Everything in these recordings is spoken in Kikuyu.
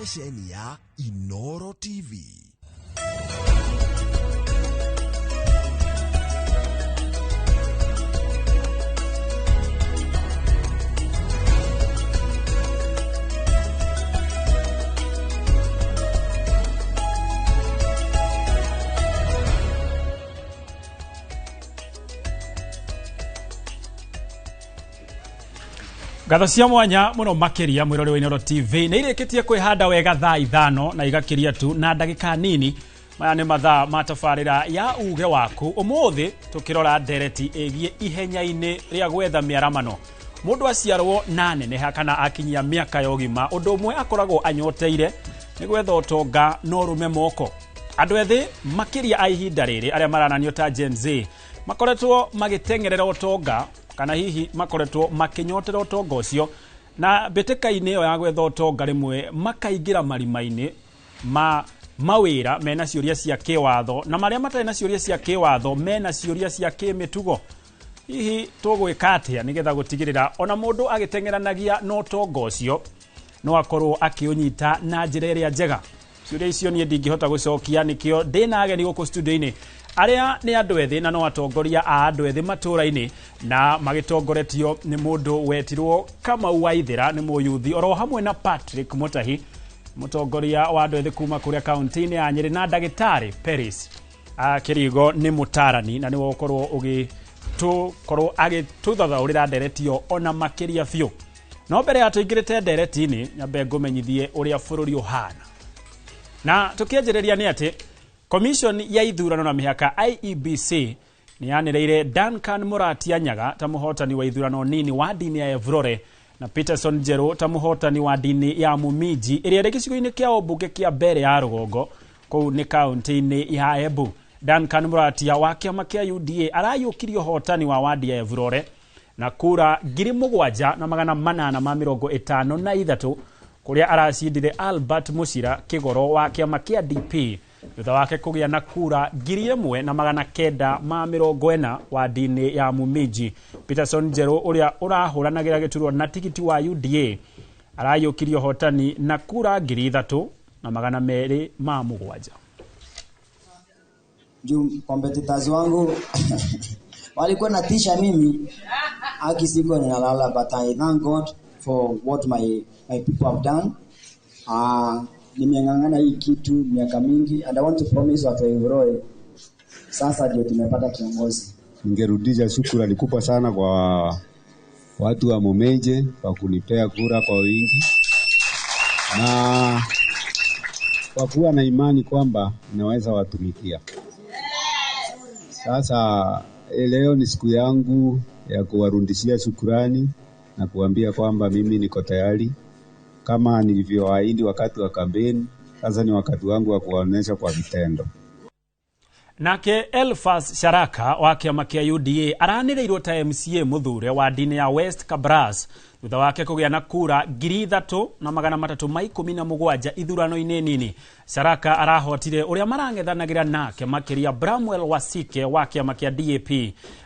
ceceni ya Inoro TV. Ngatho cia mwanya muno makiria mwirori wa Inooro TV nä irĩkĩtie kwĩhanda wega thaa 5 na igakiria tu na ndagĩka nini. Maya nĩ mathaa ma tabarĩra ya uge waku. Ũmũthĩ tũkĩrora ndereti ĩgiĩ ihenya-inĩ rĩa gwetha mĩaramano. Mũndũ aciarwo na neneha kana akinyia mĩaka ya ũgima, ũndũ ũmwe akoragwo anyoteire nĩ gwetha ũtonga na ũrũme moko. Andũ ethĩ makĩria a ihinda rĩrĩ arĩa marananio ta Gen Z makoretwo magĩteng'erera ũtonga kana hihi makoretwo makinyotera ũtonga ũcio, na mbĩtĩka-inĩ ĩyo ya gwetha ũtonga rĩmwe makaingĩra marima-inĩ ma mawĩra mena ciũria cia kĩwatho, na marĩa matarĩ na ciũria cia kĩwatho mena ciũria cia kĩmĩtugo. Hihi tũgwĩka atĩa nĩgetha gũtigĩrĩra ona mũndũ agĩteng'eranagia na ũtonga ũcio no akorwo akĩũnyita na njĩra ĩrĩa njega? Ciũria icio niĩ ndingĩhota gũcokia, nĩkĩo ndĩna ageni gũkũ studio-inĩ arĩa nĩ andũ ethĩ na no atongoria a andũ ethĩ matũũra-inĩ, na magĩtongoretio nĩ mũndũ wetirwo Kamau Waithĩra, nĩ mũyuthi, oro hamwe na Patrick Mutahi, mũtongoria wa andũ ethĩ kuma kũrĩa kaunti-inĩ ya Nyĩrĩ, na ndagĩtarĩ Peris Kĩrigo nĩ mũtarani na nĩwe ũkorwo ũgĩtũkorwo agĩtũthathaũrĩra ndereti ĩyo ona makĩria biũ. No mbere ya tũingĩrĩte ndereti-inĩ, nyambe ngũmenyithie ũrĩa bũrũri ũhana. Na tũkĩanjĩrĩria nĩ atĩ Commission ya ithurano na mĩhaka IEBC nĩ yanĩrĩire Duncan Muratia Nyaga ta mũhotani wa ithurano nini wa ndini ya Evrore na Peterson Njerũ ta mũhotani wa ndini ya Mumiji ĩrĩa ĩrĩ gĩcigo-inĩ kĩa ũmbunge kĩa Mbere ya Rũgongo kũu nĩ kaunti-inĩ ya Embu. Duncan Muratia wa kĩama kĩa UDA arayũkirie ũhotani wa wadi ya Evrore na kura 7,853 kũrĩa aracindire Albert Mucira Kĩgoro wa kĩama kĩa DP thutha wake kũgĩa na kura 1,940 wadi-inĩ ya Mumiji. Peterson Njerũ ũrĩa ũrahũranagĩra gĩturwa na tigiti wa UDA arayũkirie ũhotani na kura 3,207. Juu competitors wangu walikuwa natisha mimi, haki sikuwa ninalala, but I thank God for what my people have done. Nimeng'ang'ana hii kitu miaka mingi, and I want to promise watu wa Evrore sasa ndio tumepata kiongozi. Ningerudisha shukrani kubwa sana kwa watu wa Mumenje kwa kunipea kura kwa wingi na kwa kuwa na imani kwamba ninaweza watumikia. Sasa leo ni siku yangu ya kuwarudishia shukrani na kuambia kwamba mimi niko tayari kama nilivyoahidi wakati wa kampeni. Sasa ni wakati wangu wa kuwaonyesha kwa vitendo. Nake Elfas Sharaka wa kĩama kĩa UDA aranĩrĩirwo ta MCA mũthure wa ndini ya West Kabras thutha wake kũgĩa na kura 3,317 ithurano-inĩ nini. Sharaka arahotire ũrĩa marang'ethanagĩra nake makĩria Bramwell Wasike wa kĩama kĩa DAP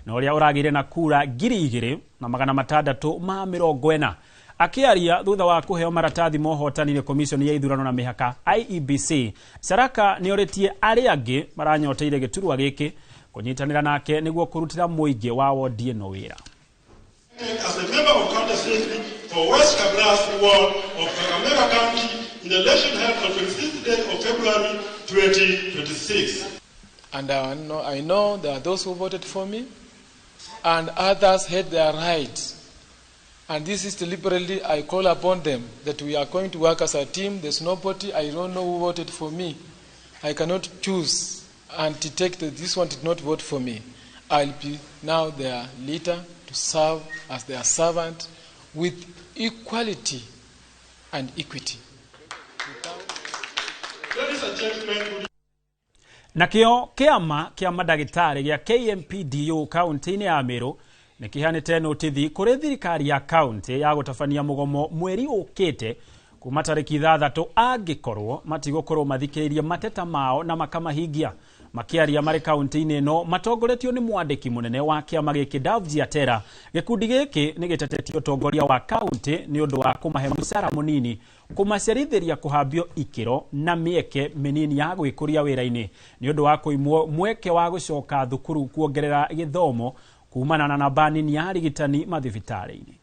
na ũrĩa ũragĩire na kura 2,640. Akĩaria thutha wa kũheo maratathi ma ũhotani nĩ Commission ya ithurano na mĩhaka IEBC, Sharaka nĩorĩtie arĩa angĩ maranyoteire gĩturwa gĩkĩ kũnyitanĩra nake nĩguo kũrutĩra mũingĩ wa wodi ĩno wĩra. As a member of County Assembly for West Kabras Ward of Kakamega County in the election held on 26th day of February 2026. And I know there are those who voted for me and others had their rights. And this is deliberately, I call upon them that we are going to work as a team. There's nobody, I don't know who voted for me. I cannot choose and detect that this one did not vote for me. I'll be now their leader to serve as their servant with equality and equity. Ladies and gentlemen, Nakĩo kĩama kĩa mandagĩtarĩ gĩa KMPDU kaunti-inĩ ya Meru nĩkĩheanĩte notithi kũrĩ thirikari ya kaunti ya gũtabania mũgomo mweri ũkĩte Kuma tarĩki 6 angĩkorwo matigũkorwo mathikĩrĩirie mateta mao na makamahingia. Makĩaria marĩ kaunti-inĩ ĩno matongoretio nĩ mwandĩki mũnene wa kĩama gĩkĩ Davji Atera, gĩkundi gĩkĩ nĩ gĩtetetie ũtongoria wa kaunti nĩ ũndũ wa kũmahe mũcara mũnini, kũmacerithĩria kũhambio ikĩro na mĩeke mĩnini ya gwĩkũria wĩra-inĩ nĩ ũndũ wa kũimwo mweke wa gũcoka thukuru kuongerera gĩthomo kumana na namba nini ya arigitani mathibitarĩ-inĩ.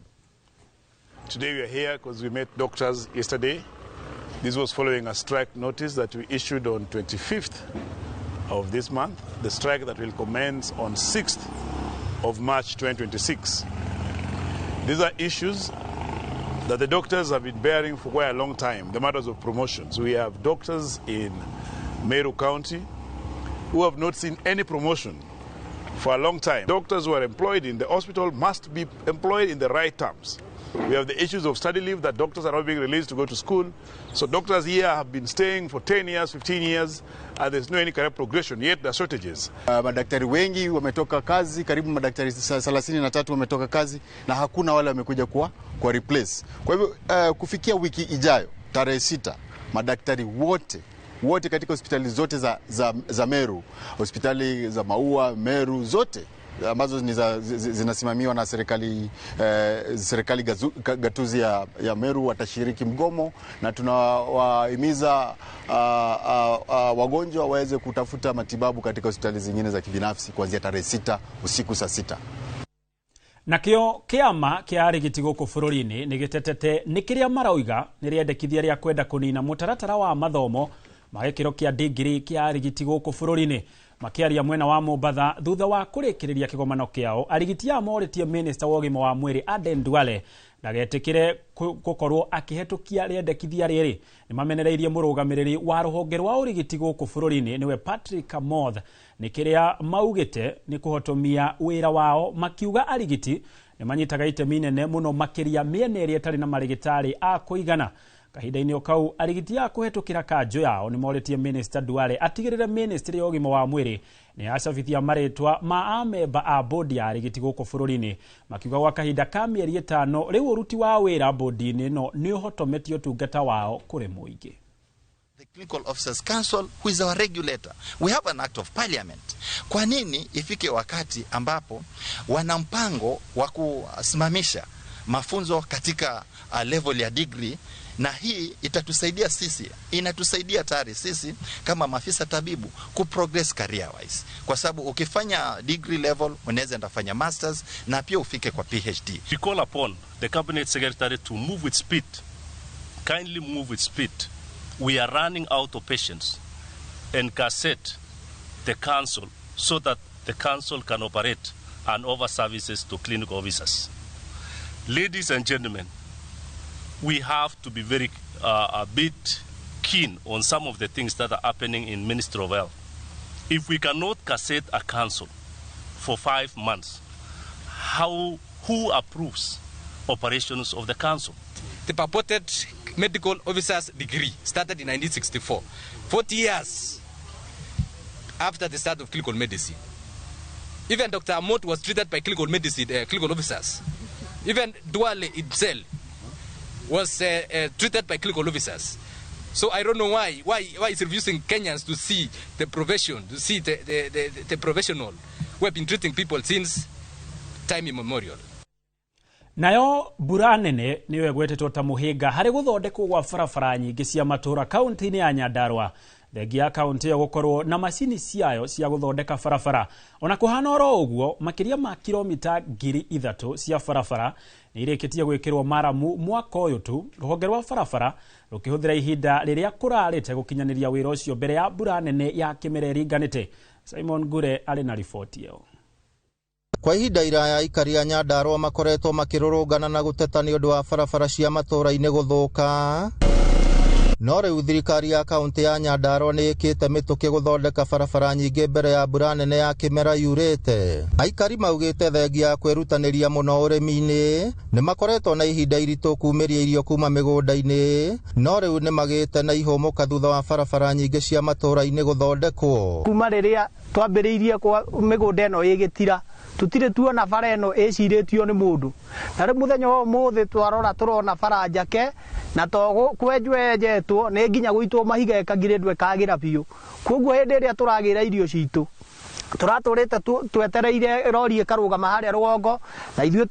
Today we are here because we met doctors yesterday. This was following a strike notice that we issued on 25th of this month, the strike that will commence on 6th of March 2026. These are issues that the doctors have been bearing for quite a long time, the matters of promotions. We have doctors in Meru County who have not seen any promotion for a long time. Doctors who are employed in the hospital must be employed in the right terms. We have the issues of study leave, that doctors are not being released to go to school. So doctors here have been staying for 10 years, 15 years, and there's no any career progression, yet there are shortages. Madaktari wengi wametoka kazi, karibu madaktari 33 wametoka kazi na hakuna wale wamekuja kwa replace. Kwa hivyo kufikia wiki ijayo tarehe 6, madaktari wote katika hospitali zote za Meru, hospitali za Maua, Meru zote ambazo zinasimamiwa na serikali gatuzi ya Meru watashiriki mgomo, na tunawahimiza wagonjwa waweze kutafuta matibabu katika hospitali zingine za kibinafsi kuanzia tarehe 6 usiku saa 6. Nakĩo kĩama kĩa arigiti gũkũ bũrũri-inĩ nĩ gĩtetete nĩ kĩrĩa marauga nĩ rĩendekithia rĩa kwenda kũnina mũtaratara wa mathomo ma gĩkĩro kĩa digiri kĩa arigiti gũkũ bũrũri-inĩ. Makĩaria mwena wa Mombatha thutha wa kũrĩkĩrĩria kĩgomano kĩao, arigiti aya morĩtie minista wa ũgima wa mwĩrĩ Aden Duale ndagetĩkĩre gũkorwo akĩhetũkia rĩendekithia rĩrĩ. Nĩ mamenereirie mũrũgamĩrĩri wa rũhonge rwa ũrigiti gũkũ bũrũri-inĩ nĩwe Patrick Amoth nĩ kĩrĩa maugĩte nĩ kũhotomia wĩra wao, makiuga arigiti nĩ manyitaga itemi nene mũno makĩria mĩena ĩrĩa ĩtarĩ na marĩgĩtarĩ a kũigana. Kahinda-inĩ o kau arigiti a kũhetũkĩra kanjũ yao nĩ morĩtie Minister Duale atigĩrĩre ministry ya ũgima wa mwĩrĩ nĩ yacabithia marĩtwa ma amemba a bodi ya arigiti gũkũ bũrũri-inĩ, makiuga gwa kahinda ka mĩeri 5 rĩu ũruti wa wĩra bodi-inĩ ĩno nĩ ũhotometie ũtungata wao kũrĩ mũingĩ. The Clinical Officers Council, who is our regulator. We have an act of parliament. Kwa nini ifike wakati ambapo wana mpango wa kusimamisha mafunzo katika level ya degree? Na hii itatusaidia sisi, inatusaidia tayari sisi kama maafisa tabibu ku progress career wise, kwa sababu ukifanya degree level unaweza ndafanya masters na pia ufike kwa PhD. We call upon the cabinet secretary to move with speed. Kindly move with speed. We are running out of patients, and gazette the council so that the council can operate and offer services to clinical officers. Ladies and gentlemen, we have to be very a bit keen on some of the things that are happening in Ministry of Health. If we cannot gazette a council for 5 months, who approves operations of the council? The purported medical officer's degree started in 1964, 40 years after the start of clinical medicine. Even Dr. Amot was treated by clinical medicine, clinical officers. Even Duale himself was treated by clinical officers. So I don't know why is refusing Kenyans to see the profession, to see the professional who have been treating people since time immemorial. Nayo mbura nene niyo ĩgwetetwo ta mũhĩnga harĩ gũthondekwo gwa barabara nyingĩ cia matũũra kaunti-inĩ ya Nyandarua. Thengia ya kaunti ĩyo gũkorwo na macini ciayo cia gũthondeka barabara. Ona kũhana oro ũguo, makĩria ma kilomita 3,000 cia barabara nĩ irĩkĩtie gwĩkĩrwo maramu mwaka ũyũ tu, rũhonge rwa barabara rũkĩhũthĩra ihinda rĩrĩa kũrarĩte gũkinyanĩria wĩra ũcio mbere ya mbura nene ya kĩmera ĩringanĩte. Simon Ngure arĩ na riboti ĩyo. Kwa ihinda iraya aikari a Nyandarua makoretwo makĩrũrũngana na gũteta nĩ ũndũ wa barabara cia matũũra-inĩ gũthũka. No rĩu thirikari ya kaunti ya Nyandarua nĩ ĩkĩte mĩtũkĩ gũthondeka barabara nyingĩ mbere ya mbura nene ya kĩmera yurĩte. Aikari maugĩte thengia ya kwĩrutanĩria mũno ũrĩmi-inĩ nĩ makoretwo na ihinda iritũ kumĩria irio kuma mĩgũnda-inĩ, no rĩu nĩ magĩte na ihũmũka thutha wa barabara nyingĩ cia matũũra-inĩ gũthondekwo. Kuma rĩrĩa twambĩrĩirie kwa mĩgũnda ĩno ĩgĩtira Tutire tuona bara ĩno ĩcirĩtio nĩ mũndũ. Na rĩu mũthenya wa ũmũthĩ twarora tũrona bara njake na to kwenjwo yenjetwo nĩ nginya gũitwo mahiga ĩkagirĩndwo ĩkagĩra biũ. Koguo hĩndĩ ĩrĩa tũragĩra irio citũ tũratũrĩte twetereire rori ĩkarũgama harĩa rũgongo na ithuĩ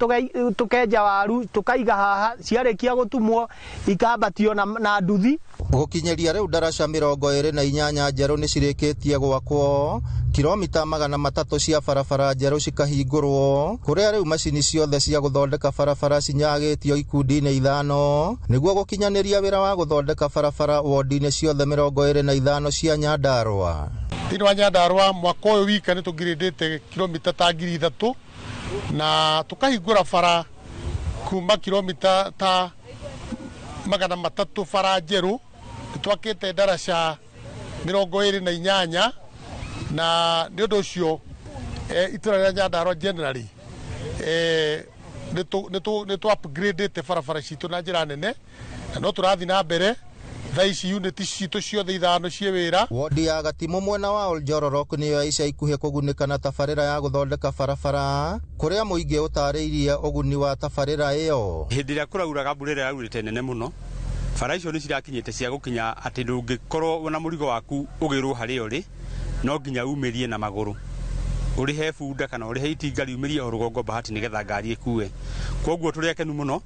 tũkenja waru tũkaiga haha, ciarĩkia gũtumwo ikambatio na nduthi. Gũkinyĩria rĩu ndaraca 28 njerũ nĩ cirĩkĩtie gwakwo, kilomita 300 cia barabara njerũ cikahingũrwo, kũrĩa rĩu macini ciothe cia gũthondeka barabara cinyagĩtio ikundi-inĩ 5 nĩguo gũkinyanĩria wĩra wa gũthondeka barabara wodi-inĩ ciothe 25 cia Nyandarua. Thĩinĩ wa Nyandarua mwaka ũyũ wika nĩ tũngirĩndĩte kilomita ta 3,000 na tũkahingũra bara kuma kilomita ta 300 bara njerũ. Nĩ twakĩte ndaraca 28 na nĩ ũndũ ũcio itũra rĩa Nyandarua generally nĩ tũ upgradĩte barabara citũ na njĩra nene na no tũrathiĩ na mbere. Thaa ici unit citũ ciothe 5 ciĩ wĩra. Wodi ya Gatimu mwena wa Oljororok nĩyo ya ica ikuhĩ kũgunĩka na tabarĩra ya gũthondeka barabara, kũrĩa mũingĩ ũtarĩirie ũguni wa tabarĩra ĩyo. Hĩndĩ ĩrĩa kũrauraga mbura ĩrĩa yaurĩte nene mũno, bara icio nĩ cirakinyĩte cia gũkinya atĩ ndũngĩkorwo na mũrigo waku ũgĩrwo harĩa ũrĩ, no nginya umĩrie na magũrũ, ũrĩhe bunda kana ũrĩhe itinga riumĩrie o rũgongo Bahati nĩgetha ngari ĩkue. Koguo tũrĩ akenu mũno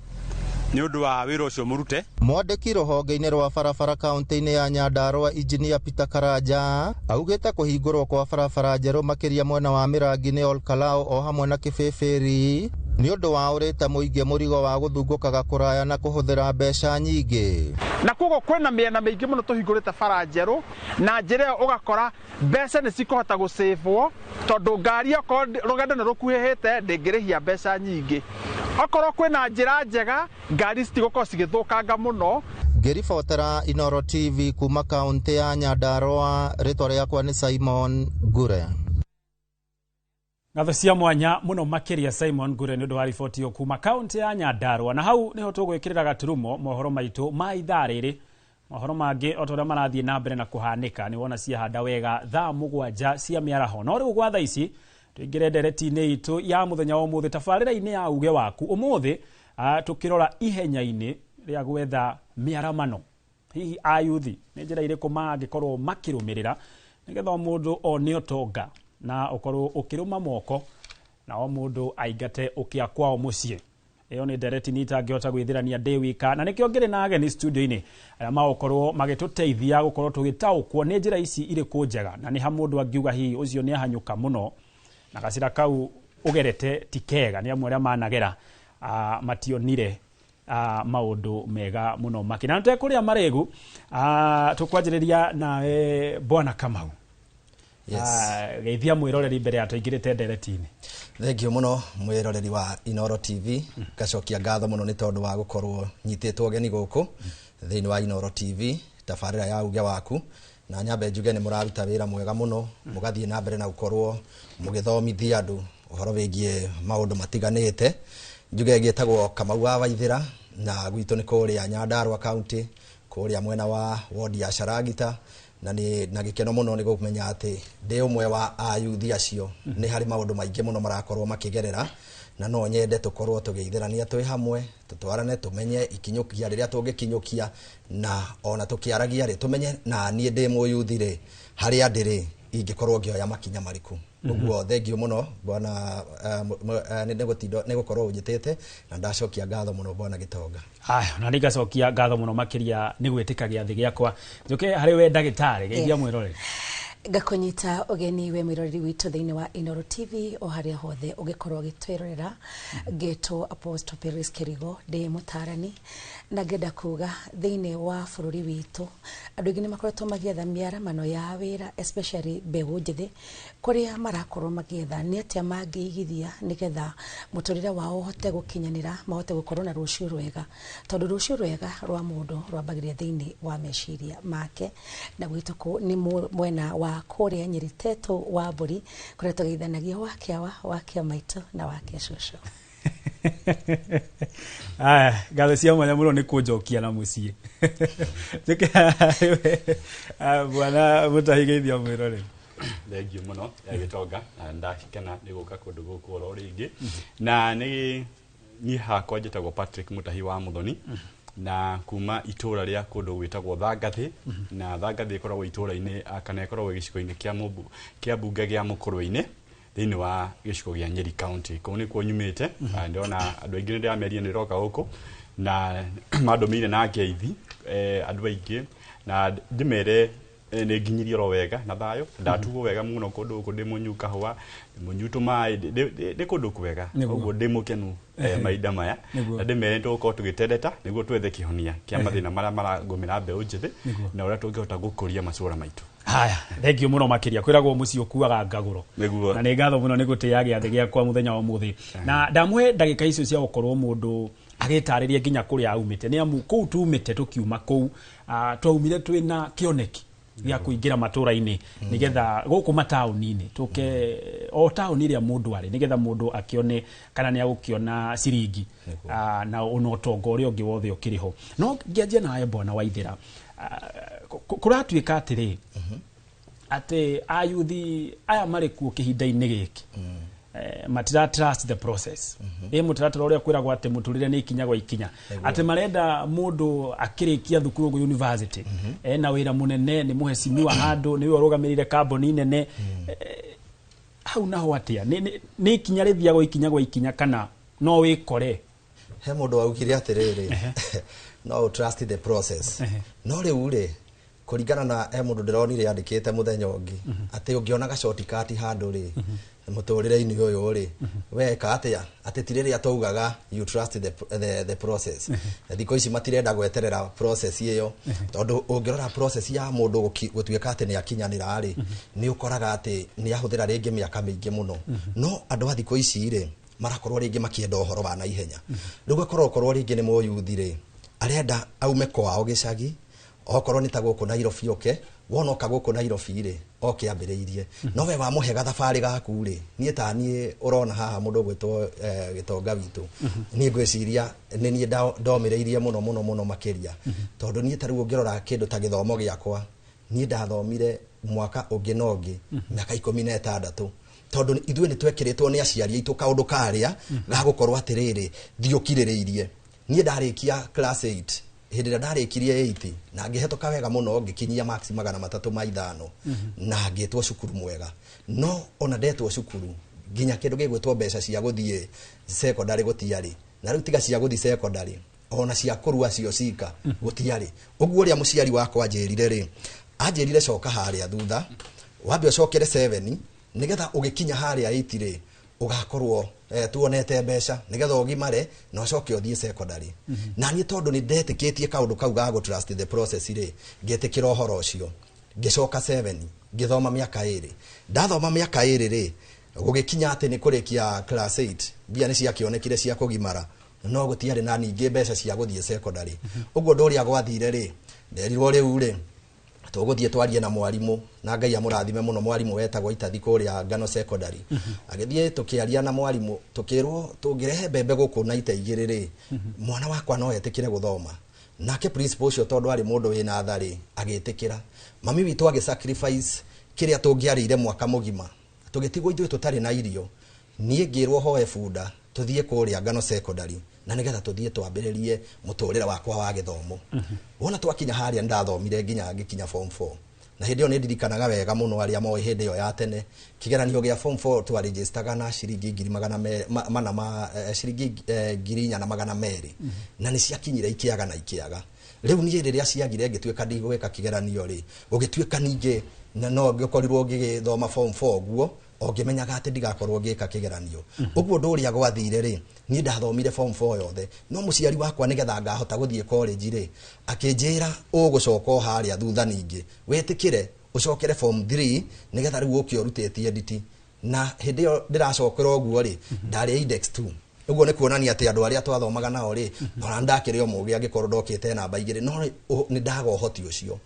nĩ ũndũ wa wĩra ũcio mũrute. Mwandĩki rũhonge-inĩ rwa barabara kaunti-inĩ ya Nyandarua Injinia Peter Karanja augĩte kũhingũrwo kwa barabara njerũ makĩria mwena wa Mĩrangi-inĩ Olkalau o hamwe na Kĩbĩbĩri nĩ ũndũ wa ũrĩte mũingĩ mũrigo wa gũthungũkaga kũraya na kũhũthĩra mbeca nyingĩ. Na koguo kwĩna mĩena mĩingĩ mũno tũhingũrĩte bara njerũ, na njĩra ĩyo ũgakora mbeca nĩ cikũhota gũcĩbwo tondũ ngari okorwo rũgendo nĩ rũkuhĩhĩte ndĩngĩrĩhia mbeca nyingĩ. Okorwo kwĩna njĩra njega ngari citigũkorwo cigĩthũkanga mũno. Ngĩribotera Inooro TV kuma kaunti ya Nyandarua, rĩtwa rĩakwa nĩ Simon Ngure. Ngatho cia mwanya mũno makĩria Simon Ngure nĩ ũndũ wa riboti ĩyo kuma kaunti ya Nyandarua. Na hau nĩho tũgwĩkĩrĩra gaturumo mohoro maitũ ma ithaa rĩrĩ. Mohoro mangĩ o ta ũrĩa marathiĩ na mbere na kũhanĩka nĩ wona ciahanda wega thaa 7 cia mĩaraho. No rĩu gwa thaa ici tũingĩre ndereti-inĩ itũ ya mũthenya wa ũmũthĩ tabarĩra-inĩ ya uge waku. Ũmũthĩ tũkĩrora ihenya-inĩ rĩa gwetha mĩaramano, hihi ayuthi nĩ njĩra irĩkũ mangĩkorwo makĩrũmĩrĩra nĩgetha o mũndũ one ũtonga na ũkorwo ũkĩrũma moko na o mũndũ aingate ũkĩa kwao mũciĩ. Ĩyo nĩ ndereti nĩ itangĩhota gwĩthirania ndĩ wika, na nĩkĩo ngĩrĩ na ageni studio-inĩ arĩa magũkorwo magĩtũteithia gũkorwo tũgĩtaũkwo nĩ njĩra ici irĩkũ njega, na nĩ ha mũndũ angiuga hihi ũcio nĩ ahanyũka mũno na gacĩra kau ũgerete ti kega, nĩ amwe arĩa managera mationire maũndũ mega mũno makĩ. Na nĩtũkũrĩa marĩgu, tũkwanjĩrĩria nawe Bwana Kamau. Yes. Geithia mwĩroreri mbere ya tũingĩrĩte ndereti-inĩ. Thank you mũno mwĩroreri wa Inooro TV. Ngacokia ngatho mũno nĩ tondũ wa gũkorwo nyitĩtwo ũgeni gũkũ thĩinĩ wa Inooro TV tabarĩra ya uge waku, na nyambe njuge nĩ mũraruta wĩra mwega mũno, mũgathiĩ na mbere na gũkorwo mũgĩthomithia andũ ũhoro wĩgiĩ maũndũ matiganĩte. Njuge ngĩtagwo Kamau wa Waithĩra na gwitũ nĩ kũrĩa Nyandarua County, kũrĩa mwena wa ward ya Sharagita, na nĩ na gĩkeno mũno nĩ gũkũmenya atĩ ndĩ ũmwe wa ayuthi acio. Nĩ harĩ maũndũ maingĩ mũno marakorwo makĩgerera, na no nyende tũkorwo tũgĩithĩrania twĩ hamwe, tũtwarane, tũmenye ikinyũkia rĩrĩa tũngĩkinyũkia, na ona tũkĩaragia rĩ tũmenye na niĩ ndĩ mũyuthi rĩ harĩa ndĩrĩ ingĩkorwo ngĩoya makinya marĩkũ. Ũguo thank you mũno bwana, nĩ gũkorwo ũnjĩtĩte na ndacokia ngatho mũno bwana Gĩtonga. Aya, na nĩngacokia ngatho mũno makĩria nĩ gwĩtĩka gĩathĩ gĩakwa. Njoke harĩ we ndagĩtarĩ, geithia mwĩroreri. Ngakũnyita ũgeni we mwĩroreri witũ thĩinĩ wa Inooro TV o harĩa hothe ũngĩkorwo ũgĩtwĩrorera. Ngetwo Apostle Peris Kerigo, ndĩ mũtarani, na ngenda kuga thĩinĩ wa bũrũri witũ andũ aingĩ nĩ makoretwo magĩetha mĩaramano ya wĩra, especially mbeũ njĩthĩ, kũrĩa marakorwo magĩetha nĩ atĩa mangĩigithia nĩgetha mũtũrĩre wao ũhote gũkinyanĩra, mahote gũkorwo na rũciũ rwega, tondũ rũciũ rwega rwa mũndũ rwambagĩrĩria thĩinĩ wa meciria make. Na gwitũ nĩ mwena wa kũrĩa Nyeri Teto wa Mbũri, kũrĩa tũgeithanagia wakĩawa, wakĩa maitũ na wakĩa cũcũ. Aya, ngatho cia mwanya mũno nĩ kũnjokia na mũciĩ. Njũke bwana Mũtahi, geithia mwĩroreri. Thank you muno Gĩtonga, na ndakena nĩ gũka kũndũ gũkũ oro rĩngĩ. Na nĩ niĩ hakwa njĩtagwo Patrick Mutahi wa Muthoni, na kuma itũra rĩa kũndũ gwĩtagwo Thangathĩ. Na Thangathĩ ĩkoragwo itũra-inĩ kana ĩkoragwo gĩcigo-inĩ kĩa mbunge gĩa Mũkũrwe-inĩ thĩinĩ wa gĩcigo gĩa Nyeri County. Kũu nĩkuo nyumĩte. Ndĩrona andũ aingĩ nĩndĩrameria nĩroka gũkũ na mandũmĩire na ngeithi andũ aingĩ, na ndĩmere nĩ nginyirie oro wega na thayũ. Ndatugwo wega mũno kũndũ gũkũ, ndĩ mũnyu kahũa, ndĩ mũnyu tũmaĩ, ndĩ kũndũ kwega. Ũguo ndĩ mũkenu mahinda maya. Na ndĩmere nĩtũgũkorwo tũgĩtereta nĩguo twethe kĩhonia kĩa mathĩna marĩa maragũmĩra mbeũ njĩthĩ na ũrĩa tũngĩhota gũkũria matũra maitũ. Haya, thank you muno makiria. Kwiragwo muciĩ ũkuaga ngagũro. Nĩguo. Na nĩ ngatho mũno nĩ gũtĩĩa gĩathĩ gĩakwa mũthenya wa ũmũthĩ. Na ndamũhe ndagĩka icio cia gũkorwo mũndũ agĩtarĩria nginya kũrĩa aumĩte. Nĩ amu kũu tumĩte, tũkiuma kũu, twaumire twĩna kĩoneki gĩa kũingĩra matũra-inĩ nĩgetha gũkũ mataũni-inĩ tũke o taũni ĩrĩa mũndũ arĩ, nĩgetha mũndũ akĩone kana nĩ agũkĩona ciringi na ona ũtonga ũrĩa ũngĩ wothe ũkĩrĩ ho. No ngĩanjia nawe Bwana Waithera, kũratuĩka atĩrĩ atĩ ayuthi aya marĩ kuo kĩhinda-inĩ gĩkĩ matira trust the process. Ĩ mũtaratara ũrĩa kwĩragwo atĩ mũtũrĩre nĩ ikinya gwa ikinya, atĩ marenda mũndũ akĩrĩkia thukuru ũguo university ena wĩra mũnene, nĩ mũhecimiwa handũ, nĩwe ũrũgamĩrĩire kambuni nene. Hau naho atĩa? Nĩ ikinya rĩthiagwo ikinya gwa ikinya kana no wĩkore? He mũndũ waugire atĩrĩrĩ, no trust the process. No rĩu rĩ, kũringana na he mũndũ ndĩronire andĩkĩte mũthenya ũngĩ atĩ ũngĩona ga shortcut handũ rĩ mũtũrĩre-inĩ ũyũ rĩ, weka atĩa? Atĩ ti rĩrĩa twaugaga you trust the process. Thikũ ici matirenda gweterera process ĩyo, tondũ ũngĩrora process ya mũndũ gũtuĩka atĩ nĩ akinyanĩra rĩ, nĩ ũkoraga atĩ nĩ ahũthĩra rĩngĩ mĩaka mĩingĩ mũno. No andũ a thikũ ici rĩ, marakorwo rĩngĩ makĩenda ũhoro wa naihenya. Rĩu ũgakorwo okorwo rĩngĩ nĩ mũyuthi rĩ, arenda aume kwao gĩcagi, okorwo nĩ ta gũkũ Nairobi oke, wona oka gũkũ Nairobi rĩ, oke ambĩrĩirie. No we wamũhe gathabarĩ gaku rĩ, niĩ ta niĩ ũrona haha mũndũ ũgwĩtwo Gĩtonga witũ, niĩ ngwĩciria nĩ niĩ ndomĩrĩirie mũno mũno mũno makĩria. Tondũ niĩ ta rĩu ũngĩrora kĩndũ ta gĩthomo gĩakwa, niĩ ndathomire mwaka ũngĩ na ũngĩ, mĩaka 16. Tondũ ithuĩ nĩ twekĩrĩtwo nĩ aciari aitũ kaũndũ karĩa ga gũkorwo atĩrĩrĩ, thiĩ ũkirĩrĩirie. Niĩ ndarĩkia class 8, hĩndĩ ĩrĩa ndarĩkirie 8 na ngĩhetũka wega mũno, ngĩkinyia marks 305 na ngĩtwo cukuru mwega. No ona ndetwo cukuru nginya kĩndũ gĩgwĩtwo mbeca cia gũthiĩ secondary gũtiarĩ. Na rĩu tiga cia gũthiĩ secondary, ona cia kũrua cio cika gũtiarĩ. Ũguo ũrĩa mũciari wakwa anjĩrire rĩ, anjĩrire coka harĩa thutha, wambe ũcokere 7 nĩgetha ũgĩkinya harĩa 8 rĩ, ũgakorwo tuonete mbeca nĩgetha ũgimare na ũcoke ũthiĩ secondary. Na niĩ tondũ nĩ ndetĩkĩtie kaũndũ kau ga gũ trust the process rĩ, ngĩtĩkĩra ũhoro ũcio. Ngĩcoka 7, ngĩthoma mĩaka 2. Ndathoma mĩaka 2 rĩ, gũgĩkinya atĩ nĩ kũrĩkia class 8, mbia nĩ ciakĩonekire cia kũgimara, no gũtiarĩ na ningĩ mbeca cia gũthiĩ secondary. Ũguo ũndũ ũrĩa gwathire rĩ, nderirwo rĩu rĩ, tũgũthiĩ twarie na mwarimũ, na Ngai amũrathime mũno mwarimũ wetagwo Itathi kũrĩa Ngano Secondary. Agĩthiĩ tũkĩaria na mwarimũ, tũkĩrwo tũngĩrehe mbembe gũkũ na ita igĩrĩ rĩ, mwana wakwa no etĩkĩre gũthoma. Nake principal ũcio tondũ arĩ mũndũ wĩna tha rĩ, agĩtĩkĩra. Mami witũ agĩ sacrifice kĩrĩa tũngĩarĩire mwaka mũgima. Tũgĩtigwo ithuĩ tũtarĩ na irio. Niĩ ngĩrwo hoe bunda tũthiĩ kũrĩa Ngano Secondary na nĩgetha tũthiĩ twambĩrĩrie mũtũrĩre wakwa wa gĩthomo. Wona twakinya harĩa nĩndathomire nginya ngĩkinya form 4. Na hĩndĩ ĩyo nĩndirikanaga wega mũno arĩa moĩ hĩndĩ ĩyo ya tene, kĩgeranio gĩa form 4 twaregistaga na ciringi ngiri magana mana ma ciringi 4,200. Na nĩ ciakinyire ikĩaga na ikĩaga. Rĩu niĩ rĩrĩa ciagire ngĩtuĩka ndigwĩka kĩgeranio rĩ, gũgĩtuĩka ningĩ no ngĩkorirwo ngĩgĩthoma form 4 ũguo, o ngĩmenyaga atĩ ndigakorwo ngĩka kĩgeranio. Ũguo ũndũ ũrĩa gwathire rĩ, niĩ ndathomire form 4 yothe, no mũciari wakwa nĩgetha ngahota gũthiĩ college rĩ, akĩnjĩra ũgũcoka o harĩa thutha ningĩ, wĩtĩkĩre ũcokere form 3 nĩgetha rĩu ũke ũrutĩtie nditi. Na hĩndĩ ĩyo ndĩracokera ũguo rĩ, ndarĩ index 2. Ũguo nĩ kuonania atĩ andũ arĩa twathomaga nao rĩ, ona ndakĩrĩ o mũgĩ angĩkorwo ndokĩte namba 2, no nĩ ndaga ũhoti ũcio.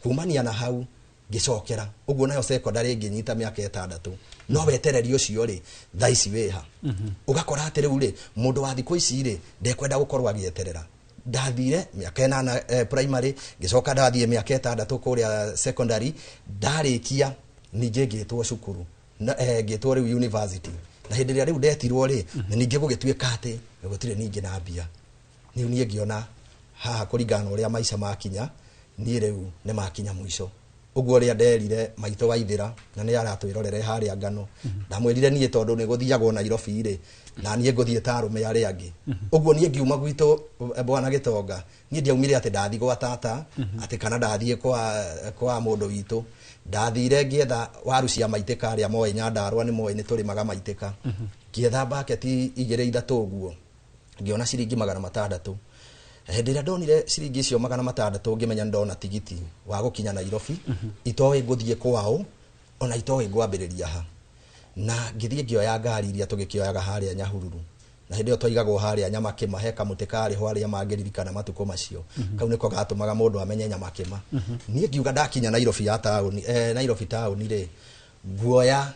Kumania na hau ngĩcokera ũguo nayo secondary ngĩnyita mĩaka 6. No wetereri ũcio rĩ, thaa ici wĩha. Ũgakora atĩ rĩu rĩ, mũndũ wa thikũ ici rĩ, ndekwenda gũkorwo agĩeterera. Ndathire mĩaka 8 primary, ngĩcoka ndathiĩ mĩaka 6 kũrĩa secondary, ndarĩkia Ningĩ ngĩtwo cukuru na ngĩtwo rĩu university, na hĩndĩ ĩrĩa rĩu ndetirwo rĩ, na ningĩ gũgĩtuĩka atĩ gũtirĩ ningĩ na mbia. Rĩu niĩ ngĩona haha kũringana na ũrĩa maica makinya, niĩ rĩu nĩ makinya mũico. Ũguo ũrĩa nderire maitũ Waithĩra, na nĩ aratwĩrorere harĩa ngano, ndamwĩrire niĩ tondũ nĩ gũthiagwo Nairobi rĩ, na niĩ ngũthiĩ ta arũme arĩa angĩ. Ũguo niĩ ngiuma gwitũ, bwana Gĩtonga, niĩ ndiaumire atĩ ndathiĩ gwa tata, atĩ kana ndathiĩ kwa mũndũ witũ. Ndathire ngĩetha waru cia maitĩka, arĩa moĩ Nyandarũa nĩ moĩ nĩ tũrĩmaga maitĩka. Ngĩetha baketi 2 3 ũguo, ngĩona ciringi 600. Hĩndĩ ĩrĩa ndonire ciringi icio 600, ngĩmenya ndona tigiti wa gũkinya Nairobi. Itoĩ ngũthiĩ kwao, ona itoĩ ngwambĩrĩria ha. Na ngĩthiĩ ngĩoya ngari iria tũgĩkĩoyaga harĩa Nyahururu, na hĩndĩ ĩyo twaigagwo harĩa Nyamakĩma, he kamũtĩ karĩ ho arĩa mangĩririkana matukũ macio. Kau nĩko gatũmaga mũndũ amenye Nyamakĩma. Niĩ ngiuga ndakinya Nairobi ya taũni, Nairobi taũni rĩ, nguoya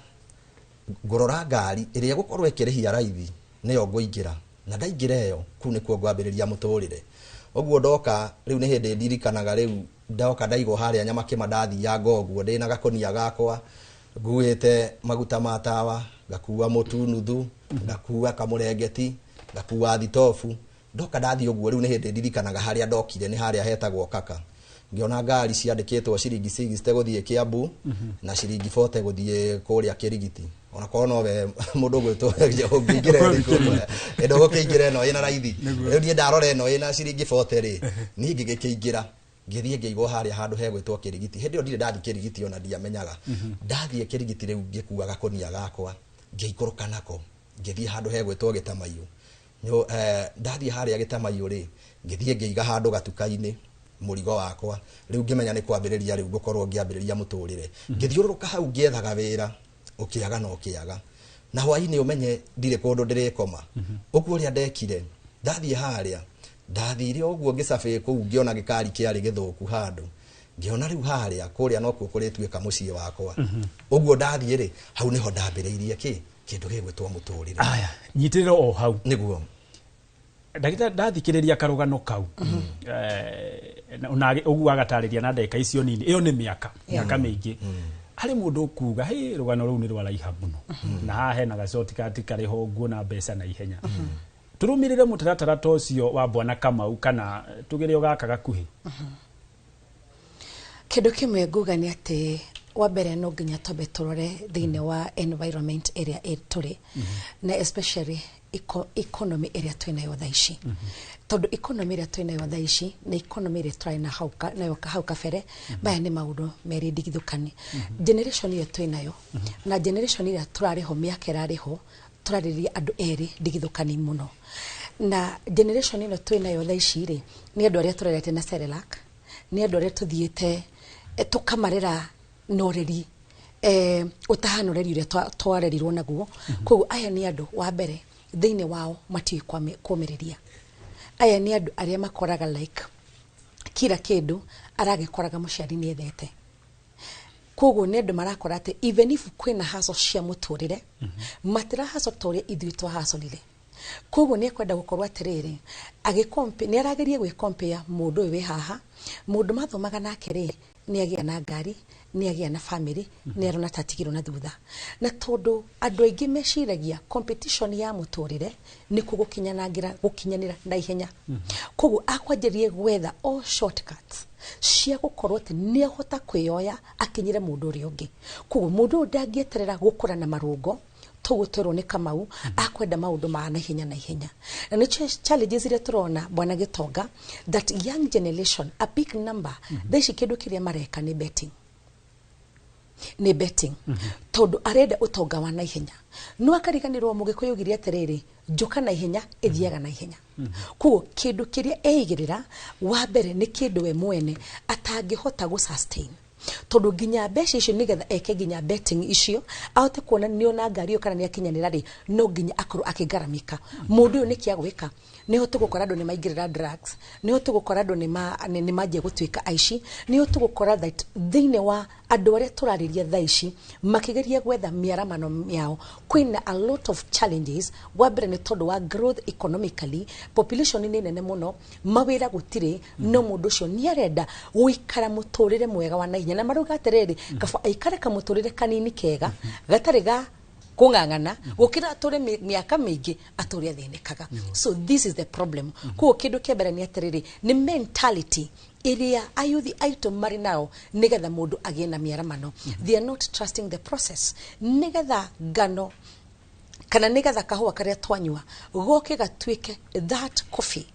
ngũrora ngari ĩrĩa ĩgũkorwo ĩkĩrĩhia raithi, nĩyo ngũingĩra, na ndaingĩra ĩyo, kũu nĩkuo ngwambĩrĩria mũtũrĩre. Ũguo ndoka rĩu, nĩ hĩndĩ ndirikanaga rĩu ndoka ndaigwo harĩa Nyamakĩma, ndathianga ũguo ndĩna gakũnia gakwa, nguĩte maguta ma tawa, ngakua mũtu nuthu, ngakua kamũrengeti, ngakua thitobu. Ndoka ndathiĩ ũguo, rĩu nĩ hĩndĩ ndirikanaga harĩa ndokire nĩ harĩa hetagwo Kaka, ngĩona ngari ciandĩkĩtwo ciringi 60 gũthiĩ Kiambu na ciringi 40 gũthiĩ kũrĩa Kĩrigiti. Onakorwo nowe mũndũ ũgwĩtwo ũngĩingĩra ĩrĩkũ, ĩndũ gũkĩingĩra ĩno ĩna raithi. Rĩu niĩ ndarora ĩno ĩna ciringi 40 rĩ, niĩ ngĩgĩkĩingĩra, ngĩthiĩ ngĩigwo harĩa handũ hegwĩtwo Kĩrigiti. Hĩndĩ ĩyo ndirĩ ndathiĩ Kĩrigiti, ona ndiamenyaga. Ndathiĩ Kĩrigiti rĩu, ngĩkua gakũnia gakwa, ngĩikũrũka nako, ngĩthiĩ handũ hegwĩtwo Gĩtamaiyũ. Ndathiĩ harĩa Gĩtamaiyũ rĩ, ngĩthiĩ ngĩiga handũ gatuka-inĩ mũrigo wakwa. Rĩu ngĩmenya nĩ kwambĩrĩria rĩu ngũkorwo ngĩambĩrĩria mũtũrĩre. Ngĩthiũrũrũka hau ngĩethaga wĩra, ũkĩaga na ũkĩaga, na hwainĩ ũmenye ndirĩ kũndũ ndĩrĩkoma. Ũguo ũrĩa ndekire, ndathiĩ harĩa, ndathire ũguo ngĩcabĩ kũu, ngĩona gĩkari kĩarĩ gĩthũku handũ, ngĩona rĩu harĩa kũrĩa nokuo kũrĩtuĩka mũciĩ wakwa. Ũguo ndathiĩ rĩ, hau nĩho ndambĩrĩirie kĩ kĩndũ gĩgwĩtwo mũtũrĩre. Aya, nyitĩrĩra o hau. Nĩguo. Ndagĩtarĩ, ndathikĩrĩria karũgano kau, ona ũguo agatarĩria na ndagĩka icio nini, ĩyo nĩ mĩaka mĩaka mĩingĩ, harĩ mũndũ ũkuga hĩ rũgano rũu nĩ rwaraiha mũno, na haha hena gacoti kati karĩ ho nguona mbeca na ihenya. Tũrũmĩrĩre mũtaratara ta ũcio wa bwana Kamau, kana tũgĩre o gaka gakuhĩ? Kĩndũ kĩmwe nguga nĩ atĩ, wa mbere, no nginya twambe tũrore thĩinĩ wa environment ĩrĩa tũrĩ, na especially economy ĩrĩa twĩnayo thaa ici, tondũ economy ĩrĩa twĩnayo thaa ici na economy ĩrĩa tũrarĩ na hau nayo hau kabere, maya nĩ maũndũ merĩ ndigithũkani. Generation ĩyo twĩnayo na generation ĩrĩa tũrarĩ ho, mĩaka ĩrarĩ ho, tũrarĩrĩria andũ erĩ ndigithũkani mũno. Na generation ĩno twĩnayo thaa ici rĩ, nĩ andũ arĩa tũrerete na Cerelac, nĩ andũ arĩa tũthiĩte tũkamarera na ũreri ũtahana ũreri ũrĩa twarerirwo naguo. Koguo aya nĩ andũ, wa mbere, thĩinĩ wao matiũĩ kũmĩrĩria. Aya nĩ andũ arĩa makoraga like kila kĩndũ aragĩkoraga mũciari nĩ ethete. Koguo nĩ andũ marakora atĩ even if kwĩna haco cia mũtũrĩre, matirahaco ta ũrĩa ithuĩ twahacorire. Koguo nĩ ekwenda gũkorwo atĩrĩrĩ, nĩ arageria gwĩcompare mũndũ ũyũ wĩ haha, mũndũ mathomaga nake rĩ, nĩ agĩa na ngari, nĩ agĩa na family, nĩ arona ta atigirwo na thutha. Na tondũ andũ aingĩ meciragia competition ya mũtũrĩre nĩkuo gũkinyanangĩra gũkinyanĩra na ihenya, koguo akwanjĩrĩrie gwetha all shortcuts cia gũkorwo atĩ nĩ ahota kwĩyoya akinyĩre mũndũ ũrĩa ũngĩ. Koguo mũndũ ũyũ ndangĩeterera gũkũra na marũngo toguo twerwo nĩ Kamau, akwenda maũndũ ma naihenya naihenya. Na nĩ challenges iria tũrona, bwana Gĩtonga, that young generation, a big number thaa ici, kĩndũ kĩrĩa mareka nĩ betting, nĩ betting, tondũ arenda ũtonga wa naihenya. No akariganĩrwo mũgĩkũyũ augire atĩrĩrĩ, njũka na ihenya ĩthiaga na ihenya. Koguo kĩndũ kĩrĩa eigĩrĩra wa mbere nĩ kĩndũ we mwene atangĩhota gũ sustain, tondũ nginya mbeca icio nĩgetha eke nginya betting icio, ahote kuona nĩona ngari ĩyo kana nĩ akinyanĩra rĩ, no nginya akorwo akĩgaramika. Mũndũ ũyũ nĩkĩ agwĩka? Nĩho tũgũkora andũ nĩ maingĩrĩra drugs, nĩho tũgũkora andũ nĩ manjia gũtuĩka aici, nĩho tũgũkora that thĩinĩ wa Andũ arĩa tũrarĩria thaa ici makĩgeria gwetha mĩaramano yao, kwĩna a lot of challenges. Wa mbere nĩ tondũ wa growth economically, population nĩ nene mũno, mawĩra gũtirĩ, no mũndũ ũcio nĩ arenda gũikara mũtũrĩre mwega wa naihenya, na marauga atĩrĩrĩ, kaba aikare kamũtũrĩre kanini kega gatarĩ ga kũng'ang'ana gũkĩra atũre mĩaka mĩingĩ atũre athĩnĩkaga. So this is the problem. Koguo kĩndũ kĩa mbere nĩ atĩrĩrĩ, nĩ mentality ĩrĩa ayuthi aitũ marĩ nao. Nĩgetha mũndũ agĩe na mĩaramano, they are not trusting the process. Nĩgetha ngano kana nĩgetha kahũa karĩa twanyua goke gatuĩke that coffee,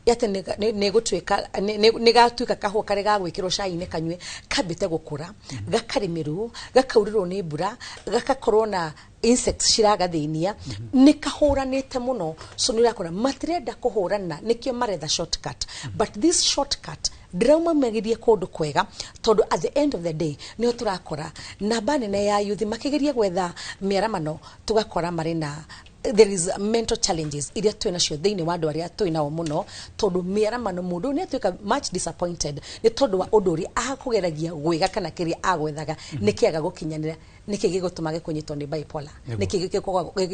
atĩ nĩ gũtuĩka nĩ gatuĩka kahũa karĩa gagwĩkĩrwo cai-inĩ kanyue, kambĩte gũkũra, gakarĩmĩrwo, gakaurĩrwo nĩ mbura, gagakorwo na insects ciragathĩnia, nĩ kahũranĩte mũno. So nĩ ũrakora matirenda kũhũrana, nĩkĩo maretha shortcut. But this shortcut ndĩraumamagĩrie kũndũ kwega, tondũ at the end of the day nĩho tũrakora namba nene ya yuthi makĩgeria gwetha mĩaramano, tũgakora marĩ na, there is mental challenges iria twĩ nacio thĩinĩ wa andũ arĩa twĩ nao mũno, tondũ mĩaramano mũndũ nĩ atuĩka much disappointed nĩ tondũ wa ũndũ ũrĩa akũgeragia gwĩka kana kĩrĩa agwethaga nĩ kĩaga gũkinyanĩra. Nĩkĩ gĩgũtũma gĩkũnyitwo nĩ bipolar? Nĩkĩ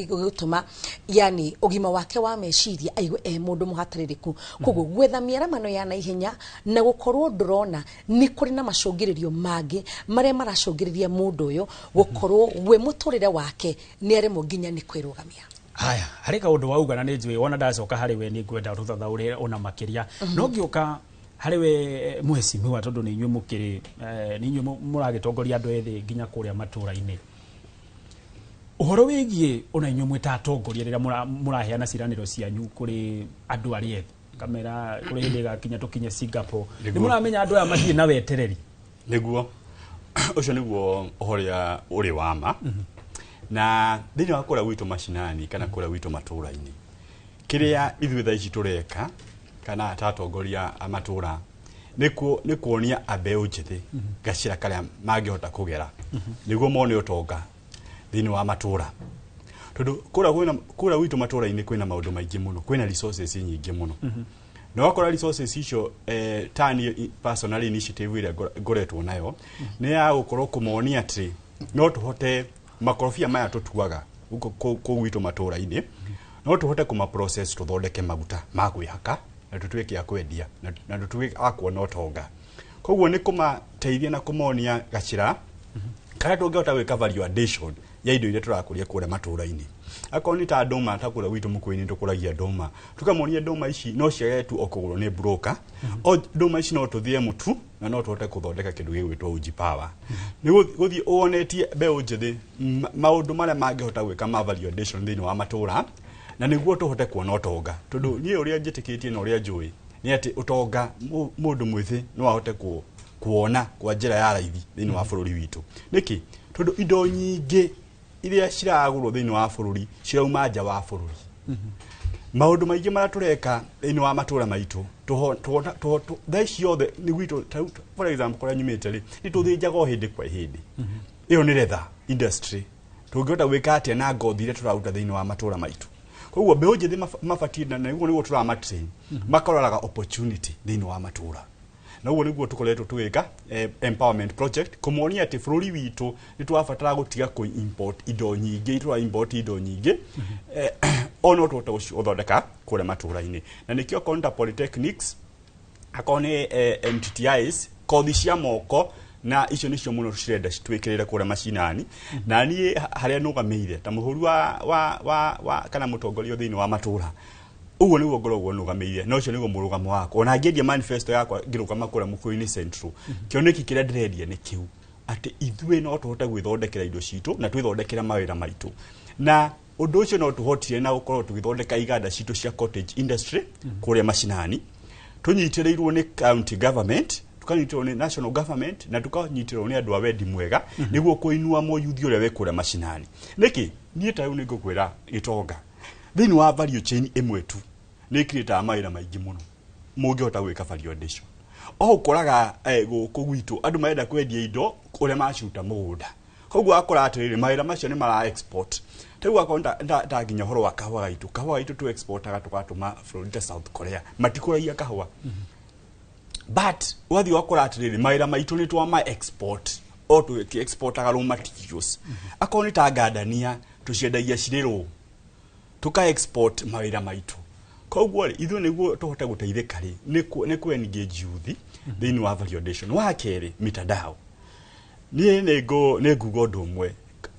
gĩgũtũma yani ũgima wake wa meciria aigue e mũndũ mũhatĩrĩrĩku? Koguo gwetha mĩaramano ya naihenya na gũkorwo ndũrona nĩ kũrĩ na macũngĩrĩrio mangĩ marĩa maracũngĩrĩria mũndũ ũyũ gũkorwo we mũtũrĩre wake nĩ aremwo nginya nĩ kwĩrũgamia. Haya, harĩ kaũndũ wauga na nĩ njũĩ wona ndacoka harĩ we nĩ ngwenda tũthathaũre ona makĩria. No ngĩũka harĩ we mheshimiwa, tondũ nĩ inyuĩ mũkĩrĩ nĩ inyuĩ mũragĩtongoria andũ ethĩ nginya kũrĩa matũra-inĩ, ũhoro wĩgiĩ ona inyuĩ mwĩ ta atongoria rĩrĩa mũraheana ciĩranĩro cianyu kũrĩ andũ arĩa ethĩ, kamera kũrĩ hĩndĩ ĩgakinya tũkinye Singapore, nĩ mũramenya andũ aya matirĩ na wetereri? Nĩguo, ũcio nĩguo ũhoro ũrĩ wa ma. Na thĩinĩ wa kũrĩa gwitũ macinani kana kũrĩa gwitũ matũra-inĩ, kĩrĩa ithuĩ thaa ici tũreka kana ta atongoria a matũra nĩ kuonia mbeũ njĩthĩ gacĩra karĩa mangĩhota kũgera nĩguo mone ũtonga thĩinĩ wa matũra, tondũ kũrĩa gwitũ matũra-inĩ kwĩna maũndũ maingĩ mũno, kwĩna resources nyingĩ mũno. Na wakora resources icio, ta niĩ personal initiative ĩrĩa ngoretwo nayo nĩ ya gũkorwo kũmonia atĩ no tũhote makorobia maya tũtuaga gũkũ kũu gwitũ matũra-inĩ, no tũhote kũma process tũthondeke maguta ma kwĩhaka na tũtuĩke a kwendia na tũtuĩke a kuona ũtonga. Koguo nĩ kũmateithia na kũmonia gacĩra karĩa tũngĩhota gwĩka value addition ya indo iria tũrakũria kũrĩa matũra-inĩ. Akorwo nĩ ta ndũma, ta kũrĩa gwitũ mũkũyũ-inĩ tũkũragia ndũma, tũkamonia ndũma ici no ciage tu o kũgũrwo nĩ broker, o ndũma ici no tũthĩe mũtu na no tũhote gũthondeka kĩndũ gĩgwĩtwo uji power. Nĩ gũthiĩ wonetie mbeũ njĩthĩ maũndũ marĩa mangĩhota gwĩka ma value addition thĩinĩ wa matũra, na nĩguo tũhote kuona ũtonga, tondũ niĩ ũrĩa njĩtĩkĩtie na ũrĩa njũĩ nĩ atĩ ũtonga mũndũ mwĩthĩ no ahote kuona kwa njĩra ya raithi thĩinĩ wa bũrũri witũ. Nĩkĩ? Tondũ indo nyingĩ iria ciragũrwo thĩinĩ wa bũrũri cirauma nja wa bũrũri. Maũndũ maingĩ marĩa tũreka thĩinĩ wa matũra maitũ, thaa ici ciothe nĩ gwitũ, for example kũrĩa nyumĩte rĩ, nĩ tũthĩnjaga o hĩndĩ kwa hĩndĩ. Ĩyo nĩ leather industry. Tũngĩhota gwĩka atĩa na ngothi iria tũraruta thĩinĩ wa matũra maitũ? Koguo mbeũ njĩthĩ mabatiĩ, na nĩguo tũramatrain, makoraga opportunity thĩinĩ wa matũra. Na ũguo nĩguo tũkoretwo tũgĩka empowerment project, kũmonia atĩ bũrũri witũ nĩ tũrabatara gũtiga kũ import indo nyingĩ, tũra import indo nyingĩ, o no tũhote gũthondeka kũrĩa matũra-inĩ. Na nĩkĩo okorwo nĩ ta polytechnics, akorwo nĩ MTTIs, kothi cia moko, na icio nĩcio mũno cirenda twĩkĩrĩre kũrĩa macinani. Na niĩ harĩa nũgamĩire ta mũhũri wa kana mũtongoria thĩinĩ wa matũra, ũguo nĩguo ngoragwo nũgamĩire, na ũcio nĩguo mũrũgamo wakwa. Ona ngĩendia manifesto yakwa ngĩrũgama kũrĩa Mũkũyũ-inĩ Central, kĩoneki kĩrĩa ndĩrendia nĩ kĩu, atĩ ithuĩ no tũhote gwĩthondekera indo citũ na twĩthondekere mawĩra maitũ. Na ũndũ ũcio no tũhotire na gũkorwo tũgĩthondeka iganda citũ cia cottage industry kũrĩa macinani, tũnyitĩrĩirwo nĩ county government, tukanyitĩrĩrwo nĩ national government, na tukanyitĩrĩrwo nĩ andũ a wendi mwega, nĩguo kũinua mũyuthi ũrĩa wĩ kũrĩa macinani. Nĩkĩ? Niĩ ta rĩu nĩ ngũkwĩra gĩtonga, thĩinĩ wa value chain ĩmwe tu nĩ ĩcreataga mawĩra maingĩ mũno mũngĩhota gwĩka value addition. O ũkoraga gũkũ gwitũ andũ marenda kwendia indo ũrĩa maciruta mũgũnda, koguo akora atĩrĩrĩ, mawĩra macio nĩ mara export. Rĩu akorwo ta nginya ũhoro wa kahũa gaitũ, kahũa gaitũ tu exportaga tũgatũma bũrũri ta South Korea, matikũragia kahũa, but wathiĩ wakora atĩrĩrĩ, mawĩra maitũ nĩ twama export. O tũgĩ exportaga raw materials, akorwo nĩ ta ngandania tũciendagia cirĩ raw, tuka export mawĩra maitũ. Koguo rĩ, ithuĩ nĩguo tũhote gũteithĩka rĩ, nĩ ku engage youth thĩinĩ wa value addition. Wa kerĩ, mitandao. Niĩ nĩ nguga ũndũ ũmwe.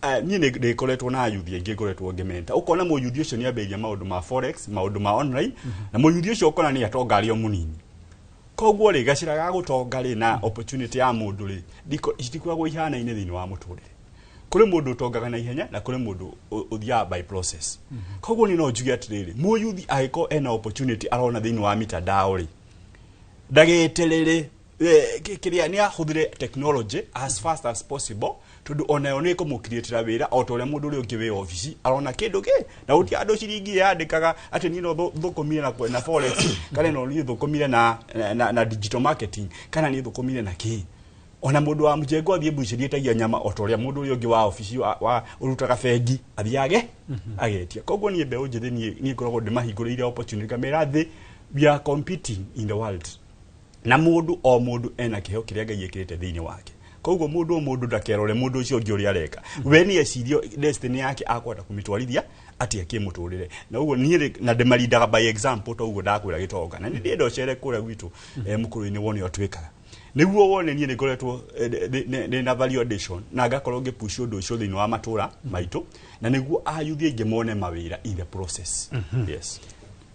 Niĩ nĩ ndĩkoretwo na yuthi aingĩ ngoretwo ngĩmenta, ũkona mũyuthi ũcio nĩ ambĩrĩria maũndũ ma forex, maũndũ ma online, na mũyuthi ũcio ũkona nĩ atonga arĩ o mũnini. Koguo rĩ, gacĩra ga gũtonga rĩ na opportunity ya mũndũ rĩ citikoragwo ihanaine thĩinĩ wa mũtũrĩre. Kũrĩ mũndũ ũtongaga na ihenya na kũrĩ mũndũ ũthiaga by process. Koguo niĩ no njuge atĩrĩrĩ, mũyuthi angĩkorwo ena opportunity arona thĩinĩ wa mitandao rĩ, ndageterere kĩrĩa, nĩ ahũthĩre technology as fast as possible, tondũ onayo nĩ ĩkũmũcreatĩra wĩra o ta ũrĩa mũndũ ũrĩa ũngĩ wĩ obici arona kĩndũ kĩ na gũtirĩ andũ ciringi yandĩkaga atĩ niĩ no thũkũmire na forex, kana no niĩ thũkũmire na digital marketing, kana niĩ thũkũmire na kĩ. Ona mũndũ wa mjengo athiĩ mbucĩri etagia nyama o ta ũrĩa mũndũ ũrĩa ũngĩ wa obici wa ũrutaga bengi athiage agetia. Koguo niĩ mbeũ njĩthĩ niĩ ngoragwo ndĩmahingũrĩire opportunity, ngamera thĩ we are competing in the world, na mũndũ o mũndũ ena kĩheo kĩrĩa Ngai ĩkĩrĩte thĩinĩ wake. Koguo mũndũ o mũndũ ndakerore mũndũ ũcio ũngĩ ũrĩa areka, we nĩ ecirie destiny yake akwenda kũmĩtwarithia atĩa kĩmũtũrĩre. Na ũguo niĩ na ndĩmarindaga by example, ta ũguo ndakwĩra gĩtonga, na nĩ ndĩrenda ũcere kũrĩa gwitũ mũkũrũ-inĩ wone ũrĩa twĩkaga, nĩguo wone niĩ nĩ ngoretwo ndĩ na value addition na ngakorwo ngĩpush ũndũ ũcio thĩinĩ wa matũra maitũ, na nĩguo ayuthi aingĩ mone mawĩra in the process. Yes.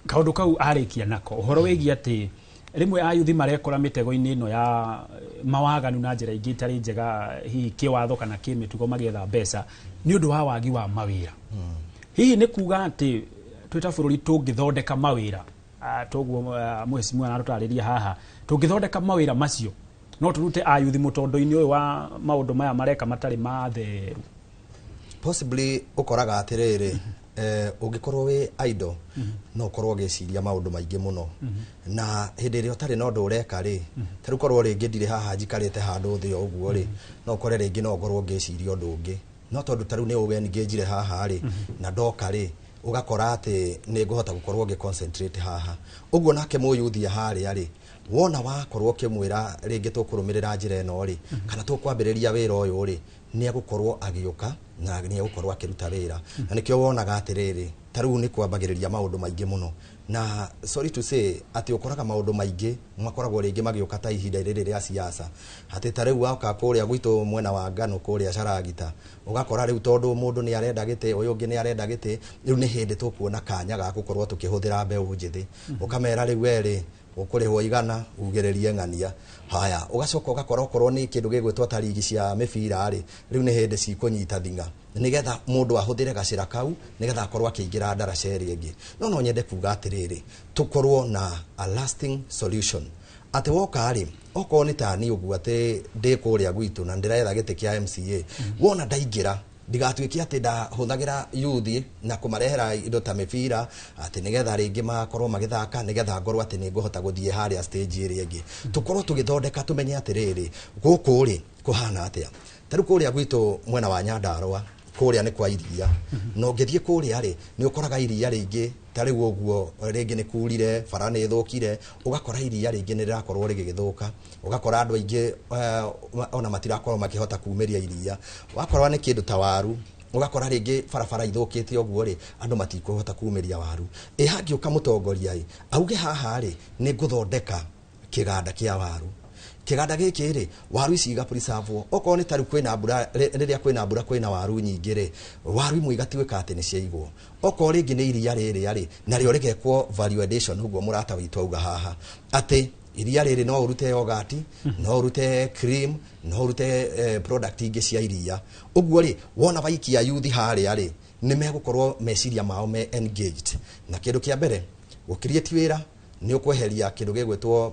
Kaũndũ kau arĩkia nako ũhoro wĩgiĩ atĩ rĩmwe ayuthi marekora mĩtego-inĩ ĩno ya mawaganu na njĩra ingĩ itarĩ njega, hihi kĩwatho kana kĩmĩtugo, magĩetha mbeca nĩ ũndũ wa wagi wa mawĩra. Hihi nĩ kuga atĩ twĩ ta bũrũri tũngĩthondeka mawĩra, toguo mheshimiwa aratũtarĩria haha, tũngĩthondeka mawĩra macio no tũrute ayuthi mũtondo-inĩ ũyũ wa maũndũ maya mareka matarĩ matheru? Possibly ũkoraga atĩrĩrĩ, ũngĩkorwo wĩ idle no ũkorwo ũgĩciria maũndũ maingĩ mũno, na hĩndĩ ĩrĩa ũtarĩ na ũndũ ũreka rĩ, ta rĩu korwo rĩngĩ ndirĩ haha njikarĩte handũ thĩ o ũguo rĩ, no ũkore rĩngĩ no ngorwo ngĩciria ũndũ ũngĩ, no tondũ ta rĩu nĩ ũgengĩnjire haha rĩ na ndoka rĩ, ũgakora atĩ nĩ ngũhota gũkorwo ngĩ concentrate haha. Ũguo nake mũyuthia harĩa rĩ, wona wakorwo ũkĩmwĩra rĩngĩ tũkũrũmĩrĩra njĩra ĩno rĩ, kana tũkwambĩrĩria wĩra ũyũ rĩ, nĩ egũkorwo agĩũka na nĩ egũkorwo akĩruta wĩra. Na nĩkĩo wonaga atĩrĩrĩ, ta rĩu nĩ kwambagĩrĩria maũndũ maingĩ mũno, na sorry to say atĩ ũkoraga maũndũ maingĩ makoragwo rĩngĩ magĩũka ta ihinda rĩrĩ rĩa siasa, atĩ ta rĩu waka kũrĩa gwitũ mwena wa ngano kũrĩa Caragita, ũgakora rĩu tondũ mũndũ nĩ arenda gĩtĩ, ũyũ ũngĩ nĩ arenda gĩtĩ, rĩu nĩ hĩndĩ tũkuona kanya ga gũkorwo tũkĩhũthĩra mbeũ njĩthĩ. Ũkamera rĩu werĩ ũkũrĩhwo igana ugĩrĩrie ng'ania haya, ũgacoka ũgakora okorwo nĩ kĩndũ gĩgwĩtwo ta rigi cia mĩbira rĩ, rĩu nĩ hĩndĩ cikũnyita thing'a nĩgetha mũndũ ahũthĩre gacĩra kau nĩgetha akorwo akĩingĩra ndaraca ĩrĩa ĩngĩ. No nyende kuga atĩrĩrĩ, tũkorwo na a lasting solution, atĩ woka rĩ, okorwo nĩ tani ũguo atĩ ndĩ kũrĩa gwitũ na ndĩretha gĩtĩ kĩa MCA, wona ndaingĩra ndigatuĩke atĩ ndahũthagĩra yuthi na kũmarehera indo ta mĩbira atĩ nĩgetha rĩngĩ makorwo magĩthaka, nĩgetha ngorwo atĩ nĩ ngũhota gũthiĩ harĩa stage ĩrĩa ĩngĩ. Tũkorwo tũgĩthondeka, tũmenye atĩrĩrĩ, gũkũ rĩ kũhana atĩa. Ta rĩu kũrĩa gwitũ mwena wa Nyandarũa kũrĩa nĩ kwa iria, na ũngĩthiĩ kũrĩa rĩ, nĩ ũkoraga iria rĩingĩ ta rĩu ũguo rĩngĩ nĩ kurire, bara nĩ ĩthũkire, ũgakora iria rĩngĩ nĩ rĩrakorwo rĩgĩgĩthũka, ũgakora andũ aingĩ ona matirakorwo makĩhota kumĩria iria. Wakorwo nĩ kĩndũ ta waru, ũgakora rĩngĩ barabara ithũkĩte ũguo rĩ, andũ matikũhota kumĩria waru. Ĩ hangĩũka mũtongoria ĩ auge haha rĩ, nĩ ngũthondeka kĩganda kĩa waru, kĩganda gĩkĩ rĩ, waru ici igapreservwo, okorwo nĩ ta rĩu kwĩna mbura, rĩrĩa kwĩna mbura kwĩna waru nyingĩ rĩ, waru imwe igatuĩka atĩ nĩ ciaigwo. Okorwo rĩngĩ nĩ iria rĩrĩa rĩ, narĩo rĩgekwo value addition, ũguo mũrata witũ auga haha atĩ iria rĩrĩ no ũrute yogurt, no ũrute cream, no ũrute product ingĩ cia iria. Ũguo rĩ, wona waikia yuthi harĩa rĩ, nĩ megũkorwo meciria mao me engaged. Na kĩndũ kĩa mbere gũcreate wĩra, nĩ ũkweheria kĩndũ gĩgwĩtwo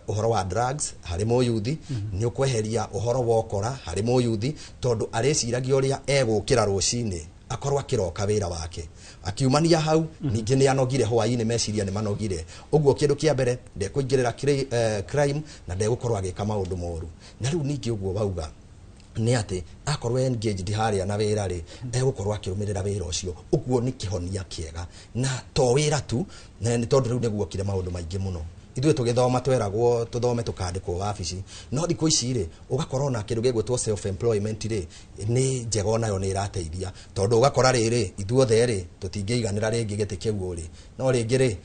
ũhoro wa drugs harĩ mũyuthi, nĩ ũkweheria ũhoro wa ũkora harĩ mũyuthi, tondũ arĩciragia ũrĩa egũkĩra rũcinĩ akorwo akĩroka wĩra wake akiumania hau, ningĩ nĩ anogire hwaĩ-inĩ, meciria nĩ manogire. Ũguo kĩndũ kĩa mbere ndekũingĩrĩra crime na ndegũkorwo agĩka maũndũ moru. Na rĩu ningĩ ũguo wauga nĩ atĩ akorwo engaged harĩa na wĩra rĩ, egũkorwo akĩrũmĩrĩra wĩra ũcio. Ũguo nĩ kĩhonia kĩega, na to wĩra tu, na nĩ tondũ rĩu nĩguokire maũndũ maingĩ mũno. Ithuĩ tũgĩthoma tweragwo tũthome tũkandĩkwo wabici, no thikũ ici rĩ, ũgakorwo na kĩndũ gĩgwĩtwo self employment rĩ, nĩ njega onayo nĩ ĩrateithia, tondũ ũgakora rĩrĩ, ithuothe rĩ, tũtingĩiganĩra rĩngĩ gĩtĩ kĩu rĩ, no rĩngĩ rĩ,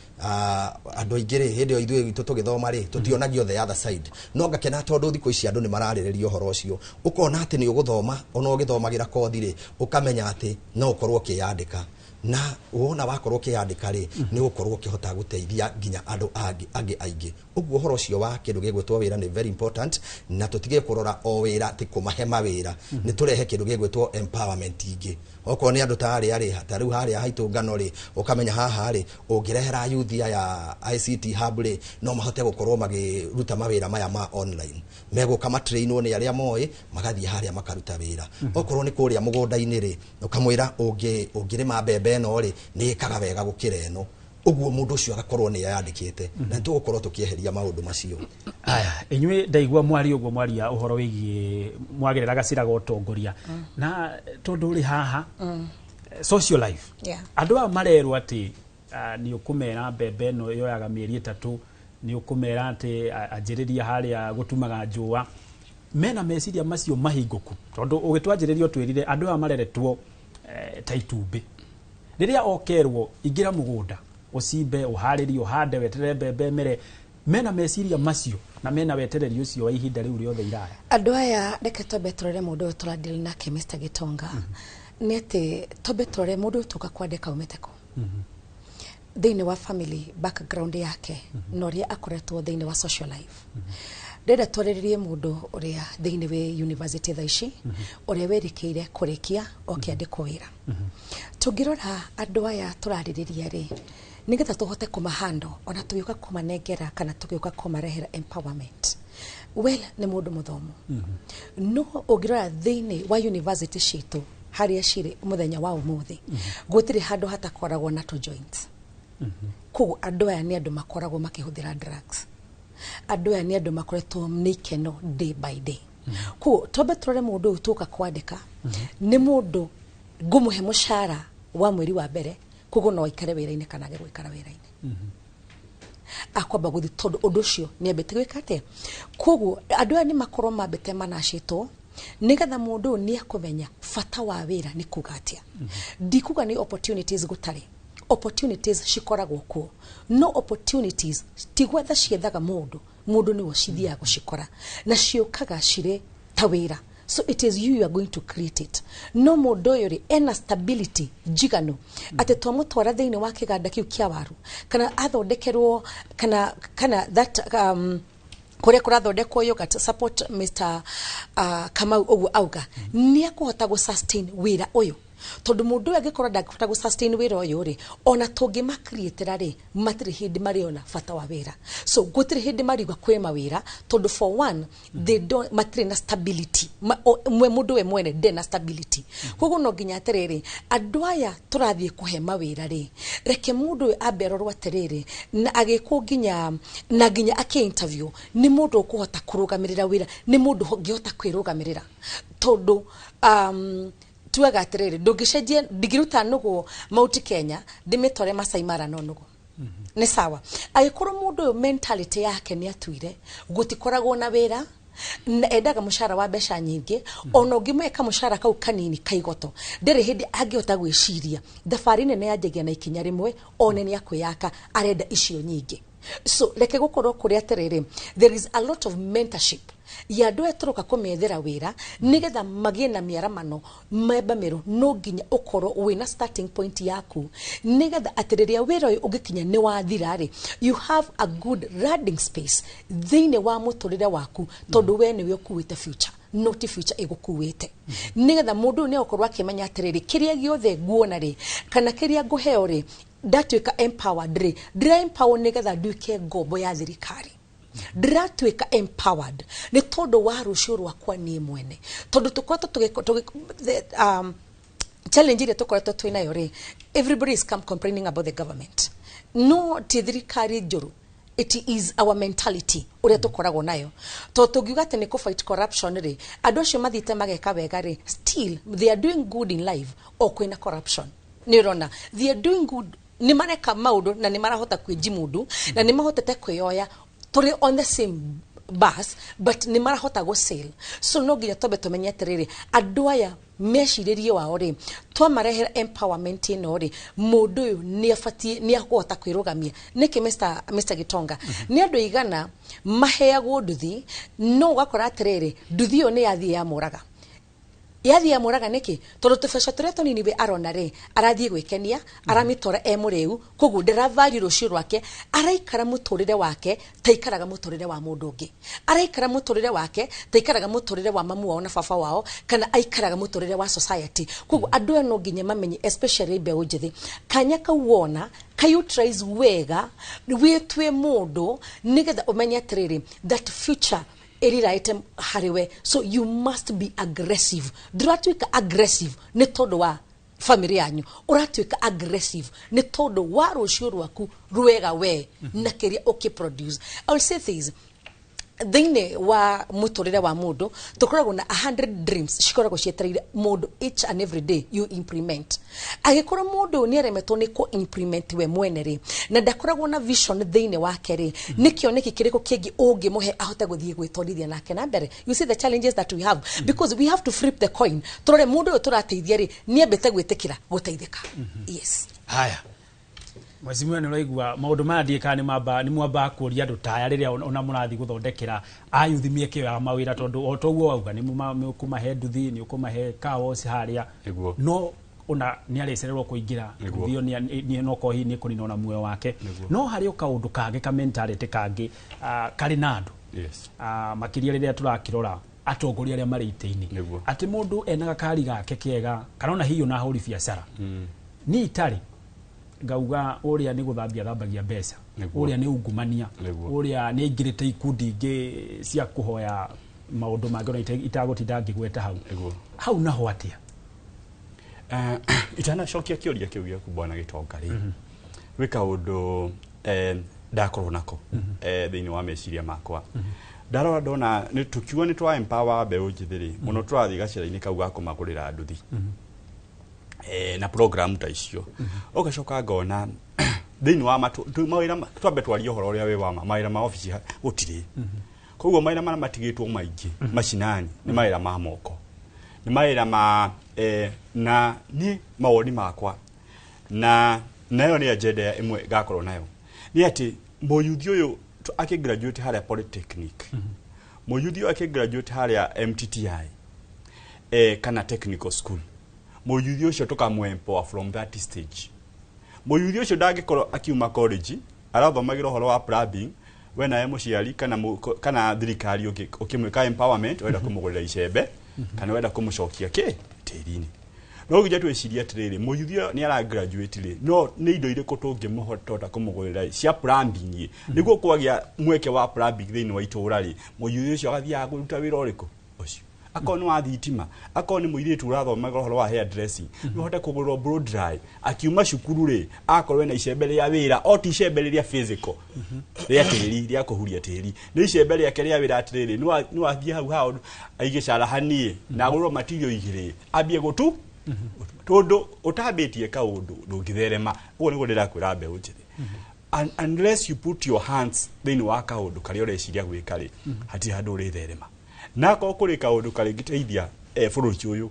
andũ aingĩ rĩ, hĩndĩ ĩyo ithuĩ gwitũ tũgĩthoma rĩ, tũtionagio the other side. No ngakena tondũ thikũ ici andũ nĩ mararĩrĩria ũhoro ũcio, ũkona atĩ nĩ ũgũthoma, ona ũgĩthomagĩra kothi rĩ, ũkamenya atĩ no ũkorwo ũkĩyandĩka, na wona wakorwo ũkĩyandĩka rĩ, nĩ ũgũkorwo ũkĩhota gũteithia nginya andũ angĩ aingĩ. Ũguo ũhoro ũcio wa kĩndũ gĩgwĩtwo wĩra nĩ very important, na tũtige kũrora o wĩra atĩ kũmahe mawĩra, nĩ tũrehe kĩndũ gĩgwĩtwo empowerment ingĩ. Okorwo nĩ andũ ta arĩa rĩ, ta rĩu harĩa haitũ ngano rĩ, ũkamenya haha rĩ, ũngĩrehera youth aya ICT hub rĩ, no mahote gũkorwo makĩruta mawĩra maya ma online, megũka matrainwo nĩ arĩa moĩ, magathiĩ harĩa makaruta wĩra. Okorwo nĩ kũrĩa mũgũnda-inĩ rĩ, ũkamwĩra ũngĩrĩma mbembe ĩno rĩ, nĩ ĩkaga wega gũkĩra ĩno. Ũguo mũndũ ũcio agakorwo nĩ eyandĩkĩte, na nĩtũgũkorwo tũkĩeheria maũndũ macio. Aya, inyuĩ ndaigua mwaria ũguo, mwaria ũhoro wĩgiĩ mwagerera gacĩra ga ũtongoria, na tondũ ũrĩ haha social life, andũ aya marerwo atĩ nĩ ũkũmera mbembe ĩno yoyaga mĩeri 3, nĩ ũkũmera atĩ anjĩrĩria harĩa gũtumaga njũa, mena meciria macio mahingũku? Tondũ ũgĩtwanjĩrĩria ũtwĩrire andũ aya mareretwo ta itumbĩ, rĩrĩa okerwo ingĩra mũgũnda ũcimbe, ũharĩrie, ũhande, weterere mbembe ĩmere, mena meciria macio na mena wetereri ũcio wa ihinda rĩu rĩothe iraya? Andũ aya, reke twambe tũrore mũndũ ũyũ tũradeal nake, Mr. Gitonga, nĩ atĩ twambe tũrore mũndũ ũyũ tũka kwandĩka aumĩte kũ thĩinĩ wa family background yake na ũrĩa akoretwo thĩinĩ wa social life. Ndĩrenda twarĩrĩrie mũndũ ũrĩa thĩinĩ wĩ university thaa ici, ũrĩa wĩrĩkĩire kũrĩkia okĩandĩkwo wĩra. Tũngĩrora andũ aya tũrarĩrĩria rĩ, nĩgetha tũhote kũmahando ona tũgĩũka kũmanengera kana tũgĩũka kũmarehera empowerment, well, nĩ mũndũ mũthomu, no ũngĩrora thĩinĩ wa university citũ harĩa cirĩ mũthenya wa ũmũthĩ, gũtirĩ handũ hatakoragwo na tũ joints. Koguo andũ aya nĩ andũ makoragwo makĩhũthĩra drugs, andũ aya nĩ andũ makoretwo nĩ ikeno day by day. Koguo twambe tũrore mũndũ ũyũ tũka kwandĩka nĩ mũndũ ngũmũhe mũcara wa mweri wa mbere, koguo no aikare wĩra-inĩ kana age gũikara wĩra-inĩ, akwamba gũthiĩ, tondũ ũndũ ũcio nĩ ambĩte gwĩka atĩa. Koguo andũ aya nĩ makorwo mambĩte manacĩtwo, nĩgetha mũndũ ũyũ nĩ akũmenya bata wa wĩra nĩ kuga atĩa. Ndikuga nĩ opportunities gũtarĩ, opportunities cikoragwo kuo, no opportunities ti gwetha ciethaga mũndũ, mũndũ nĩwe cithiaga gũcikora, na ciũkaga cirĩ ta wĩra. So it is you, you are going to create it. No mũndũ ũyũ rĩ, ena stability njiganu atĩ twamũtwara thĩinĩ wa kĩganda kĩu kĩa waru, kana athondekerwo kana that kũrĩa kũrathondekwo yogurt, support Mr. Kamau ũguo auga, nĩ akũhota gũ sustain wĩra ũyũ? Tondũ mũndũ ũyũ angĩkorwo ndangĩhota gũ sustain wĩra ũyũ rĩ, ona tũngĩmacreatĩra rĩ, matirĩ hĩndĩ marĩona bata wa wĩra. So gũtirĩ hĩndĩ mariuga kwĩ mawĩra, tondũ for one, they don't, matirĩ na stability. Mwe mũndũ we mwene ndarĩ na stability. Koguo no nginya atĩrĩrĩ, andũ aya tũrathiĩ kũhe mawĩra rĩ, reke mũndũ ũyũ ambe arorwo atĩrĩrĩ, na agĩkwo nginya na nginya akĩ interview, nĩ mũndũ ũkũhota kũrũgamĩrĩra wĩra, nĩ mũndũ ũngĩhota kwĩrũgamĩrĩra, tondũ tuaga atĩrĩrĩ, ndũngĩcenjia, ndingĩruta nũgũ Mount Kenya ndĩmĩtware Masai Mara no nũgũ nĩ sawa. Angĩkorwo mũndũ ũyũ mentality yake nĩ atuire gũtikoragwo na wĩra na endaga mũcara wa mbeca nyingĩ, ona ũngĩmweka mũcara kau kanini kaigoto, ndarĩ hĩndĩ angĩhota gwĩciria thabarĩ nene yanjagia na ikinya rĩmwe, one nĩ akwĩyaka, arenda icio nyingĩ. So reke gũkorwo kũrĩ atĩrĩrĩ, there is a lot of mentorship ya andũ aya tũroka kũmethera wĩra, nĩgetha magĩe na mĩaramano memba mĩrũ. No nginya ũkorwo wĩna starting point yaku, nĩgetha atĩ rĩrĩa wĩra ũyũ ũngĩkinya nĩ wathira rĩ, you have a good landing space thĩinĩ wa mũtũrĩre waku, tondũ we nĩwe ũkuĩte future, not future ĩgũkuĩte. Nĩgetha mũndũ ũyũ nĩ agũkorwo akĩmenya atĩrĩrĩ, kĩrĩa gĩothe nguona rĩ, kana kĩrĩa ngũheo rĩ, ndatuĩka empowered rĩ, ndĩra empower nĩgetha nduĩke ngombo ya thirikari, ndĩratuĩka empowered nĩ tondũ wa rũciũ rwakwa niĩ mwene. Tondũ tũkoretwo challenge ĩrĩa tũkoretwo twĩ nayo rĩ, everybody is come complaining about the government. No ti thirikari njũru, it is our mentality ũrĩa tũkoragwo nayo, tondũ tũngiuga atĩ nĩ kũ fight corruption rĩ, andũ acio mathiĩte mageka wega rĩ, still they are doing good in life o kwĩna corruption. Nĩ ũrona they are doing good, nĩ mareka maũndũ na nĩ marahota kwĩjimundu na nĩ mahotete kwĩyoya. Tũrĩ on the same bus, but nĩ marahota gũ sail. So no nginya twambe tũmenye atĩrĩrĩ, andũ aya mecirĩrie wao rĩ, twamarehera empowerment ĩno rĩ, mũndũ ũyũ nĩ abatiĩ nĩ akũhota kwĩrũgamia. Nĩkĩ, Mr. Gitonga, nĩ andũ igana maheagwo nduthi, no ũgakora atĩrĩrĩ, nduthi ĩyo nĩ yathiĩ yamũraga, yathiĩ yamũraga. Nĩkĩ? Tondũ tũbeca tũrĩa tũnini we arona rĩ, arathiĩ gwĩkenia, aramĩtwara e mũrĩu. Koguo ndaravalue rũciũ rwake. Araikara mũtũrĩre wake ta ikaraga mũtũrĩre wa mũndũ ũngĩ, araikara mũtũrĩre wake ta ikaraga mũtũrĩre wa mamu wao na baba wao, kana aikaraga mũtũrĩre wa society. Koguo andũ aya no nginya mamenye, especially mbeũ njĩthĩ, kanya kau wona kau-utilize wega, wĩtue mũndũ, nĩgetha ũmenye atĩrĩrĩ, that future ĩriraĩte harĩ we. So you must be aggressive. Ndũratuĩka aggressive nĩ tondũ wa family yanyu, ũratuĩka aggressive nĩ tondũ wa rũciũ rwaku rwega we na kĩrĩa ũkĩproduce. I will say this, thĩinĩ wa mũtũrĩre wa mũndũ tũkoragwo na 100 dreams cikoragwo cietereire mũndũ each and every day you implement. Angĩkorwo mũndũ nĩ aremetwo nĩ kũ implement we mwene rĩ, na ndakoragwo na vision thĩinĩ wake rĩ, nĩ kĩoneki kĩrĩkũ kĩngĩ ũngĩmũhe ahote gũthiĩ gwĩtwarithia nake na mbere? You see the challenges that we have, because we have to flip the coin, tũrore mũndũ ũyũ tũrateithia rĩ, nĩ ambĩte gwĩtĩkĩra gũteithĩka. Yes. Haya, mheshimiwa, nĩ ũraigua maũndũ maya. Ndiĩ kana nĩ mwambaga kũria andũ ta aya rĩrĩa ona mũrathiĩ gũthondekera ayuthi mĩeke ĩyo ya mawĩra, tondũ o toguo wauga, nĩ ũkũmahe nduthi, nĩ ũkũmahe car wash harĩa, no ona nĩ arĩcererwo kũingĩra nduthi ĩyo, no korwo hihi nĩ kũnina ona muoyo wake. No harĩ o kaũndũ kangĩ ka mentality kangĩ karĩ na andũ, makĩria rĩrĩa tũrakĩrora atongoria arĩa marĩ itĩ-inĩ, atĩ mũndũ ena gakari gake kega, kana ona hihi ona ahũri biacara, niĩ itarĩ ngauga ũrĩa nĩ gũthambia thambagia mbeca, ũrĩa nĩ ungumania, ũrĩa nĩ aingĩrĩte ikundi ingĩ cia kũhoya maũndũ mangĩ ona itagũtinda ngĩgweta hau. Hau naho atĩa? Itanacokia kĩũria kĩu gĩaku, bwana Gĩtonga rĩ, gwĩ kaũndũ ndakorwo nako thĩinĩ wa meciria makwa. Ndarora ndona nĩ tũkiuga nĩ twa empower mbeũ njĩthĩ rĩ, mũno tũrathiĩ gacĩra-inĩ kau ga kũmagũrĩra nduthi na program ta icio. Ũgacoka ngona thĩinĩ wa mawĩra twambe twarie ũhoro ũrĩa wĩ wa ma, mawĩra ma obici gũtirĩ. Koguo mawĩra marĩa matigĩtwo maingĩ macinani nĩ mawĩra ma moko, nĩ mawĩra ma na niĩ mawoni makwa na nayo nĩ agenda ĩmwe ngakorwo nayo nĩ atĩ mũyuthi ũyũ akĩgraduate harĩa polytechnic, mũyuthi ũyũ akĩgraduate harĩa MTTI kana technical school, mũyuthi ũcio tũkamũ-empower from that stage. Mũyuthi ũcio ndangĩkorwo akiuma college arathomagĩra ũhoro wa plumbing, we nawe mũciari kana kana thirikari ũkĩmwĩka empowerment wenda kũmũgũrĩra icembe kana wenda kũmũcokia kĩ tĩri-inĩ. No nginya twĩcirie atĩrĩrĩ, mũyuthi ũyũ nĩ ara graduate rĩ, no nĩ indo irĩkũ tũngĩmũhota kũmũgũrĩra cia plumbing ĩ, nĩguo kwagĩa mweke wa plumbing thĩinĩ wa itũũra rĩ, mũyuthi ũcio agathiaga kũruta wĩra ũrĩkũ ũcio, akorwo nĩ wa thitima, akorwo nĩ mũirĩtu ũrathomaga ũhoro wa hair dressing, no ũhote kũgũrĩrwo blow dry. Akiuma cukuru rĩ, akorwo ena icembe rĩa wĩra, o ti icembe rĩrĩa physical rĩa tĩri, rĩa kũhuria tĩri, nĩ icembe rĩake rĩa wĩra, atĩrĩrĩ, nĩ wathiĩ hau hao aige carahani na agũrwo material igĩrĩ, ambie gũtu, tondũ ũtambĩtie kaũndũ ndũngĩtherema. Ũguo nĩguo ndĩrakwĩra mbeũ njĩthĩ, unless you put your hands thĩinĩ wa kaũndũ karĩa ũreciria gwĩka rĩ, hatirĩ handũ ũrĩtherema. Na akorwo kũrĩ kaũndũ karĩngĩteithia bũrũri ũyũ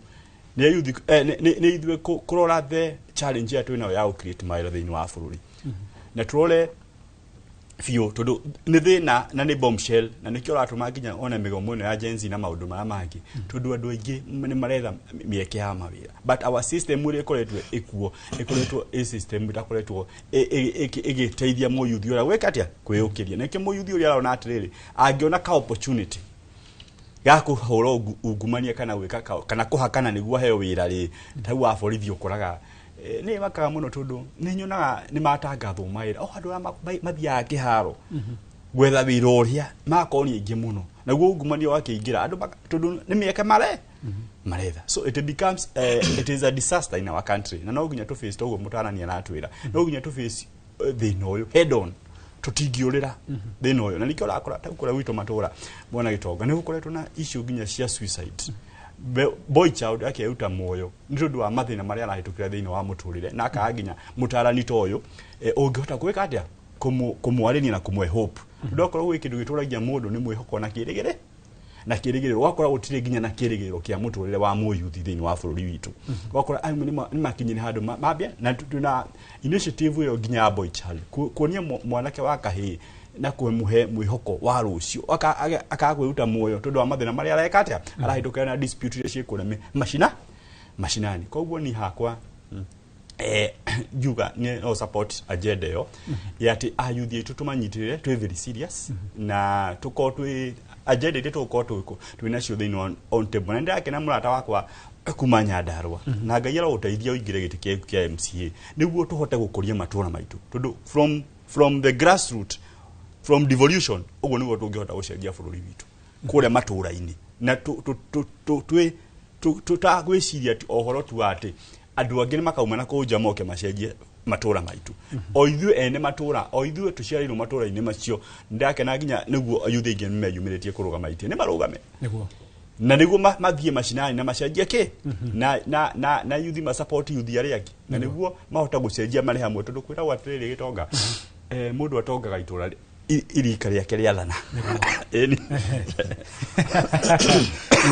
nĩ ayuthi, nĩ ithuĩ kũrora the challenge ĩrĩa twĩnayo ya gũ-create mawĩra thĩinĩ wa bũrũri, na tũrore biũ, tondũ nĩ thĩna na nĩ bombshell, na nĩkĩo ũratũma nginya one mĩgomo ĩno ya Gen Z na maũndũ marĩa mangĩ, tondũ andũ aingĩ nĩ maretha mĩeke ya mawĩra, but our system ĩrĩa ĩkoretwo ĩkuo ĩkoretwo ĩ system ĩtakoretwo ĩgĩteithia mũyuthi ũrĩa gwĩka atĩa, kwĩyũkĩria. Nĩkĩo mũyuthi ũrĩa arona atĩrĩrĩ, angĩona ka opportunity ga kũhũra ungumania kana gwĩka kana kũhakana nĩguo aheo wĩra rĩ, ta wa borithi ũkoraga nĩ makaga mũno, tondũ nĩ nyonaga nĩ matangathwo mawĩra o andũ arĩa mathiaga kĩharo gwetha wĩra ũrĩa magakorwo nĩ aingĩ mũno, naguo ungumania wakĩingĩra andũ tondũ nĩ mĩeke maretha. So it becomes it is a disaster in our country, na no nginya tũ face toguo mũtarania aratwĩra, no nginya tũ face thĩna ũyũ head on. Tũtingĩũrĩra thĩna ũyũ, na nĩkĩo ũrakora ta kũrĩa gwitũ matũra, mwana Gĩtonga, nĩ gũkoretwo na issue nginya cia suicide. Boy child akeruta muoyo nĩ tondũ wa mathĩna marĩa arahĩtũkĩra thĩinĩ wa mũtũrĩre, na akaga nginya mũtarani ta ũyũ ũngĩhota gwĩka atĩa. Kũmwarĩria na kũmwe hope, tondũ akorwo gwĩ kĩndũ gĩtũragia mũndũ nĩ mwĩhoko na kĩrĩgĩrĩ na kĩrĩgĩrĩro. Wakora gũtirĩ nginya na kĩrĩgĩrĩro kĩa mũtũrĩre wa mũyuthi thĩinĩ wa bũrũri witũ, wakora amwe nĩ makinyire handũ mambia na twĩna initiative ĩyo nginya ya boy child, kuonia mwanake wa kahĩĩ na kũmũhe mwĩhoko wa rũciũ, akaga kwĩruta muoyo tondũ wa mathĩna marĩa areka atĩa arahĩtũkĩra na dispute iria ciĩ kũrĩa macinani. Koguo ni hakwa njuga nĩ no support agenda ĩyo ya atĩ ayuthi aitũ tũmanyitĩrĩre, twĩ very serious na tũkorwo twĩ agenda iria tũgũkorwo twĩ nacio thĩinĩ wa on table. Na nĩndĩrakena mũrata wakwa kuma Nyandarua, na Ngai arogũteithia ũingĩre gĩtĩ kĩa MCA nĩguo tũhote gũkũria matũra maitũ, tondũ from the grassroot, from devolution, ũguo nĩguo tũngĩhota gũcenjia bũrũri witũ kũrĩa matũra-inĩ, na twĩ tũtagwĩciria atĩ ũhoro tu wa atĩ andũ angĩ nĩ makauma na kũu nja moke macenjie matũra maitũ, o ithuĩ ene matũra, o ithuĩ tũciarĩirwo matũra-inĩ macio. Ndakena nginya nĩguo ayuthi aingĩ nĩ meyumĩrĩtie kũrũgama itĩ, nĩ marũgame na nĩguo mathiĩ macinani na macenjie kĩ na yuthi ma support yuthi arĩa angĩ, na nĩguo mahota gũcenjia marĩ hamwe, tondũ kwĩragwo atĩrĩrĩ, gĩtonga, mũndũ atongaga itũra irika rĩake rĩathana. Ĩni.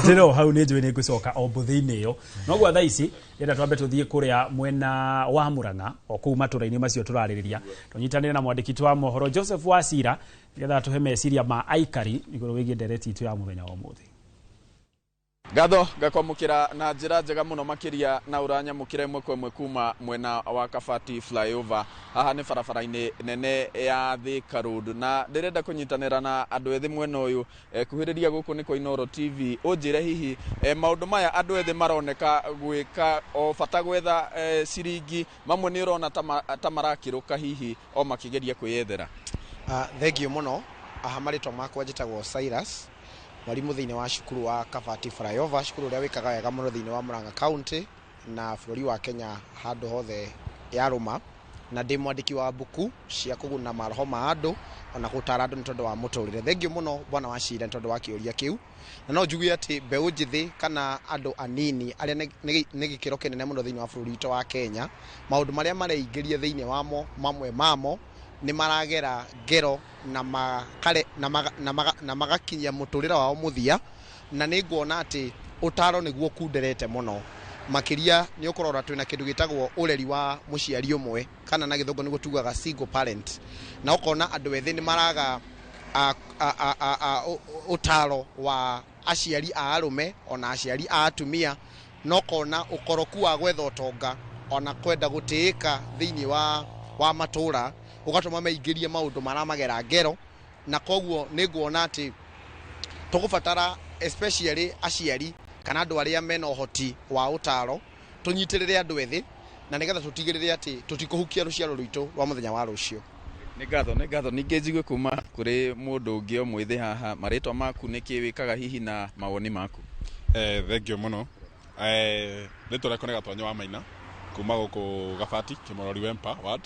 Njĩra hau nĩ njũĩ nĩ ngũcoka o mbũthĩ-inĩ ĩyo, no gwa thaa ici ndĩrenda twambe tũthiĩ kũrĩa mwena wa Murang'a, o kũu matũra-inĩ macio tũrarĩrĩria, tũnyitanĩre na mwandĩki wa mohoro Joseph Wasira nĩgetha tũhe meciria ma aikari igũrũ wĩgiĩ ndereti itũ ya mũthenya wa ũmũthĩ. Ngatho ngakwamũkĩra na njĩra njega mũno makĩria, na ũranyamũkĩra ĩmwe kwa ĩmwe kuma mwena wa Kabati flyover. Haha nĩ barabara-inĩ nene ya Thika Road, na ndĩrenda kũnyitanĩra na andũ ethĩ mwena ũyũ. Kuhĩrĩria gũkũ nĩ kwa Inooro TV, ũnjĩre hihi maũndũ maya andũ ethĩ maroneka gwĩka o bata gwetha ciringi, mamwe nĩ ũrona ta marakĩrũka hihi o makĩgeria kwĩyethera? Thengio mũno. Aha marĩtwa makwa njĩtagwo Cyrus, mwarimũ thĩinĩ wa cukuru wa Kabati Flyover, cukuru ũrĩa wĩkaga wega mũno thĩinĩ wa Murang'a County na bũrũri wa Kenya handũ hothe yarũma, na ndĩ mwandĩki wa mbuku cia kũguna maroho ma andũ ona gũtara andũ nĩ tondũ wa mũtũrĩre. Thengio mũno bwana wa Cira nĩ tondũ wa kĩũria kĩu, na no njuge atĩ mbeũ njĩthĩ kana andũ anini arĩa nĩ gĩkĩro kĩnene mũno thĩinĩ wa bũrũri witũ wa Kenya, maũndũ marĩa mareingĩria thĩinĩ wamo, mamwe mamo nĩ maragera ngero na makare na magakinyia mũtũrĩre wao mũthia, na nĩ nguona atĩ ũtaro nĩguo kunderete mũno makĩria. Nĩ ũkũrora twĩna kĩndũ gĩtagwo ũreri wa mũciari ũmwe, kana na gĩthũngũ nĩguo tugaga single parent, na ũkona andũ ethĩ nĩ maraga ũtaro wa aciari a arũme ona aciari a atumia, na ũkona ũkoroku wa gwetha ũtonga ona kwenda gũtĩĩka thĩinĩ wa matũra ũgatũma meingĩrie maũndũ maramagera ngero, na koguo nĩ nguona atĩ tũgũbatara especially aciari kana andũ arĩa mena ũhoti wa ũtaro tũnyitĩrĩre andũ ethĩ, na nĩgetha tũtigĩrĩre atĩ tũtikũhukia rũciaro rwitũ rwa mũthenya wa rũciũ. Nĩ ngatho, nĩ ngatho. Ningĩ njigue kuma kũrĩ mũndũ ũngĩ o mwĩthĩ haha, marĩtwa maku nĩ kĩ wĩkaga hihi na mawoni maku? Thengio mũno. Rĩtwa rĩakwa nĩ Gatwanya wa Maina kuma gũkũ Gabati Kĩmorori Wempa ward,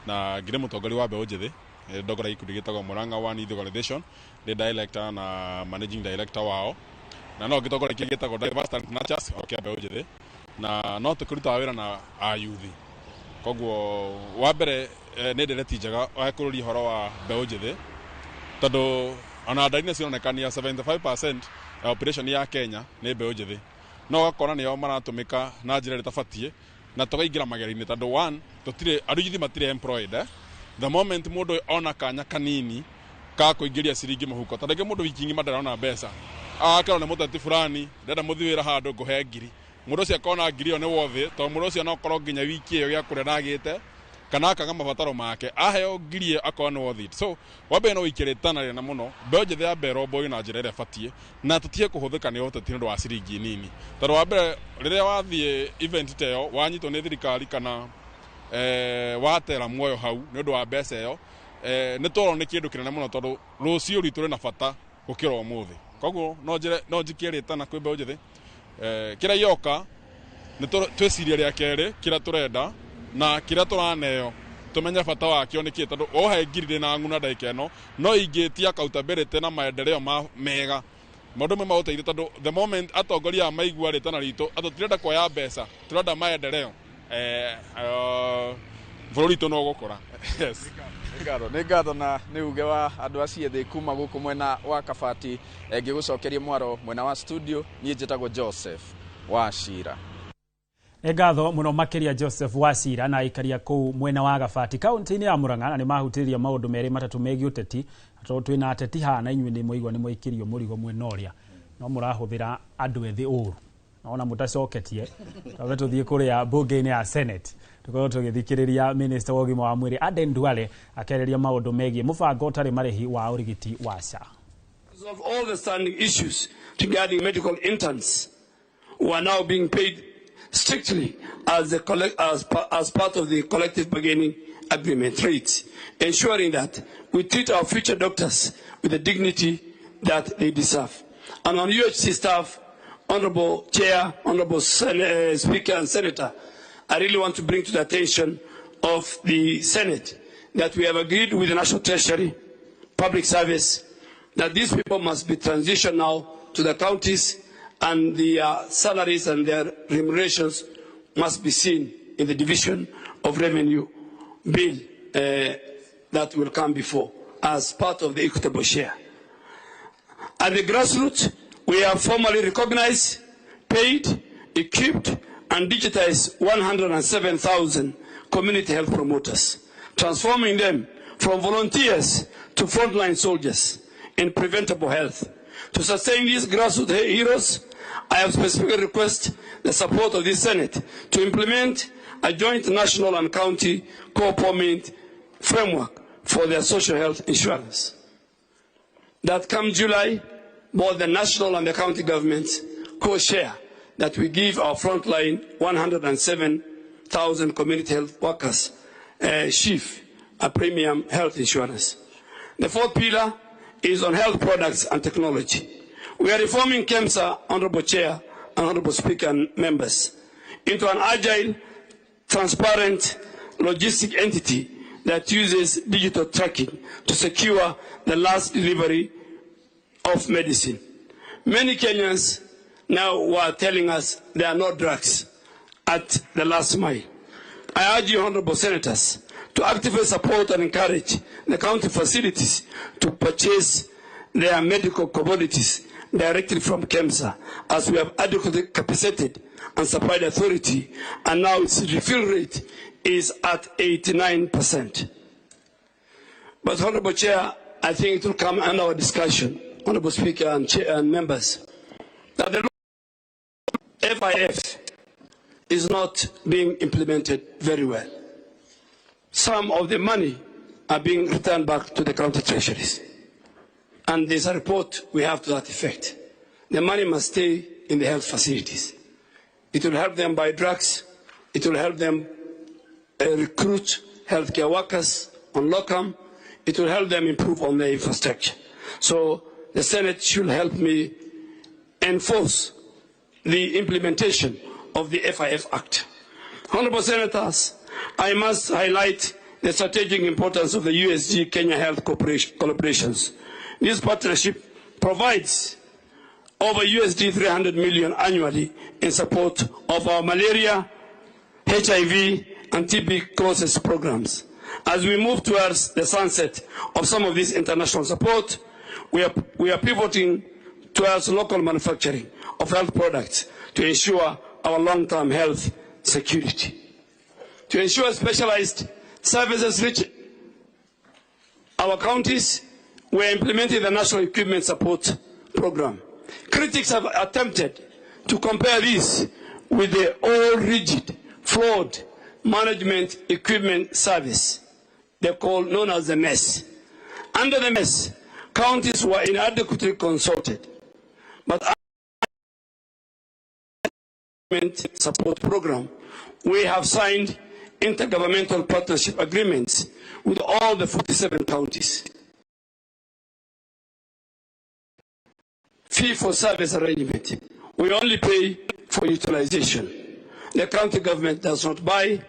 na ngĩrĩ mũtongoria wa mbeũ njĩthĩ, ndongoragia gĩkundi gĩtagwo Murang'a One Youth Organization, ndĩ director na managing director wao, na no ngĩtongoria kĩngĩ gĩtagwo Diverse Talent Nurtures, o kĩa mbeũ njĩthĩ, na no tũkĩrutaga wĩra na ayuthi. Koguo wa mbere, nĩ ndereti njega wa kũrũria ũhoro wa mbeũ njĩthĩ, tondũ ona ndari nĩ cironekania 75% ya population ya Kenya nĩ mbeũ njĩthĩ, no ũgakora nĩo maratũmĩka na njĩra ĩrĩa ĩtabatiĩ, na tũkaingĩra magerio-inĩ, tondũ one, tũtirĩ andũ ithuĩ matirĩ employed. The moment mũndũ ona kanya kanini ka kũingĩria ciringi mũhuko, ta rĩngĩ mũndũ wiki ng'ima ndarona mbeca, akerwo nĩ mũteti fulani ndĩrenda mũthiĩ wĩra handũ ngũhe ngiri, mũndũ ũcio akona ngiri ĩyo nĩ worth it, tondũ mũndũ ũcio no korwo nginya wiki ĩyo gĩa kũrĩa ndagĩte kana akaga mabataro make, aheo ngiri ĩyo akorwo nĩ worth it. So wa mbere no wĩikĩre itana rĩna mũno mbeũ njĩthĩ ya mbere ĩromboyo na njĩra ĩrĩa ĩbatiĩ, na tũtige kũhũthĩka nĩ ũteti nĩ ũndũ wa ciringi nini, tondũ wa mbere rĩrĩa wathiĩ event ta ĩyo wanyitwo nĩ thirikari kana watera muoyo hau nĩ ũndũ wa mbeca ĩyo, nĩ tworwo nĩ kĩndũ kĩnene mũno, tondũ rũciũ rwitũ rwĩna bata gũkĩra ũmũthĩ. Koguo no njĩre no njikie rĩtana kwĩ mbeũ njĩthĩ, kĩrĩa gĩoka nĩ twĩcirie rĩa kerĩ kĩrĩa tũrenda na kĩrĩa tũraneo, tũmenye bata wakĩo nĩ kĩ, tondũ wohe ngiri ndĩna ng'una ndagĩka ĩno no ingĩtia accountability na maendeleo ma mega maũndũ me magũteithia, tondũ the moment atongoria aya maigua rĩtana ritũ atĩ tũtirenda kuoya mbeca, tũrenda maendeleo. Bũrũri witũ no ũgũkũra. Yes. Nĩ ngatho na nĩ uge wa andũ acio thĩ kuma gũkũ mwena wa Kabati. Ngĩgũcokeria mwaro mwena wa studio, niĩ njĩtagwo Joseph Wachira. Nĩ ngatho mũno makĩria Joseph Wachira na aikaria kũu mwena wa Gabati kaunti-inĩ ya Murang'a, na nĩ mahutĩrĩria maũndũ merĩ matatũ megiĩ ũteti. Na tondũ twĩna ateti haha na inyuĩ nĩ mwaigua nĩ mwaikĩrio mũrigo mwena ũrĩa no mũrahũthĩra andũ ethĩ ũru, naona mũtacoketie, twambe tũthiĩ kũrĩa mbunge-inĩ ya Senate tũkorwo tũgĩthikĩrĩria Minister wa ũgima wa mwĩrĩ Aden Duale akĩarĩria maũndũ megiĩ mũbango ũtarĩ marĩhi wa ũrigiti wa SHA. Resolve all the standing issues regarding medical interns who are now being paid strictly as part of the collective bargaining agreement rates, ensuring that we treat our future doctors with the dignity that they deserve. And on UHC staff, Honorable Chair, Honorable Speaker and Senator, I really want to bring to the attention of the Senate that we have agreed with the National Treasury, Public Service, that these people must be transitioned now to the counties, and the salaries and their remunerations must be seen in the division of revenue bill that will come before as part of the equitable share. At the grassroots, we have formally recognized, paid, equipped, and digitized 107,000 community health promoters, transforming them from volunteers to frontline soldiers in preventable health. To sustain these grassroots heroes, I have specifically requested the support of this Senate to implement a joint national and county co-payment framework for their social health insurance. That come July, both the national and the county governments co-share that we give our frontline 107,000 community health workers SHIF, a premium health insurance. The fourth pillar is on health products and technology. We are reforming KEMSA, Honorable Chair and Honorable Speaker and members, into an agile, transparent logistic entity that uses digital tracking to secure the last delivery of medicine. Many Kenyans now were telling us there are no drugs at the last mile. I urge you, Honorable Senators, to actively support and encourage the county facilities to purchase their medical commodities directly from KEMSA, as we have adequately capacitated and supplied authority, and now its refill rate is at 89%. But Honorable Chair, I think it will come under our discussion, Honorable Speaker and Chair and members, that the FIF is not being implemented very well. Some of the money are being returned back to the county treasuries. And there's a report we have to that effect. The money must stay in the health facilities. It will help them buy drugs. It will help them recruit healthcare workers on locum. It will help them improve on their infrastructure. So the Senate should help me enforce the implementation of the FIF Act. Honorable Senators, I must highlight the strategic importance of the USG Kenya Health collaborations. This partnership provides over USD 300 million annually in support of our malaria, HIV, and TB crosses programs. As we move towards the sunset of some of this international support, we are pivoting towards local manufacturing of health products to ensure our long-term health security. To ensure specialized services reach our counties, we are implementing the National Equipment Support Program. Critics have attempted to compare this with the old rigid, flawed management equipment service, they call known as the MES. Under the MES, counties were inadequately consulted, but support program, we have signed intergovernmental partnership agreements with all the 47 counties. Fee for service arrangement. We only pay for utilization. The county government does not buy,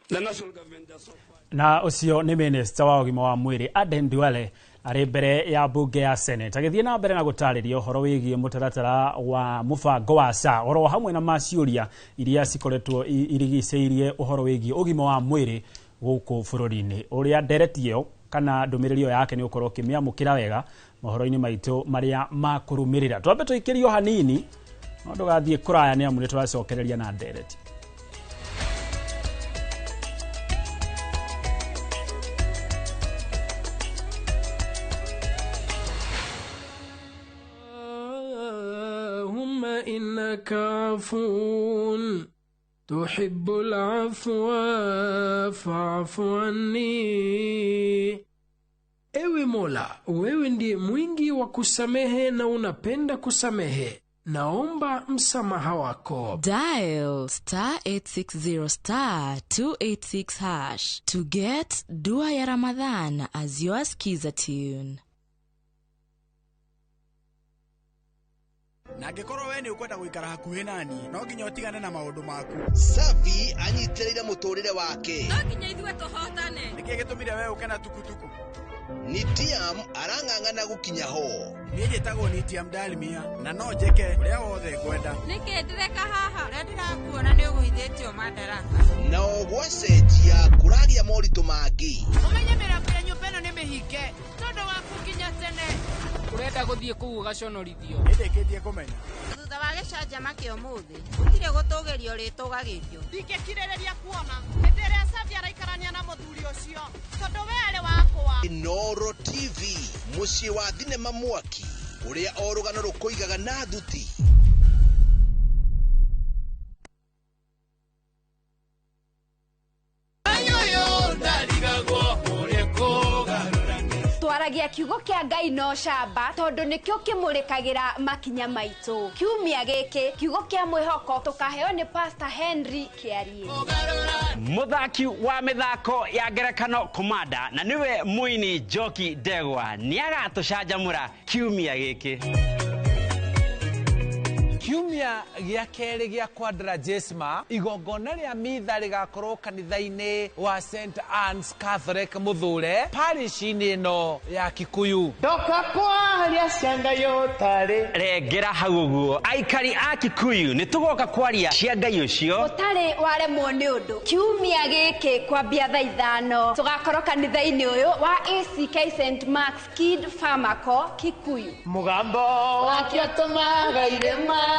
the national government does not buy. Na ucio ni minister wa ũgima wa mwĩrĩ Aden Duale arĩ mbere ya mbunge ya Senate agĩthiĩ na mbere na gũtarĩria ũhoro wĩgiĩ mũtaratara wa mũbango wa SHA oro hamwe na maciũria iria cikoretwo irigicĩirie ũhoro wĩgiĩ ũgima wa mwĩrĩ Gũkũ bũrũri-inĩ ũrĩa ndereti ĩyo kana ndũmĩrĩri ĩyo yake nĩ ũkorwo ũkĩmĩamũkĩra wega mohoro-inĩ maitũ marĩa makũrũmĩrĩra. Twambe tũikĩrio hanini, no ndũgathiĩ kũraya nĩ amu nĩ tũracokereria na ndereti. اللهم إنك عفو تحب العفو فاعف عني. Ewe Mola, wewe ndiye mwingi wa kusamehe na unapenda kusamehe. Naomba msamaha wako. Dial star 860 star 286 hash to get Dua ya Ramadhan as your skiza tune. Na angĩkorwo we nĩ ũkwenda gũikara hakuhĩ nani, no nginya ũtigane na maũndũ maku. Safi anyitĩrĩire mũtũrĩre wake. No nginya ithuĩ tũhotane. Nĩkĩ gĩtũmire we ũke na tukutuku? Nitiam arang'ang'ana gũkinya ho. Niĩ njĩtagwo Nitiam Dalmia na no njĩke ũrĩa wothe ngwenda. Nĩkĩ ndĩreka haha? Ũrĩa ndĩrakuona nĩ ũgũithĩtio madaraka. Nao gwacenjia kũragĩa moritũ mangĩ. Ũmenye mĩrango ya nyũmba ĩno nĩ mĩhinge tondũ waku nginya tene. Urenda guthie kuu ugaconorithio. Nĩndĩkĩtie kũmenya. Thutha wa gĩcanjama kĩa ũmũthĩ gũtirĩ gũtũgĩrio rĩtũgagĩrio. Ndingĩkirĩrĩria kuona hĩndĩ ĩrĩa Safi araikarania na mũthuri ũcio tondũ we arĩ wakwa. Inooro TV, mũciĩ wa thinema mwaki ũrĩa o rũgano rũkũigaga na thuti. Twaragia kiugo kia Ngai no camba tondu nikio kimurikagira makinya maitu. Kiumia giki kiugo kia mwihoko tukaheo ni Pastor Henry Kiarie. Muthaki wa mithako ya ngerekano Komanda na niwe muini Njoki Ndegwa niagatucanjamura kiumia giki. Kiumia gĩa kerĩ gĩa Quadragesima, igongona rĩa mitha rĩgakorwo kanitha-inĩ wa St Anne's Catholic Muthure, parish-inĩ ĩno ya Kikuyu. Ndoka kwaria cia Ngai ũtarĩ. Rengera hau ũguo, aikari a Kikuyu nĩ tũgoka kwaria cia Ngai ũcio ũtarĩ waremwo nĩ ũndũ. Kiumia gĩkĩ kwambia thaa 5 tũgakorwo kanitha-inĩ ũyũ wa ACK St Mark's Kid Pharmaco Kikuyu. Mũgambo wake ũtũmaga irĩma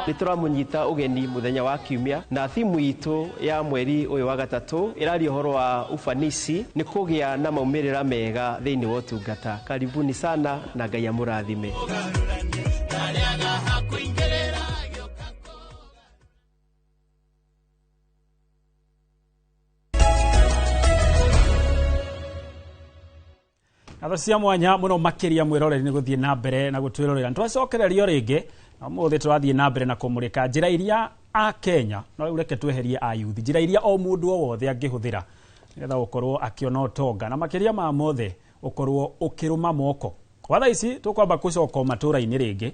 Nĩ tũramũnyita ũgeni mũthenya wa kiumia na thimu itũ ya mweri ũyũ wa gatatũ ĩraria ũhoro wa ufanisi nĩ kũgĩa na maumĩrĩra mega thĩinĩ wa ũtungata. Karibuni sana na Ngai amũrathime. Ngatho cia mwanya muno makiria mwiroreri ni guthie na mbere na gutwirorera. Nitwacokererio ringi na umuthi turathie na mbere na kumurika njira iria a Kenya no riu reke tweherie a youth, njira iria o mundu o wothe angihuthira nigetha gukorwo akiona utonga na makiria ma mothe ukorwo ukiruma moko. Kwa thaa ici tukwamba gucoka matura-ini ringi,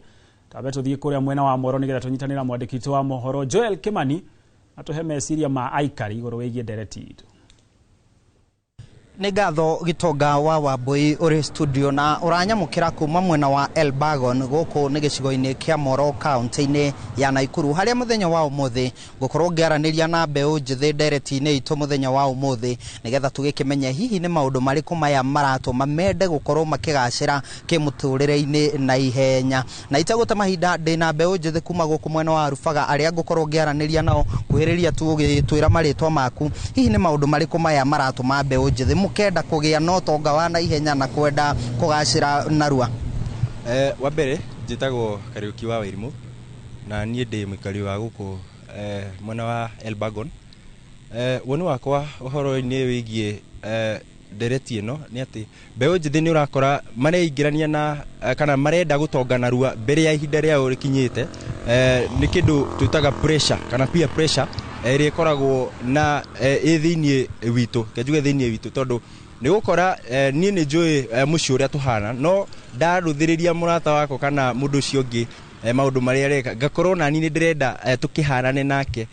tambe tuthie kuria mwena wa Moro nigetha tunyitanira mwandiki witu wa mohoro Joel Kimani atuhe meciria ma aikari iguru wigie ndereti itu. Nĩ ngatho Gitonga wa Wambui ũrĩ studio na ũranyamũkĩra kuma mwena wa Elbagon gũkũ nĩ gĩcigo-inĩ kĩa Moro kaunti-inĩ ya Naikuru harĩa mũthenya wa ũmũthĩ ngũkorwo ngĩaranĩria na mbeũ njĩthĩ ndereti-inĩ itũ mũthenya wa ũmũthĩ nĩgetha tũgĩkĩmenye hihi nĩ maũndũ marĩkũ maya maratũma mende gũkorwo makĩgacĩra kĩmũtũrĩre-inĩ na ihenya. Na itegũte mahinda ndĩna mbeũ njĩthĩ kuma gũkũ mwena wa Rubaga arĩa ngũkorwo ngĩaranĩria nao kuhĩrĩria tu ũgĩtwĩra marĩtwa maku, hihi nĩ maũndũ marĩkũ maya maratũma mbeũ njĩthĩ kenda kũgĩa na ũtonga wa naihenya na kwenda kũgacĩra narua? Wa mbere njĩtagwo Kariũki wa Wairimũ na niĩ ndĩ mũikari wa gũkũ mwena wa Elbagon. Woni wakwa ũhoro-inĩ wĩgiĩ ndereti ĩno nĩ atĩ mbeũ njĩthĩ nĩ ũrakora mareingĩrania na kana marenda gũtonga narua mbere ya ihinda rĩao rĩkinyĩte. Nĩ kĩndũ twĩtaga pressure kana peer pressure ĩrĩa ĩkoragwo na ĩ thĩinĩ witũ, kenjuge thĩinĩ witũ tondũ nĩ gũkora niĩ nĩ njũĩ mũciĩ ũrĩa tũhana no ndarũthĩrĩria mũrata wakwa kana mũndũ ũcio ũngĩ maũndũ marĩa areka ngakorwo nani nĩ ndĩrenda tũkĩhanane nake.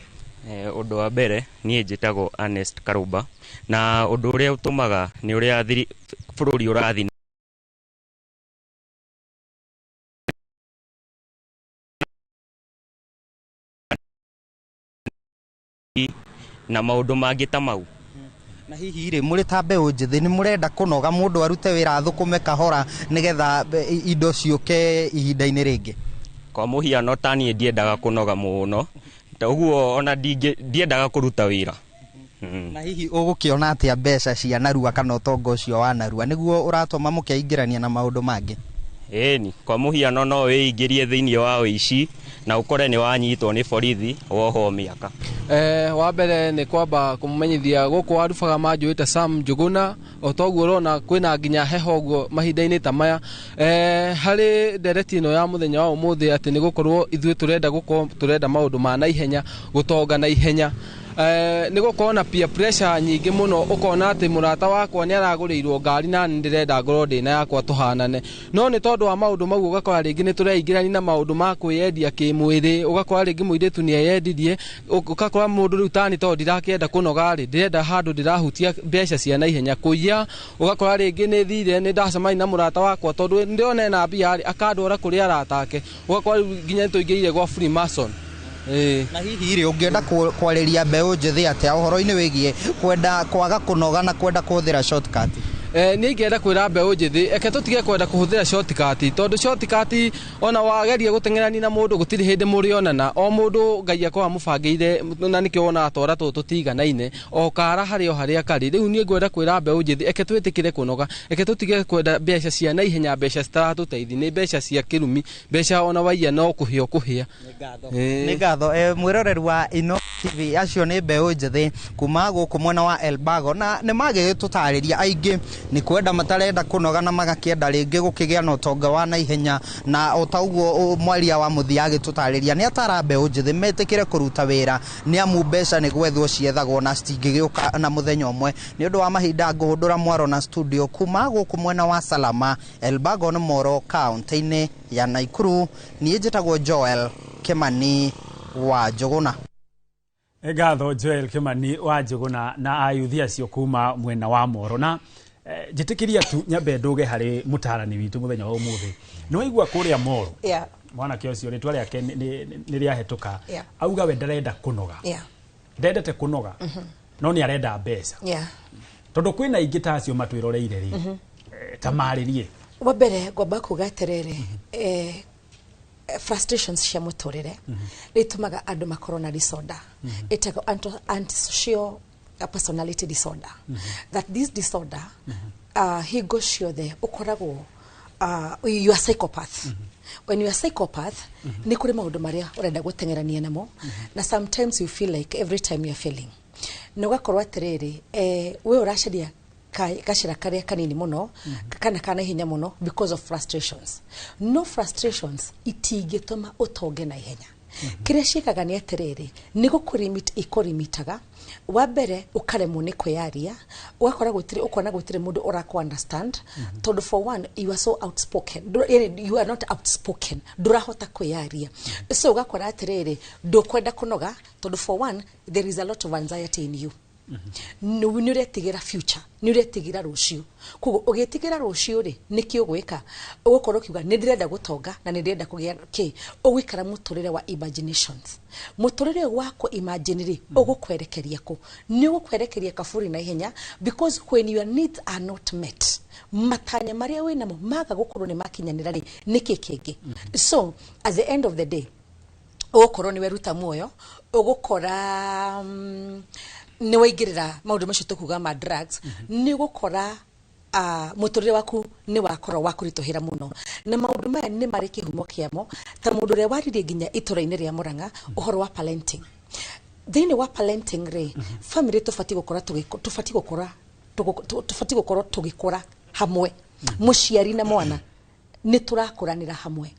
Ũndũ wa mbere niĩ njĩtagwo Ernest Karũmba na ũndũ ũrĩa ũtũmaga nĩ ũrĩa bũrũri ũrathiĩ Na maũndũ mangĩ ta mau. Na hihi rĩ, mũrĩ ta mbeũ njĩthĩ, nĩ mũrenda kũnoga, mũndũ arute wĩra, athũkũme kahora nĩgetha indo ciũke ihinda-inĩ rĩngĩ? Kwa mũhiano, ta niĩ ndiendaga kũnoga mũno, ta ũguo ona ndiendaga kũruta wĩra. Na hihi ũgũkĩona atĩa mbeca cia narua kana ũtonga ũcio wa narua nĩguo ũratũma mũkeingĩrania na maũndũ mangĩ? Ĩni, kwa mũhiano no wĩingĩrie thĩinĩ wa ũici na ũkore nĩ wanyitwo nĩ borithi, wohwo mĩaka. Wa mbere nĩ kwamba kũmũmenyithia gũkũ Warubaga manjũĩte Sam Njũgũna. O toguo ũrona kwĩna nginya heho ũguo mahinda-inĩ ta maya, harĩ ndereti ĩno ya mũthenya wa ũmũthĩ, atĩ nĩ gũkorwo ithuĩ tũrenda gũkorwo tũrenda maũndũ ma naihenya, gũtonga na ihenya, nĩ gũkorwo na peer pressure nyingĩ mũno. Ũkona atĩ mũrata wakwa nĩ aragũrĩirwo ngari na nĩ ndĩrenda ngorwo ndĩna yakwa tũhanane, no nĩ tondũ wa maũndũ mau ũgakora rĩngĩ nĩ tũreingĩrania na maũndũ ma kwĩyendia kĩmwĩrĩ. Ũgakora rĩngĩ mũirĩtu nĩ eyendirie, ũgakora mũndũ rĩu tani tondũ ndirakĩenda kũnoga rĩ, ndĩrenda handũ ndĩrahutia mbeca cia naihenya, kũiya. Ũgakora rĩngĩ nĩ thire, nĩ ndacemania na mũrata wakwa, tondũ ndĩrona ena mbia rĩ, akandwara kũrĩ arata ake, ũgakora rĩu nginya nĩ tũingĩrire gwa Freemason. Na hihi rĩ, ũngĩenda kwarĩria mbeũ njĩthĩ atĩa ũhoro-inĩ wĩgiĩ kwenda kwaga kũnoga na kwenda kũhũthĩra shortcut? Niĩ ingĩenda kwĩra mbeũ njĩthĩ, eke tũtige kwenda kũhũthĩra shortcut, tondũ shortcut ona wageria gũteng'erania na mũndũ, gũtirĩ hĩndĩ mũrĩonana. O mũndũ Ngai akorwo amũbangĩire, na nĩkĩo wonaga twara tũtũ tũtiganaine, o kara harĩ o harĩa karĩ. Rĩu niĩ ngwenda kwĩra mbeũ njĩthĩ, eke twĩtĩkĩre kũnoga, eke tũtige kwenda mbeca cia naihenya, mbeca citaratũteithia, nĩ mbeca cia kĩrumi, mbeca ona waiya no kũhĩa ũkũhĩa. Nĩ ngatho, mwĩroreri wa Ino TV. Acio nĩ mbeũ njĩthĩ kuma gũkũ mwena wa Elbago, na nĩ magĩgĩtũtarĩria aingĩ nĩ kwenda matarenda kũnoga na magakĩenda rĩngĩ gũkĩgĩa na ũtonga wa naihenya. Na o ta ũguo mwaria wa mũthia agĩtũtarĩria, nĩ atara mbeũ njĩthĩ metĩkĩre kũruta wĩra, nĩ amu mbeca nĩ gwethwo ciethagwo na citingĩgĩũka na mũthenya ũmwe. Nĩ ũndũ wa mahinda, ngũhũndũra mwaro na studio kuma gũkũ mwena wa Salama, Elbagon Moro, kaunti-inĩ ya Naikuru. Niĩ njĩtagwo Joel Kimani wa Njũgũna. Ngatho, Joel Kimani wa Njũgũna, na ayuthi acio kuma mwena wa Moro. Na njĩtĩkĩria tu nyambe ndũge harĩ mũtarani witũ mũthenya wa ũmũthĩ. Nĩ waigua kũrĩa Moro, mwanake ũcio rĩtwa rĩake nĩ rĩahĩtũka, auga we ndarenda kũnoga, ndendete kũnoga, no nĩ arenda mbeca, tondũ kwĩna aingĩ ta acio matwĩroreire rĩ, ta marĩrie. Wa mbere ngwamba kuga atĩrĩrĩ, frustrations cia mũtũrĩre nĩ itũmaga andũ makorwo na disorder ĩtagwo antisocial personality disorder, that this disorder, hingo ciothe ũkoragwo you are psychopath. When you are psychopath, nĩ kũrĩ maũndũ marĩa ũrenda gũteng'erania namo, na sometimes you feel like every time you are failing, na ũgakorwo atĩrĩrĩ, we ũracaria gacĩra karĩa kanini mũno kana kana ihenya mũno because of frustrations. No frustrations itingĩtũma ũtonge na ihenya. Kĩrĩa ciĩkaga nĩ atĩrĩrĩ, nĩ gũkũrimit ikũrimitaga. Wa mbere, ũkaremwo nĩ kwĩyaria, ũgakora gũtirĩ, ũkona gũtirĩ mũndũ ũrakũ understand, tondũ for one you are so outspoken. Yani you are not outspoken, ndũrahota kwĩyaria. So ũgakora atĩrĩrĩ, ndũkwenda kũnoga, tondũ for one there is a lot of anxiety in you. Nĩ ũretigĩra future, nĩ ũretigĩra rũciũ. Koguo ũgĩtigĩra rũciũ rĩ, nĩkĩ ũgwĩka? Ũgũkorwo ũkiuga nĩ ndĩrenda gũtonga na nĩ ndĩrenda kũgĩa kĩ. Ũgũikara mũtũrĩre wa imaginations. Mũtũrĩre ũyũ wa kũ imagine rĩ, ũgũkwerekeria kũ? Nĩ ũgũkwerekeria kaburi na ihenya, because when your needs are not met, matanya marĩa wĩnamo maga gũkorwo nĩ makinyanĩra rĩ, nĩkĩ kĩngĩ? So at the end of the day, ũgũkorwo nĩ weruta muoyo, ũgũkora nĩ waingĩrĩra maũndũ macio tũkuga ma drugs. Nĩ ũgũkora mũtũrĩre waku nĩ wakorwo wa kũritũhĩra mũno, na maũndũ maya nĩ marĩ kĩhumo kĩamo, ta mũndũ ũrĩa waririe nginya itũra-inĩ rĩa Mũrang'a ũhoro wa parenting. Thĩinĩ wa parenting rĩ, family tũbatiĩ gũkorwo tũgĩkũra hamwe, mũciari na mwana nĩ tũrakũranĩra hamwe.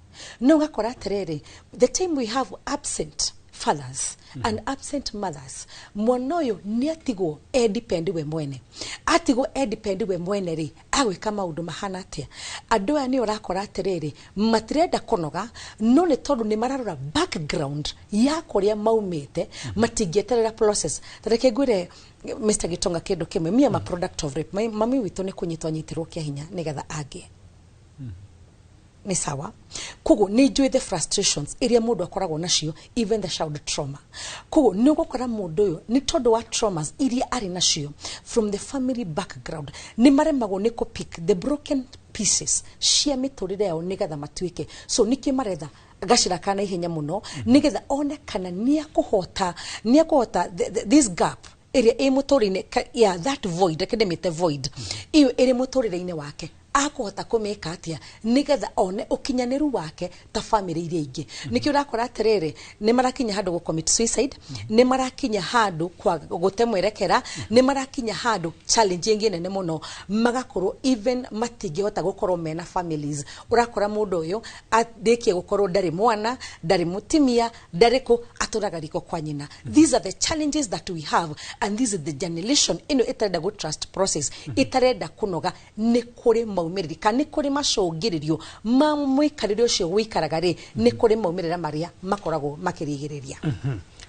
No ũgakora atĩrĩrĩ, the time we have absent fathers and absent mothers, mwana ũyũ nĩ atigwo edepend we mwene. Atigwo edepend we mwene rĩ, agwĩka maũndũ mahana atĩa? Andũ aya nĩ ũrakora atĩrĩrĩ, matirenda kũnoga, no nĩ tondũ nĩ mararora background ya kũrĩa maumĩte, matingĩeterera process. Ta reke ngwĩre, Mr. Gitonga, kĩndũ kĩmwe. Me am a product of rape. Mami witũ nĩ kũnyitwo anyitirwo kĩa hinya nĩgetha angĩe. Nĩ sawa. Koguo nĩ njũĩ the frustrations iria mũndũ akoragwo nacio, even the child trauma. Koguo nĩ ũgũkora mũndũ ũyũ, nĩ tondũ wa traumas iria arĩ nacio from the family background, nĩ maremagwo nĩ kũ pick the broken pieces cia mĩtũrĩre yao nĩgetha matuĩke. So nĩkĩo maretha gacĩra ka naihenya mũno, nĩgetha one kana nĩ akũhota this gap ĩrĩa ĩ mũtũrĩre-inĩ, yeah, that void, reke ndĩmĩte void ĩyo ĩrĩ mũtũrĩre-inĩ wake, akũhota kũmĩka atĩa nĩgetha one ũkinyanĩru wake ta famĩlĩ iria ingĩ. Nĩkĩo ũrakora atĩrĩrĩ, nĩ marakinya handũ gũ commit suicide, nĩ marakinya handũ kwa gũte mwerekera, nĩ marakinya handũ challenge ĩngĩ nene mũno, magakorwo even matingĩhota gũkorwo mena families. Ũrakora mũndũ ũyũ arĩkie gũkorwo ndarĩ mwana, ndarĩ mũtimia, ndarĩ kũ, atũraga riko kwa nyina. These are the challenges that we have, and this is the generation ĩno ĩtarenda gũ trust process, ĩtarenda kũnoga. Nĩ kũrĩ maumĩrĩri kana nĩ kũrĩ macũngĩrĩrio ma mũikarĩre ũcio wĩikaraga rĩ, nĩ kũrĩ maumĩrĩra marĩa makoragwo makĩrigĩrĩria.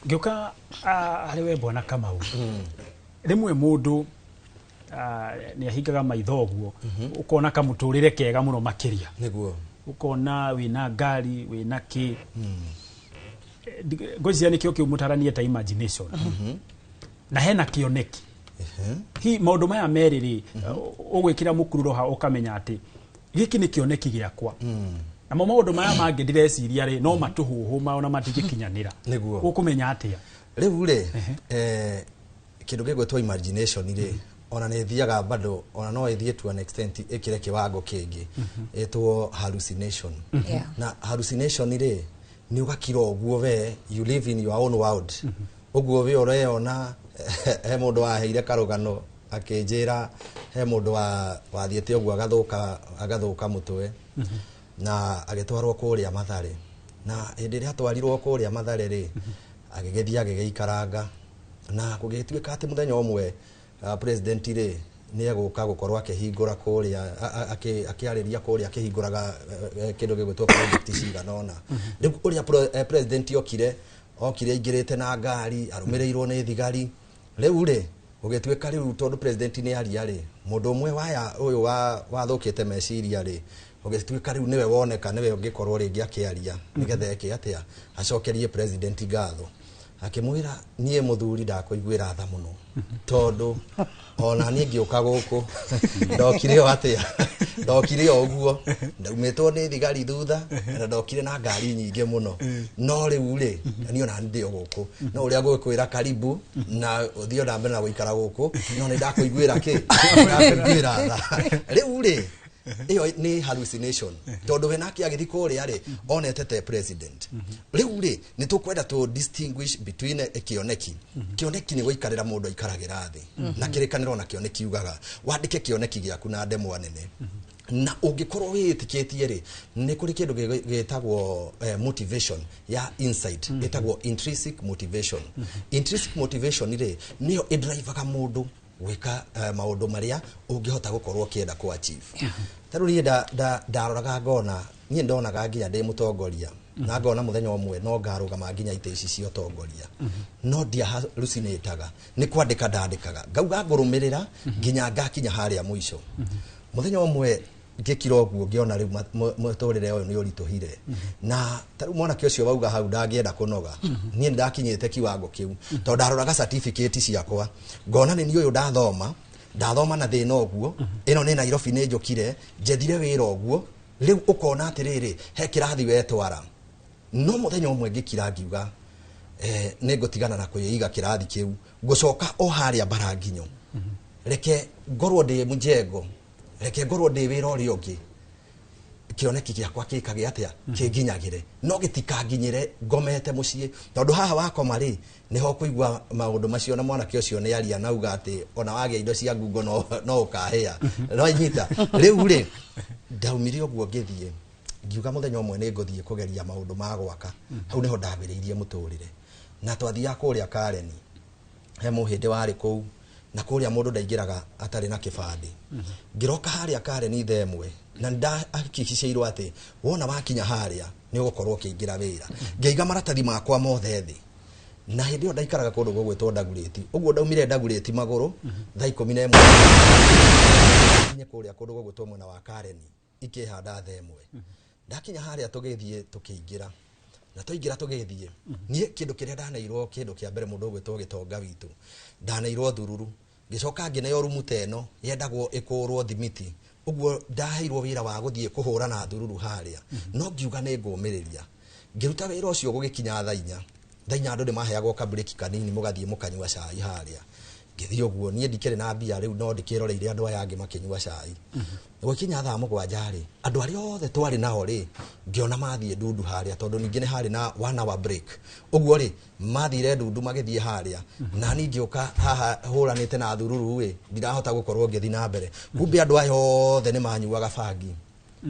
Ngĩũka harĩ we, Bwana Kamau, rĩmwe mũndũ nĩ ahingaga maitho ũguo, ũkona kamũtũrĩre kega mũno makĩria. Nĩguo. Ũkona wĩna ngari, wĩna kĩ. Ngwĩciria nĩkĩo kĩu mũtaranie ta imagination na hena kĩoneki. Hi maũndũ maya merĩ rĩ, ũgwĩkĩra mũkururo ha ũkamenya atĩ gĩkĩ nĩ kĩoneki gĩakwa, namo maũndũ maya mangĩ ndĩreciria rĩ, no matũhũhũ ona matingĩkinyanĩra? Nĩguo. Ũkũmenya atĩa? Rĩu rĩ, kĩndũ gĩgwĩtwo imagination rĩ, ona nĩ ĩthiaga bado, ona no ĩthiĩ to an extent ĩkĩre kĩwango kĩngĩ ĩtwo hallucination. Na hallucination rĩ, nĩ ũgakira ũguo, we you live in your own world, ũguo we ũreyona. He mũndũ waheire karũgano akĩnjĩra he mũndũ wathiĩte ũguo agathũka mũtwe na agĩtwarwo kũrĩa Mathare. Na hĩndĩ ĩrĩa atwarirwo kũrĩa Mathare rĩ, agĩgĩthiĩ agĩgĩikaranga, na gũgĩtuĩka atĩ mũthenya ũmwe president rĩ nĩ egũka gũkorwo akĩhingũra kũrĩa, akĩarĩria kũrĩa akĩhingũraga kĩndũ gĩgwĩtwo project cigana ũna. Rĩu ũrĩa president okire aingĩrĩte na ngari arũmĩrĩirwo nĩ thigari. Rĩu rĩ, gũgĩtuĩka rĩu tondũ president nĩ aria rĩ, mũndũ ũmwe waya ũyũ wathũkĩte meciria rĩ, ũgĩtuĩka rĩu nĩwe woneka, nĩwe ũngĩkorwo rĩngĩ akĩaria nĩgetha eke atĩa, acokerie president ngatho. Akĩmwĩra, "Niĩ mũthuri ndakũiguĩra tha mũno, tondũ ona niĩ ngĩũka gũkũ ndokire o atĩa, ndokire o ũguo, ndaumĩtwo nĩ thigari thutha na ndokire na ngari nyingĩ mũno. No rĩu rĩ, niĩ ona ndĩ o gũkũ, no ũrĩa ngũkwĩra karibu na ũthiĩ na mbere na gũikara gũkũ, no nĩ ndakũiguĩra kĩ, ndakũiguĩra tha." Rĩu rĩ, ĩyo nĩ hallucination, tondũ we nake agĩthiĩ kũrĩa rĩ, onete te president. Rĩu rĩ, nĩ tũkwenda tũ distinguish between kĩoneki. Kĩoneki nĩ gũikarĩra mũndũ aikaragĩra thĩ, na kĩrĩkanĩro nakĩo nĩ kiugaga wandĩke kĩoneki gĩaku na ndemwa nene, na ũngĩkorwo wĩĩtĩkĩtie rĩ, nĩ kũrĩ kĩndũ gĩtagwo motivation ya insight, ĩtagwo intrinsic motivation. Intrinsic motivation rĩ, nĩyo ĩdrivaga mũndũ gwĩka maũndũ marĩa ũngĩhota gũkorwo ũkĩenda kũ achieve. Ta rĩu niĩ ndaroraga ngona, niĩ ndonaga nginya ndĩ mũtongoria, na ngona mũthenya ũmwe no ngarũgama nginya itĩ ici cia ũtongoria, no ndiahalucinataga, nĩ kwandĩka ndandĩkaga, ngauga ngũrũmĩrĩra nginya ngakinya harĩa mũico. Mũthenya ũmwe ngĩkira ũguo, ngĩona rĩu mũtũrĩre ũyũ nĩ ũritũhire, na ta rĩu mwanake ũcio wauga hau ndangĩenda kũnoga, niĩ nĩndakinyĩte kiwango kĩu, tondũ ndaroraga certificate ciakwa ngona nĩ niĩ ũyũ ndathoma, ndathoma na thĩna ũguo, ĩno nĩ Nairobi nĩ njũkire njethire wĩra ũguo. Rĩu ũkona atĩrĩrĩ, he kĩrathi wetwara. No mũthenya ũmwe ngĩkira ngiuga, nĩ ngũtigana na kwĩiga kĩrathi kĩu, ngũcoka o harĩa mbaranginyo, reke ngorwo ndĩ mjengo, reke ngorwo ndĩ wĩra ũrĩa ũngĩ, kĩoneki gĩakwa gĩkage atĩa, kĩnginyagĩre, no gĩtikanginyĩre ngomete mũciĩ, tondũ haha wakoma rĩ, nĩho kũigua maũndũ macio. Na mwanake ũcio nĩ aria na auga atĩ ona wagĩa indo cia ngungo no ũkahĩa no inyita. Rĩu rĩ, ndaumire ũguo ngĩthiĩ ngiuga mũthenya ũmwe nĩ ngũthiĩ kũgeria maũndũ ma gwaka. Hau nĩho ndambĩrĩirie mũtũrĩre, na twathiaga kũrĩa Kareni, he mũhĩndĩ warĩ kũu, na kũrĩa mũndũ ndaingĩraga atarĩ na kĩbandĩ. Ngĩroka harĩa Kareni thaa 1, na ndahakikicĩirwo atĩ wona wakinya harĩa nĩ ũgũkorwo ũkĩingĩra wĩra. Ngĩiga maratathi makwa mothe thĩ, na hĩndĩ ĩyo ndaikaraga kũndũ gũgwĩtwo Ndagurĩti. Ũguo ndaumire Ndagurĩti magũrũ thaa 11 nginye kũrĩa kũndũ gũgwĩtwo mwena wa Kareni, ikĩhanda thaa 1. Ndakinya harĩa tũgĩthiĩ tũkĩingĩra, na twaingĩra tũgĩthiĩ, niĩ kĩndũ kĩrĩa ndaneirwo, kĩndũ kĩa mbere, mũndũ ũgwĩtwo gĩtonga witũ, ndaneirwo thururu, ngĩcoka ngĩneo rumu ta ĩno yendagwo ĩkũrwo thimiti. Ũguo ndaheirwo wĩra wa gũthiĩ kũhũra na thururu harĩa, no ngiuga nĩ ngũmĩrĩria. Ngĩruta wĩra ũcio gũgĩkinya thaa 4. Thaa 4 andũ nĩ maheagwo kabreki kanini, mũgathiĩ mũkanyua cai harĩa. Ngĩthiĩ ũguo, niĩ ndikĩrĩ na mbia rĩu, no ndĩkĩroreire andũ aya angĩ makĩnyua cai. Gũkinya thaa 7 rĩ, andũ arĩa othe twarĩ nao rĩ, ngĩona mathiĩ ndundu harĩa, tondũ ningĩ nĩ harĩ na 1 hour break. Ũguo rĩ, mathire ndundu magĩthiĩ harĩa, na niĩ ngĩũka haha hũranĩte na thururu ĩ, ndirahota gũkorwo ngĩthiĩ na mbere. Kumbe andũ aya othe nĩ manyuaga bangi.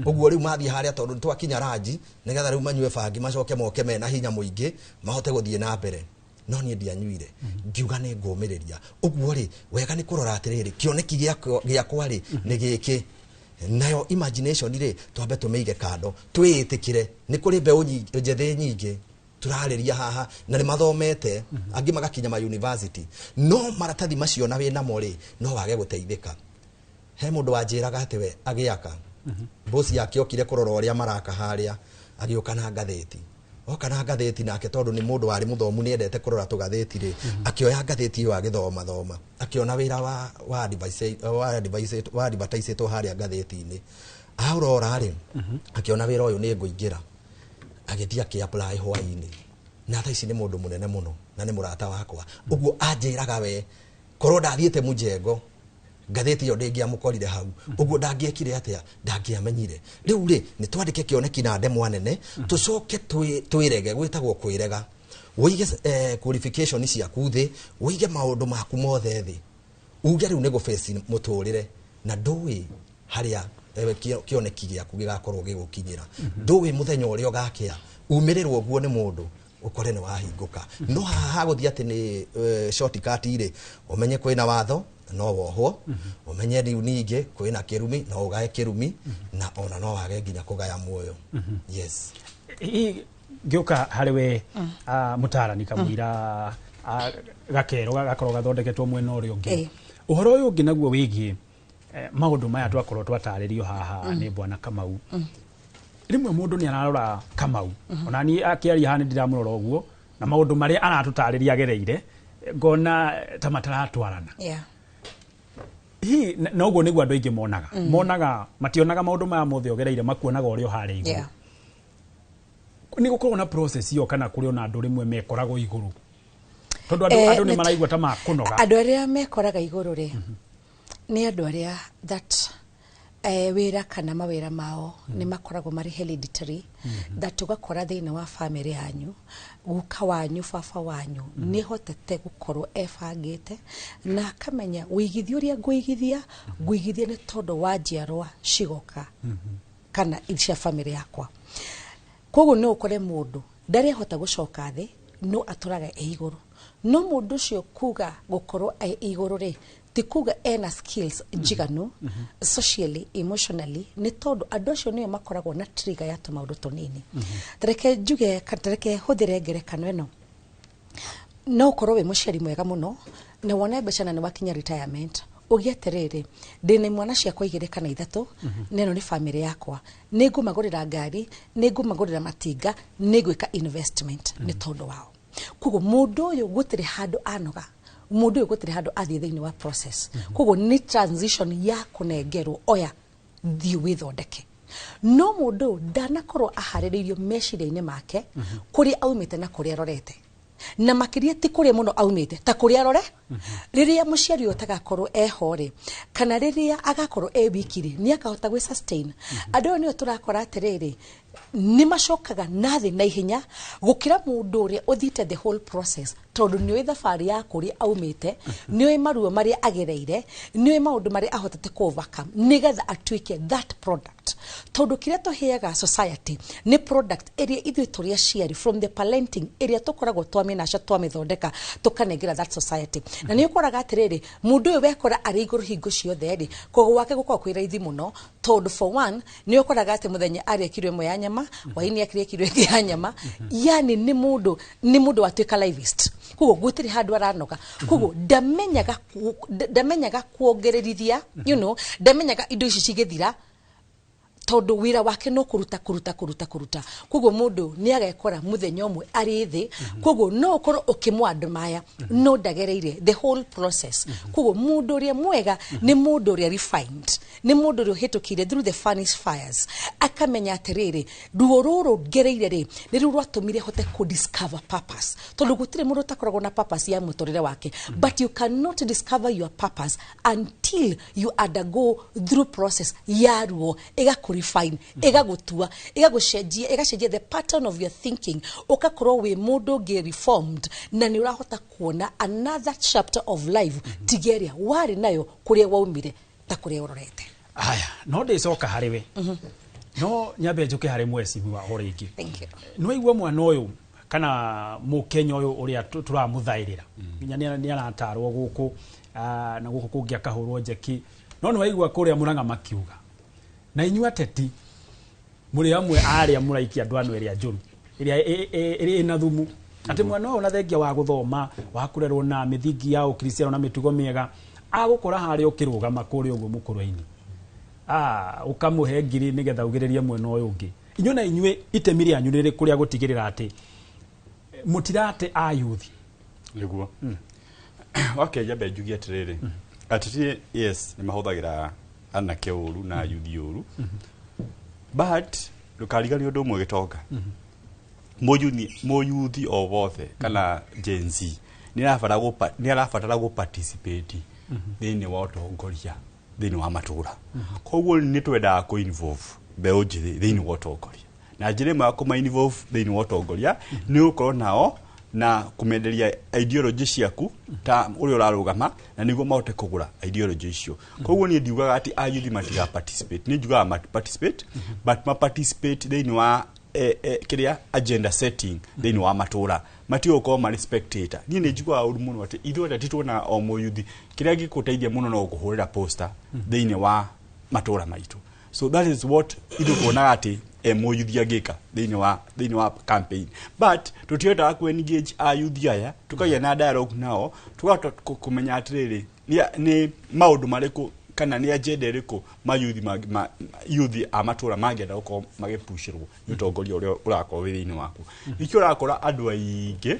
Ũguo rĩu mathiĩ harĩa, tondũ nĩ twakinya ranji, nĩgetha rĩu manyue bangi, macoke moke mena hinya mũingĩ mahote gũthiĩ na mbere. No niĩ ndianyuire, ngiuga nĩ ngũmĩrĩria. Ũguo rĩ, wega nĩ kũrora atĩrĩrĩ, kĩoneki gĩakwa rĩ nĩ gĩkĩ, nayo imagination rĩ, twambe tũmĩige kando, twĩĩtĩkĩre nĩ kũrĩ mbeũ njĩthĩ nyingĩ tũrarĩria haha na nĩ mathomete, angĩ magakinya ma university, no maratathi macio na wĩnamo rĩ, no wage gũteithĩka. He mũndũ wanjĩraga atĩ we agĩaka, bosi yake okire kũrora ũrĩa maraka harĩa, agĩũka na ngathĩti. Oka na ngathĩti nake, tondũ nĩ mũndũ warĩ mũthomu, nĩ endete kũrora tũgathĩti rĩ, akĩoya ngathĩti ĩyo agĩthoma thoma, akĩona wĩra wa advertisetwo harĩa ngathĩti-inĩ. Aũrora rĩ, akĩona wĩra ũyũ nĩ ngũingĩra, agĩthiĩ akĩ apply hwaĩ-inĩ, na thaa ici nĩ mũndũ mũnene mũno na nĩ mũrata wakwa. Ũguo anjĩraga we korwo ndathiĩte mũjengo, ngathĩti ĩyo ndĩngĩamũkorire hau. Ũguo ndangĩekire atĩa, ndangĩamenyire. Rĩu rĩ, nĩ twandĩke kĩoneki na ndemwa nene, tũcoke twĩrege, gwĩtagwo kwĩrega. Wĩige qualification ciaku thĩ, wĩige maũndũ maku mothe thĩ, uge rĩu nĩ gũbeci mũtũrĩre, na ndũĩ harĩa kĩoneki gĩaku gĩgakorwo gĩgũkinyĩra. Ndũĩ mũthenya ũrĩa ũgakĩa umĩrĩrwo ũguo nĩ mũndũ, ũkore nĩ wahingũka. No haha hagũthiĩ atĩ nĩ shortcut rĩ, ũmenye kwĩna watho, no wohwo. Ũmenye rĩu ningĩ kwĩna kĩrumi, no ũgae kĩrumi, na ona no wage nginya kũgaya muoyo. Yes. Hihi ngĩũka harĩ we, mũtarani kamũira gakero gakorwo gathondeketwo mwena ũrĩa ũngĩ, ũhoro ũyũ ũngĩ naguo wĩgiĩ maũndũ maya twakorwo twatarĩrio haha nĩ bwana Kamau, rĩmwe mũndũ nĩ ararora Kamau, ona niĩ akĩaria haha nĩ ndiramũrora ũguo, na maũndũ marĩa aratũtarĩria agereire, ngona ta mataratwarana. Hihi na ũguo nĩguo andũ aingĩ monaga, monaga mationaga maũndũ maya mothe ũgereire, makuonaga ũrĩa ũharĩa igũrũ. Nĩ gũkorwo na process ĩyo, kana kũrĩ ona andũ rĩmwe mekoragwo igũrũ, tondũ andũ andũ nĩ maraigua ta makũnoga? Andũ arĩa mekoraga igũrũ rĩ, nĩ andũ arĩa that wĩra kana mawĩra mao nĩ makoragwo marĩ hereditary, that ũgakora thĩinĩ wa family yanyu, guka wanyu, baba wanyu nĩ hotete gũkorwo ebangĩte na akamenya wĩigithia ũrĩa ngũigithia, ngũigithia nĩ tondũ wa njiarwa cigoka kana cia family yakwa. Koguo no ũkore mũndũ ndarĩ ahota gũcoka thĩ, no atũraga e igũrũ. No mũndũ ũcio kuga gũkorwo e igũrũ rĩ, ti kuga ena skills njiganu socially, emotionally, nĩ tondũ andũ acio nĩo makoragwo na trigger ya tũmaũndũ tũnini. Tareke njuge, tareke hũthĩre ngerekano ĩno. No ũkorwo wĩ mũciari mwega mũno na wone mbeca na nĩ wakinya retirement, ũgĩe atĩrĩrĩ, ndĩna mwana ciakwa igĩrĩ kana ithatũ, na ĩno nĩ family yakwa, nĩ ngũmagũrĩra ngari, nĩ ngũmagũrĩra matinga, nĩ ngwĩka investment nĩ tondũ wao. Koguo mũndũ ũyũ gũtirĩ handũ anoga, mũndũ ũyũ gũtirĩ handũ athiĩ thĩinĩ wa process. Koguo nĩ transition ya kũnengerwo, oya thiĩ wĩthondeke. No mũndũ ũyũ ndanakorwo aharĩrĩirio meciria-inĩ make kũrĩa aumĩte na kũrĩa arorete, na makĩria ti kũrĩa mũno aumĩte ta kũrĩa arore. Rĩrĩa mũciari ũyũ atagakorwo eho rĩ, kana rĩrĩa agakorwo e wiki rĩ, nĩ akahota gwĩ sustain. Andũ aya nĩo tũrakora atĩrĩrĩ, nĩ macokaga na thĩ na ihenya gũkĩra mũndũ ũrĩa ũthiĩte the whole process, tondũ nĩ ũĩ thabarĩ ya kũrĩa aumĩte, nĩ ũĩ maruo marĩa agereire, nĩ ũĩ maũndũ marĩa ahotete kũ overcome nĩgetha atuĩke that product. Tondũ kĩrĩa tũheaga society nĩ product ĩrĩa ithuĩ tũrĩ aciari, from the parenting ĩrĩa tũkoragwo twamĩnaca, twamĩthondeka, tũkanengera that society. Na nĩ ũkoraga atĩrĩrĩ, mũndũ ũyũ wekora arĩ igũrũ hingo ciothe rĩ, koguo gwake gũkoragwo kwĩ raithi mũno, tondũ for one nĩ ũkoraga atĩ mũthenya arĩa kiro ĩmwe ya nyama, hwaĩ-inĩ akĩrĩa kiro ĩngĩ ya nyama. Yani nĩ mũndũ watuĩka livist, koguo gũtirĩ handũ aranoga. Koguo ndamenyaga kuongererithia, ndamenyaga indo ici cigĩthira. Tondu wira wake no kuruta kuruta kuruta kuruta. Koguo mundu ni agekora muthenya umwe ari thi. Koguo no ukorwo ukimwadmire no ndagereire the whole process. Koguo mundu uria mwega ni mundu uria refined, ni mundu uria uhitukire through the furnace fires, akamenya atiriri ruo ruru ngereire ri ni ruo rwatumire hote ku discover purpose. Tondu gutire mundu utakoragwo na purpose ya muturire wake, but you cannot discover your purpose until you undergo through process ya ruo, igakurefine, igagutua, igagucenjia, igacenjia the pattern of your thinking, ugakorwo wi mundu ungi reformed na ni urahota kuona another chapter of life tigeria wari nayo kuria waumire ta kuria urorete. Aya, no ndicoka harĩ we, no nyambe njuke harĩ mwecimiwa o rĩngĩ. Thank you. Nĩwaigua mwana ũyũ kana mũkenya ũyũ ũrĩa tũramũthaĩrĩra nginya nĩ aratarwo gũkũ na gũkũ kũngĩ akahũrwo njeki, no nĩwaigua kũrĩa Murang'a makiuga na inyuĩ ateti mũrĩ amwe arĩa mũraikia ndwano ĩrĩa njũru ĩrĩa ĩrĩ ĩna thumu, atĩ mwana ũyũ na thengia wa gũthoma wa kũrerwo na mĩthingi ya ũkristiano na mĩtugo mĩega agũkora harĩa ũkĩrũgama kũrĩa ũguo mũkũrũ-inĩ, ũkamũhe ngiri nĩgetha ugĩrĩrie mwena ũyũ ũngĩ. Inyuĩ na inyuĩ itemi rĩanyu rĩrĩ kũrĩa gũtigĩrĩra atĩ mũtirate ayuthi? Nĩguo. Okay, nyambe njugie atĩrĩrĩ, ateti yes nĩ mahũthagĩra anake ũru na yuthi ũru, but ndũkariganĩrwo ũndũ ũmwe gĩtonga, mũyuthi o wothe kana Gen Z nĩ arabatara gũ participate thĩinĩ wa ũtongoria thĩinĩ wa matũra. Koguo nĩ twendaga kũ involve mbeũ njĩthĩ thĩinĩ wa ũtongoria, na njĩra ĩmwe ya kũma involve thĩinĩ wa ũtongoria nĩ gũkorwo nao na kũmenderia ideology ciaku ta ũrĩa ũrarũgama, na nĩguo mahote kũgũra ideology icio. Koguo niĩ ndiugaga atĩ ayuthi matiga participate, niĩ njugaga ma participate, but ma participate thĩinĩ wa kĩrĩa agenda setting thĩinĩ wa matũra, matigũkorwo marĩ spectator. Niĩ nĩ njiguaga ũru mũno atĩ ithuĩ ateti tuonaga o mũyuthi kĩrĩa gĩkũteithia mũno no kũhũrĩra poster thĩinĩ wa matũra maitũ. So that is what ithuĩ tuonaga atĩ mũyuthi angĩka thĩinĩ wa campaign, but tũtihotaga ku engage ayuthi aya, tukagĩa na dialogue nao, tũkahota kũmenya atĩrĩrĩ nĩ maũndũ marĩkũ kana nĩ agenda ĩrĩkũ mayuthi yuthi a matũra mangĩenda gũkorwo magĩpushĩrwo nĩ ũtongoria ũrĩa ũrakorwo wĩ thĩinĩ waku. Nĩkĩo ũrakora andũ aingĩ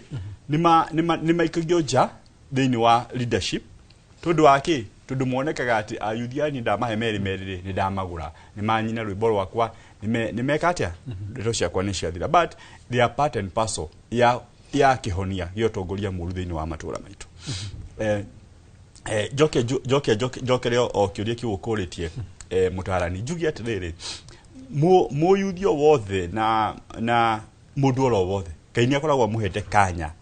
nĩ maikagio nja thĩinĩ wa leadership, tondũ wa kĩ? Tondũ monekaga atĩ ayuthi aya niĩ ndamahe merĩ merĩ rĩ nĩ ndamagũra, nĩ manyina rwĩmbo rwakwa, nĩ meka atĩa, ndeto ciakwa nĩ ciathira, but they are part and parcel ya kĩhonia gĩa ũtongoria mũru thĩinĩ wa matũra maitũ. Njokere o kĩũria kĩu ũkũrĩtie mũtarani, njuge atĩrĩrĩ, mũyuthi o wothe na mũndũ oro wothe Ngai nĩ akoragwo amũhete kanya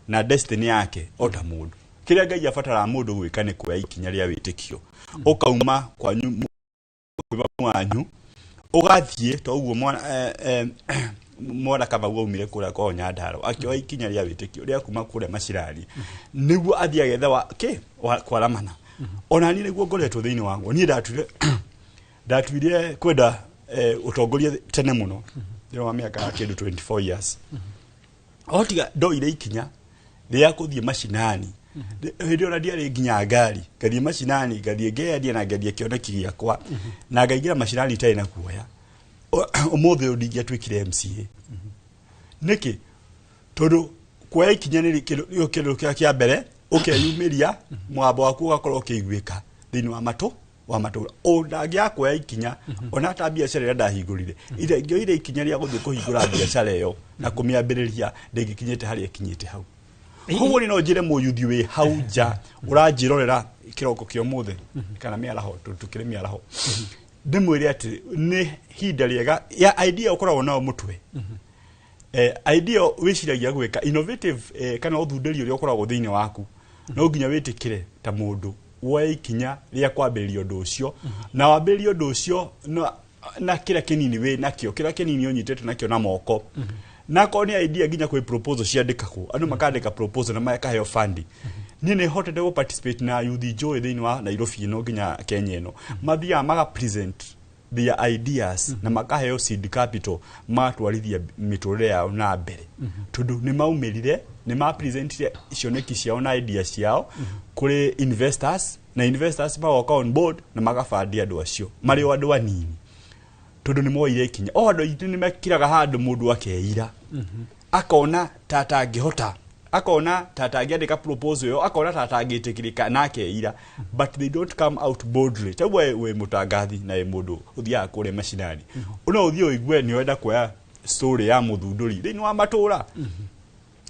na destiny yake o ta mũndũ. Kĩrĩa Ngai abataraga mũndũ gwĩka nĩ kuoya ikinya rĩa wĩtĩkio, ũkauma kwanyu wanyu ũgathiĩ ta ũguo mwana Kamau aumire kũrĩa kwao Nyandarua akĩoya ikinya rĩa wĩtĩkio rĩa kuma kũrĩa Macirari nĩguo athiĩ agethe wa kĩ kwaramana. Ona niĩ nĩguo ngoretwo thĩinĩ wakwa, niĩ ndatuire kwenda ũtongoria tene mũno thĩinĩ wa mĩaka ya kĩndũ 24 years, o tiga ndoire ikinya rĩa kũthiĩ macinani. Hĩndĩ ĩyo na ndiarĩ nginya ngari, ngathiĩ macinani, ngathiĩ ngeyendia na ngendia kĩoneki gĩakwa, na ngaingĩra macinani itarĩ na kuoya. Ũmũthĩ ũyũ ndingĩatuĩkire MCA. Nĩkĩ? Tondũ kuoya ikinya nĩ kĩndũ kĩa mbere, ũkeyumĩria mũgambo waku ũgakorwo ũkĩiguĩka thĩinĩ wa matũ wa matũra. Ũndangĩaga kuoya ikinya ona ta biacara ĩrĩa ndahingũrire, ingĩoire ikinya rĩa gũthiĩ kũhingũra biacara ĩyo na kũmĩambĩrĩria, ndĩngĩkinyĩte harĩa ĩkinyĩte hau. Koguo no njĩre mũyuthi wĩ hau nja ũranjĩrorera kĩroko kĩa ũmũthĩ kana mĩaraho, tũkĩrĩ mĩaraho, ndĩmwĩre atĩ nĩ ihinda rĩega ya idea ũkoragwo nayo mũtwe, idea wĩciragia gwĩka innovative, kana ũthundũri ũrĩa ũkoragwo thĩinĩ waku, no nginya wĩtĩkĩre ta mũndũ woe ikinya rĩa kwambĩrĩria ũndũ ũcio, na wambĩrĩrie ũndũ ũcio na kĩrĩa kĩnini wĩ nakĩo, kĩrĩa kĩnini ũnyitĩte nakĩo na moko. Na akorwo nĩ idea nginya kwĩ proposal ciandĩkagwo, andũ makandĩka proposal na makaheo funding. Niĩ nĩ hotete gũ participate na yuthi njũĩ thĩinĩ wa Nairobi ĩno nginya Kenya ĩno, mathiaga maga present their ideas na makaheo seed capital magatwarithia mĩtũrĩre yao na mbere, tondũ nĩ maumĩrire, nĩ ma presentire cioneki ciao na ideas ciao kũrĩ investors, na investors magoka on board na magabandia andũ acio marĩ o andũ anini. Tondũ nĩ moire ikinya. O andũ aingĩ nĩ mekiraga handũ mũndũ akeira. Akona ta atangĩhota, akona ta atangĩandĩka proposal ĩyo, akona ta atangĩtĩkĩrĩka na akeira, but they don't come out boldly. Ta we wĩ mũtangathi na wĩ mũndũ ũthiaga kũrĩa macinani, no ũthiĩ ũigue nĩ ũrenda kuoya story ya mũthundũri thĩinĩ wa matũra.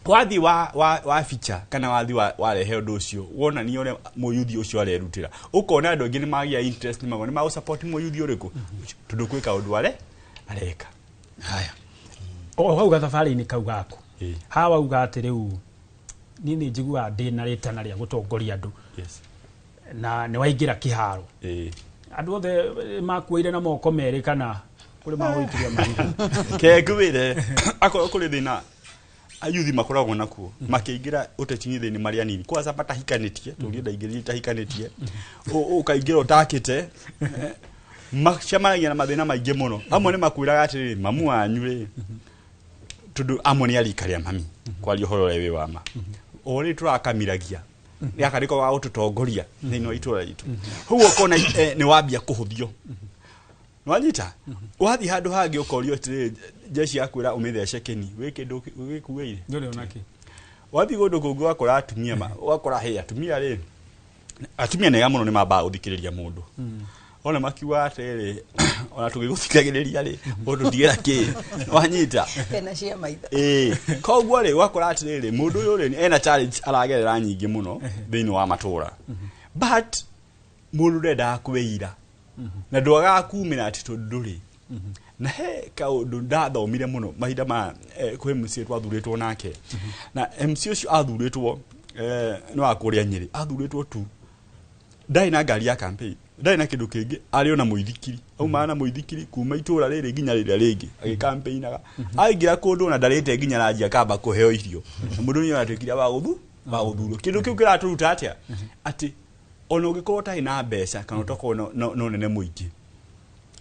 Wathi wa feature kana wathi wa warehe ũndũ ũcio, wonania ũrĩa mũyuthi ũcio arerutĩra, ũkona andũ aingĩ nĩ magĩa interest, nĩ magona nĩ magũsupport mũyuthi ũrĩkũ, tondũ gwĩ kaũndũ areka. Haya, o hau gathabarĩ-inĩ kau gaku hawa uga atĩ rĩu niĩ nĩ njiguaga ndĩ na rĩtana rĩa gũtongoria andũ. Na nĩ waingĩra kĩharo, andũ othe makuoire na moko merĩ kana kũrĩ magũikĩria mahiga? Kengwĩre, akorwo kũrĩ thĩna ayuthi makoragwo nakuo makĩingĩra ũteti-inĩ thĩinĩ marĩ anini, kwanza matahikanĩtie, tũrie ndaingĩrire itahikanĩtie, ũkaingĩra ũtakĩte, macemanagia na mathĩna maingĩ mũno. Amwe nĩ makwĩraga atĩrĩrĩ, mamu wanyu rĩ, tondũ amwe nĩ arika rĩa mami, kwaria ũhoro ũrĩa wĩ wa ma, o rĩ tũrakamiragia gaka nĩko wa gũtũtongoria thĩinĩ wa itũra ritũ. Ũguo ũkona nĩ wambia kũhũthio, wanyita wathiĩ handũ hangĩ ũkorio atĩrĩrĩ, jeshi yakwĩra ũmĩthece kĩni wĩ kĩndũ gĩkuĩire. Ndũrĩ ona kĩ. Wathiĩ kũndũ kũngĩ wakora atumia wakora hĩ atumia rĩ, atumia nega mũno nĩ mambaga gũthikĩrĩria mũndũ. Ona makiuga atĩrĩrĩ, ona tũgĩgũthikagĩrĩria rĩ, ũtũtigĩra kĩ, wanyita. Tena cia maitho. Ĩĩ, koguo rĩ, wakora atĩrĩrĩ, mũndũ ũyũ rĩ ena challenge aragerera nyingĩ mũno thĩinĩ wa matũra, but mũndũ ndendaga kwĩira na ndwagaga kumĩra atĩ tondũ ndũrĩ na he kaũndũ ndathomire mũno mahinda ma kwĩ MC twathurĩtwo nake, na MC ũcio athurĩtwo nĩ wa kũrĩa Nyĩrĩ, athurĩtwo tu, ndarĩ na ngari ya campaign, ndarĩ na kĩndũ kĩngĩ, arĩ ona mũithikiri, aumaga na mũithikiri kuma itũra rĩrĩ nginya rĩrĩa rĩngĩ agĩkampĩinaga. Aingĩra kũndũ ona ndarĩte nginya ranji akamba kũheo irio, na mũndũ nĩ aratuĩkire wa gũthurwo. Kĩndũ kĩu kĩratũruta atĩa? Atĩ ona ũngĩkorwo ũtarĩ na mbeca kana ũtakorwo na ũnene mũingĩ,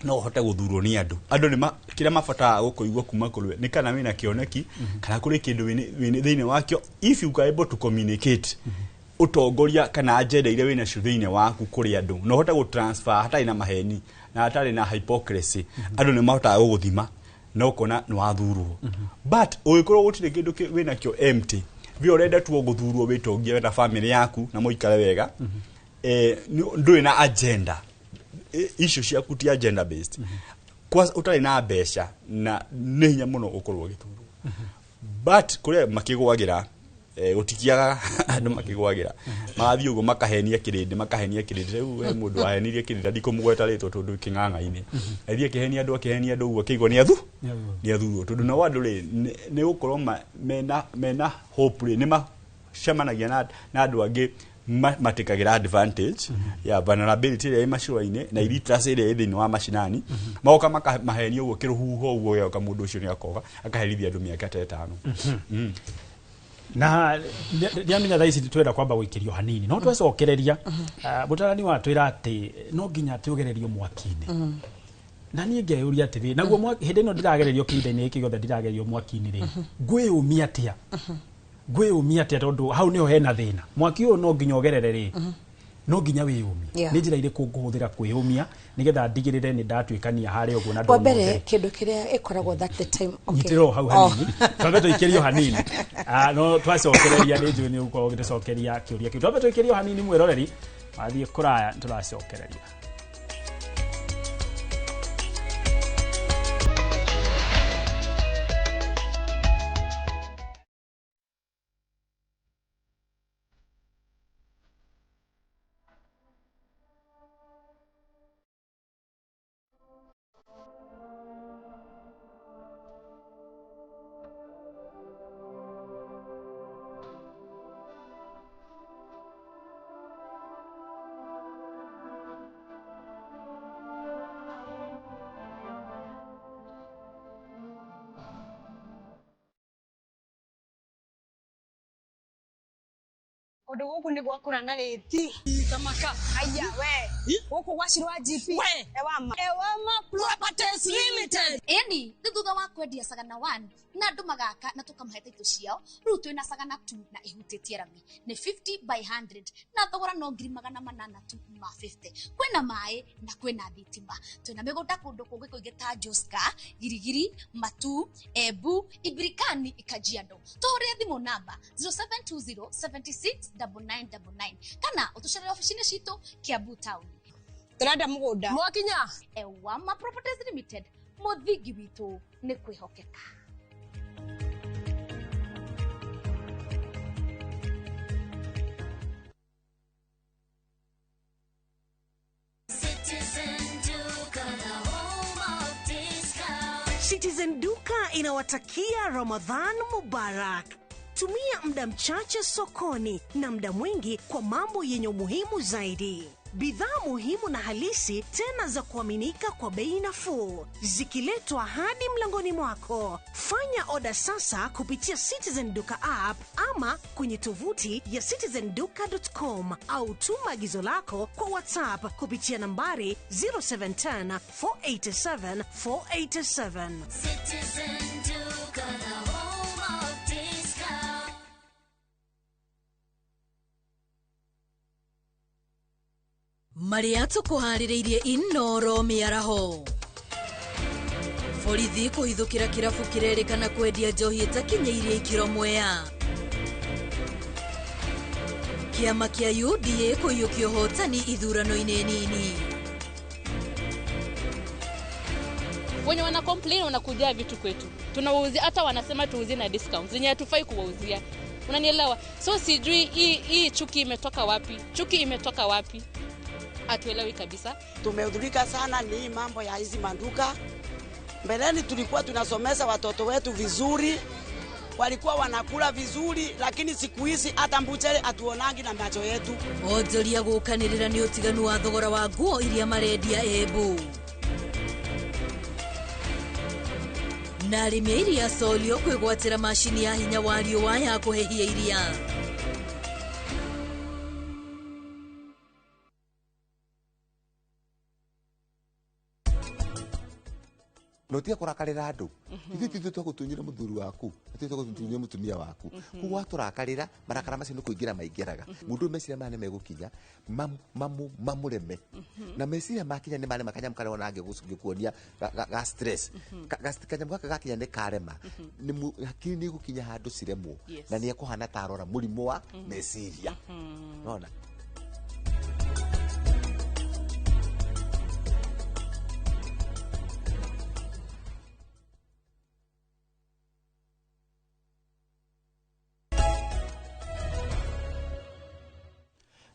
no ũhote gũthurwo nĩ andũ. Andũ nĩ kĩrĩa mabataraga gũkũigua kuma kũrĩ we nĩ kana wĩna kĩoneki kana kũrĩ kĩndũ wĩna thĩinĩ wakĩo. If you are able to communicate ũtongoria kana agenda iria wĩnacio thĩinĩ waku kũrĩ andũ, na ũhote gũtransfer hatarĩ na maheni na hatarĩ na hypocrisy, andũ nĩ mahotaga gũgũthima na ũkona nĩ wathurwo. But ũngĩkorwo gũtirĩ kĩndũ wĩnakĩo empty, we ũrenda tu gũthurwo wĩtongie we na family yaku na mũikare wega, ndũrĩ na agenda, icio ciaku ti agenda based, kwa ũtarĩ na mbeca na nĩ hinya mũno ũkorwo ũgĩthurwo. But kũrĩa makĩgwagĩra, gũtikiaga andũ makĩgwagĩra, magathiĩ ũguo makahenia kĩrĩndĩ, makahenia kĩrĩndĩ. Rĩu he mũndũ wahenirie kĩrĩndĩ, ndikũmũgweta rĩtwa tondũ kĩng'ang'a-inĩ, agĩthiĩ akĩhenia andũ, akĩhenia andũ ũguo, akĩigua nĩ athurwo. Tondũ nao andũ rĩ, nĩ gũkorwo mena hope rĩ, nĩ macemanagia na andũ angĩ matikagĩra advantage ya vulnerability ĩrĩa ĩ macũa-inĩ na illiteracy ĩrĩa ĩ thĩinĩ wa macinani, magoka makamahenia ũguo kĩrũhuho ũguo gĩoka, mũndũ ũcio nĩ akoga akaherithia andũ mĩaka ta 5. Na ndiamenya thaa ici twenda kwamba gũikĩrio hanini, no twecokereria mũtarani watwĩra atĩ no nginya twĩgererio mwaki-inĩ. Na niĩ ngeyũria atĩrĩ, naguo hĩndĩ ĩno ndĩragererio kĩhinda-inĩ gĩkĩ gĩothe ndĩragererio mwaki-inĩ rĩ, ngwĩyũmia atĩa? Ngwĩyũmia atĩa? Tondũ hau nĩho hena thĩna. Mwaki ũyũ no nginya ũgerere rĩ, no nginya wĩyũmie. Nĩ njĩra irĩkũ ngũhũthĩra kwĩyũmia nĩgetha ndigĩrĩre nĩ ndatuĩkania harĩa ũguo na Wa mbere ndona kĩndũ kĩrĩa ĩkoragwo that the time, okay. Nyitĩrĩra o hau hanini, twambe tũikĩrio hanini. No twacokereria nĩ njũĩ nĩ ũgũkorwo ũgĩtũcokeria kĩũria kĩu. Twambe tũikĩrio hanini, mwĩroreri wathiĩ kũraya, tũracokereria. Kũndũ gũkũ nĩ gwakũra na rĩti. Tamaka. Aya we. Gũkũ gwa Shiro wa GP. Ewama. Ewama Properties Limited. Ĩni nĩ thutha wa kwendia Sagana 1 na andũ magaka na tũkamahe taitũ ciao, rĩu twĩna Sagana 2 na ĩhutĩtie rami nĩ 50 by 100 na thogora no 800,000 tu ma 50. Kwĩna maĩ na kwĩna thitima. Twĩna mĩgũnda kũndũ kũngĩ kũingĩ ta Joska, Girigiri, Matu, Embu, Ibirikani, Kajiado. Tũhũrĩre thimũ namba 0720 76 9999 kana ũtũcerere obici-inĩ citũ Kiambu Town. Tũrenda mũgũnda. Mwakinya. Ewama Properties Limited, mũthingi witũ nĩ kwĩhokeka. Citizen Duka inawatakia Ramadhan Mubarak. Tumia muda mchache sokoni na muda mwingi kwa mambo yenye umuhimu zaidi. Bidhaa muhimu na halisi tena za kuaminika kwa bei nafuu, zikiletwa hadi mlangoni mwako. Fanya oda sasa kupitia Citizen Duka app ama kwenye tovuti ya citizenduka.com au tuma agizo lako kwa WhatsApp kupitia nambari 0710 487 487. Citizen Duka, the home of discount. Maria tũkũharĩrĩirie Inoro mĩaraho. Borithi kũhithũkĩra kĩrabu kĩrerĩkana kwendia njohi ĩtakinyĩirie ikĩro Mwea. Kĩama kĩa UDA kũiyũkia ũhotani ithurano-inĩ nini. Wenye wana complain wanakuja vitu kwetu. Tunawauzia, hata wanasema tuuzie na discount zenye hatufai kuwauzia. Unanielewa? So sijui hii chuki imetoka wapi? Chuki imetoka wapi? Hatuelewi kabisa. Tumehudhurika sana ni mambo ya hizi manduka. Mbeleni tulikuwa tunasomeza watoto wetu vizuri, walikuwa wanakula vizuri, lakini siku hizi hata mbuchere hatuonangi na macho yetu. Onjoria gũkanĩrĩra nĩ ũtiganu wa thogora wa nguo iria marendia Embu. Na arĩmi a iria Solio kwĩgwatĩra macini ya hinya wa riũa ya kũhehia iria. No tiga kũrakarĩra andũ. Ithuĩ ti ithuĩ twagũtunyire mũthuri waku, ti ithuĩ twagũtunyire mũtumia waku. Koguo watũrakarĩra, marakara macio nĩ kũingĩra maingĩraga. Mũndũ ũyũ meciria maya nĩ megũkinya mamũreme. Na meciria makinya nĩ marema kanyamũ karĩa wona ngĩkuonia ga stress. Kanyamũ gaka gakinya nĩ karema. Hakiri nĩ igũkinya handũ ciremwo na nĩ ekũhana ta arora mũrimũ wa meciria. Nona.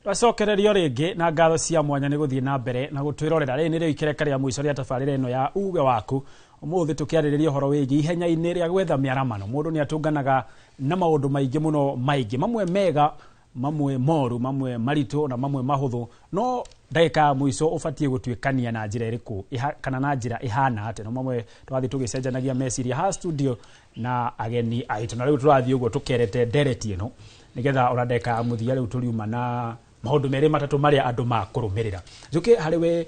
Twacokererio rĩngĩ na ngatho cia mwanya nĩ gũthiĩ na mbere na gũtwĩrorera. Rĩrĩ nĩrĩo ikereka rĩa mũico rĩa tabarĩra ĩno ya uge waku. Ũmũthĩ tũkĩarĩrĩria ũhoro wĩgiĩ ihenya-inĩ rĩa gwetha mĩaramano. Mũndũ nĩ atũnganaga na maũndũ maingĩ mũno maingĩ, mamwe mega, mamwe moru, mamwe maritũ na mamwe mahũthũ. No ndagĩka ya mũico ũbatiĩ gũtuĩkania na njĩra ĩrĩkũ kana na njĩra ĩhana atĩa. No mamwe tũrathiĩ tũgĩcenjanagia meciria haha studio na ageni aitũ, na rĩu tũrathiĩ ũguo tũkerete ndereti ĩno nigetha ona ndagĩka ya mũthia rĩu tũriuma na maũndũ merĩ matatũ marĩa andũ makũrũmĩrĩra. Njũke harĩ we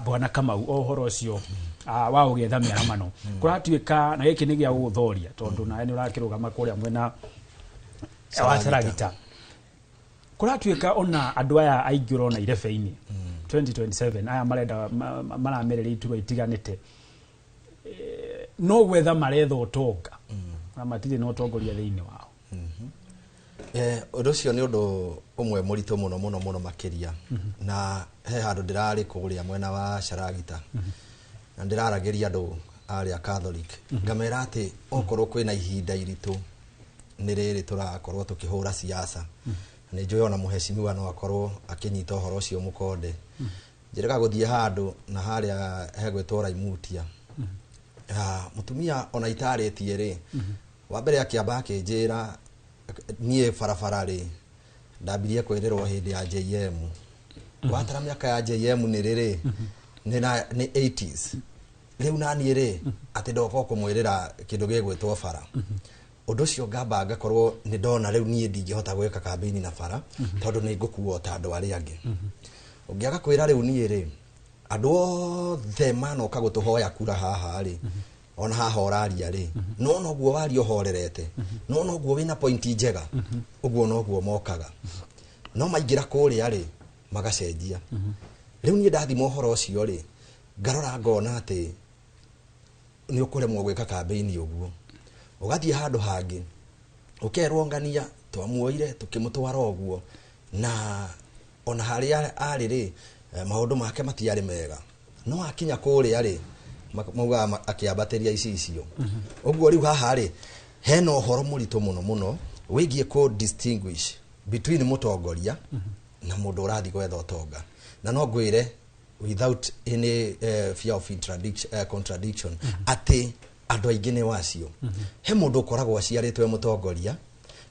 Bwana Kamau, o ũhoro ũcio wa ũgĩetha mĩaramano kũratuĩka na gĩkĩ nĩ gĩa gũgũthoria tondũ nawe nĩ ũrakĩrũgama kũrĩa mwena wa Saragita. Kũratuĩka ona andũ aya aingĩ ũrona irebe-inĩ 2027 aya marenda maramerera iturwa itiganĩte, no gwetha maretha ũtonga na matirĩ na ũtongoria thĩinĩ wao. Ũndũ ũcio nĩ ũndũ ũmwe mũritũ mũno mũno mũno makĩria. Na he handũ ndĩrarĩ kũrĩa mwena wa Sharagita na ndĩraragĩria andũ arĩa Catholic, ngamera atĩ okorwo kwĩna ihinda iritũ nĩ rĩrĩ tũrakorwo tũkĩhũra siasa. Nĩ njũĩ ona mũheshimiwa no akorwo akĩnyita ũhoro ũcio mũkonde. Njĩrĩga gũthiĩ handũ na harĩa hegwĩtwo Raimutia. Mũtumia ona itarĩtie rĩ, wa mbere akĩamba akĩnjĩra niĩ barabara rĩ ndambirie kwĩrĩrwo hĩndĩ ya JM. Watara mĩaka ya JM nĩ rĩrĩ nĩ 80s. Rĩu naniĩ rĩ atĩ ndoka kũmwĩrĩra kĩndũ gĩgwĩtwo bara. Ũndũ ũcio ngamba ngakorwo nĩ ndona rĩu niĩ ndingĩhota gwĩka kambĩini na bara, tondũ nĩ ngũkuo ta andũ arĩa angĩ. Ũngĩ agakwĩra rĩu niĩ rĩ, andũ othe manoka gũtũhoya kura haha rĩ, ona haha ũraria rĩ, no noguo waria ũhorerete, no noguo wĩna pointi njega, ũguo noguo mokaga. No maingĩra kũrĩa rĩ, magacenjia. Rĩu niĩ ndathima ũhoro ũcio rĩ, ngarora ngona atĩ nĩ ũkũremwo gwĩka kambĩini ũguo. Ũgathiĩ handũ hangĩ, ũkerwo ngania twamuoire tũkĩmũtwara ũguo, na ona harĩa arĩ rĩ, maũndũ make matiarĩ mega. No akinya kũrĩa rĩ, maugaga akĩambatĩria icicio. Ũguo rĩu haha rĩ, hena ũhoro mũritũ mũno mũno wĩgiĩ kũ distinguish between mũtongoria na mũndũ ũrathiĩ gwetha ũtonga. Na no ngwĩre without any fear of contradiction atĩ andũ aingĩ nĩ wacio. He mũndũ ũkoragwo aciarĩtwo e mũtongoria,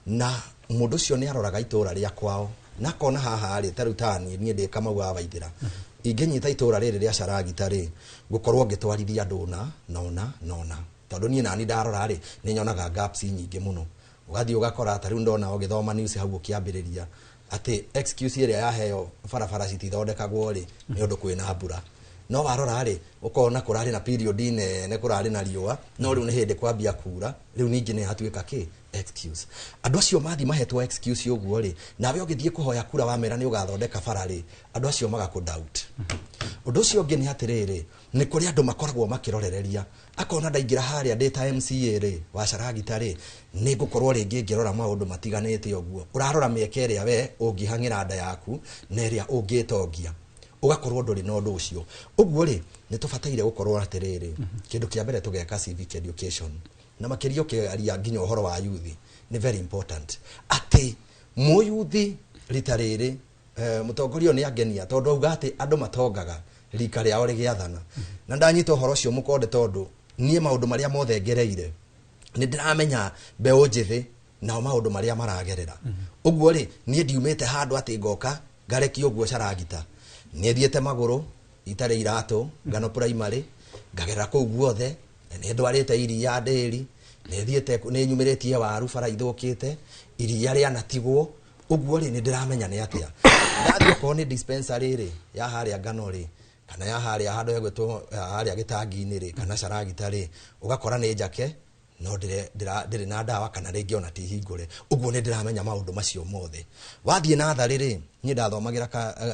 na mũndũ ũcio nĩ aroraga itũra rĩa kwao na akona haha rĩ, ta rĩu ta niĩ, niĩ ndĩ Kamau wa Waithĩra, ingĩnyita itũra rĩrĩ rĩa Caragita rĩ, ngũkorwo ngĩtwarithia andũ ũna na ũna na ũna, tondũ niĩ nani ndarora rĩ, nĩ nyonaga gaps nyingĩ mũno. Ũgathiĩ ũgakora ta rĩu ndona ũgĩthoma news hau ũkĩambĩrĩria atĩ excuse ĩrĩa yaheo barabara citithondekagwo rĩ, nĩ ũndũ kwĩna mbura. No warora rĩ, ũkona kũrarĩ na period nene, kũrarĩ na riũa, no rĩu nĩ hĩndĩ kwambia kura, rĩu ningĩ nĩ yatuĩka kĩ excuse. Andũ acio mathiĩ mahetwo excuse ũguo rĩ, nawe ũgĩthiĩ kũhoya kura wamera nĩ ũgathondeka bara rĩ, andũ acio magakũ doubt. Ũndũ ũcio ũngĩ nĩ atĩrĩrĩ, nĩ kũrĩ andũ makoragwo makĩrorereria, akona ndaingĩra harĩa ndĩ ta MCA rĩ, wa Caragita rĩ, nĩ ngũkorwo rĩngĩ ngĩrora maũndũ matiganĩte ũguo. Ũrarora mĩeke ĩrĩa we ũngĩhang'ĩra nda yaku na ĩrĩa ũngĩtongia, ũgakorwo ndũrĩ na ũndũ ũcio. Ũguo rĩ, nĩ tũbataire gũkorwo atĩrĩrĩ, kĩndũ kĩa mbere tũgeka civic education, na makĩria ũkĩaria nginya ũhoro wa youth nĩ very important, atĩ mũyuthi rita rĩrĩ, mũtongoria ũyũ nĩ angenia tondũ auga atĩ andũ matongaga rika rĩao rĩgĩathana. Na ndanyita ũhoro ũcio mũkonde, tondũ niĩ maũndũ marĩa mothe ngereire nĩ ndĩramenya mbeũ njĩthĩ nao maũndũ marĩa maragerera. Ũguo rĩ, niĩ ndiumĩte handũ atĩ ngoka ngarekia ũguo Caragita. Nĩ thiĩte magũrũ itarĩ iratũ, Ngano primary, ngagerera kũu guothe, nĩ ndwarĩte iria ndĩri, nĩ thiĩte, nĩ nyumĩrĩtie waru bara ithũkĩte, iria rĩanatigwo. Ũguo rĩ, nĩ ndĩramenya nĩ atĩa. Ndathiĩ okorwo nĩ dispensary rĩ, ya harĩa Ngano rĩ, kana ya harĩa handũ hegwĩtwo harĩa gĩtangi-inĩ rĩ, kana Caragita rĩ, ũgakora nĩ njake, no ndĩrĩ na ndawa kana rĩngĩ ona ti hingũre. Ũguo nĩ ndĩramenya maũndũ macio mothe. Wathiĩ natharĩ rĩ, niĩ ndathomagĩra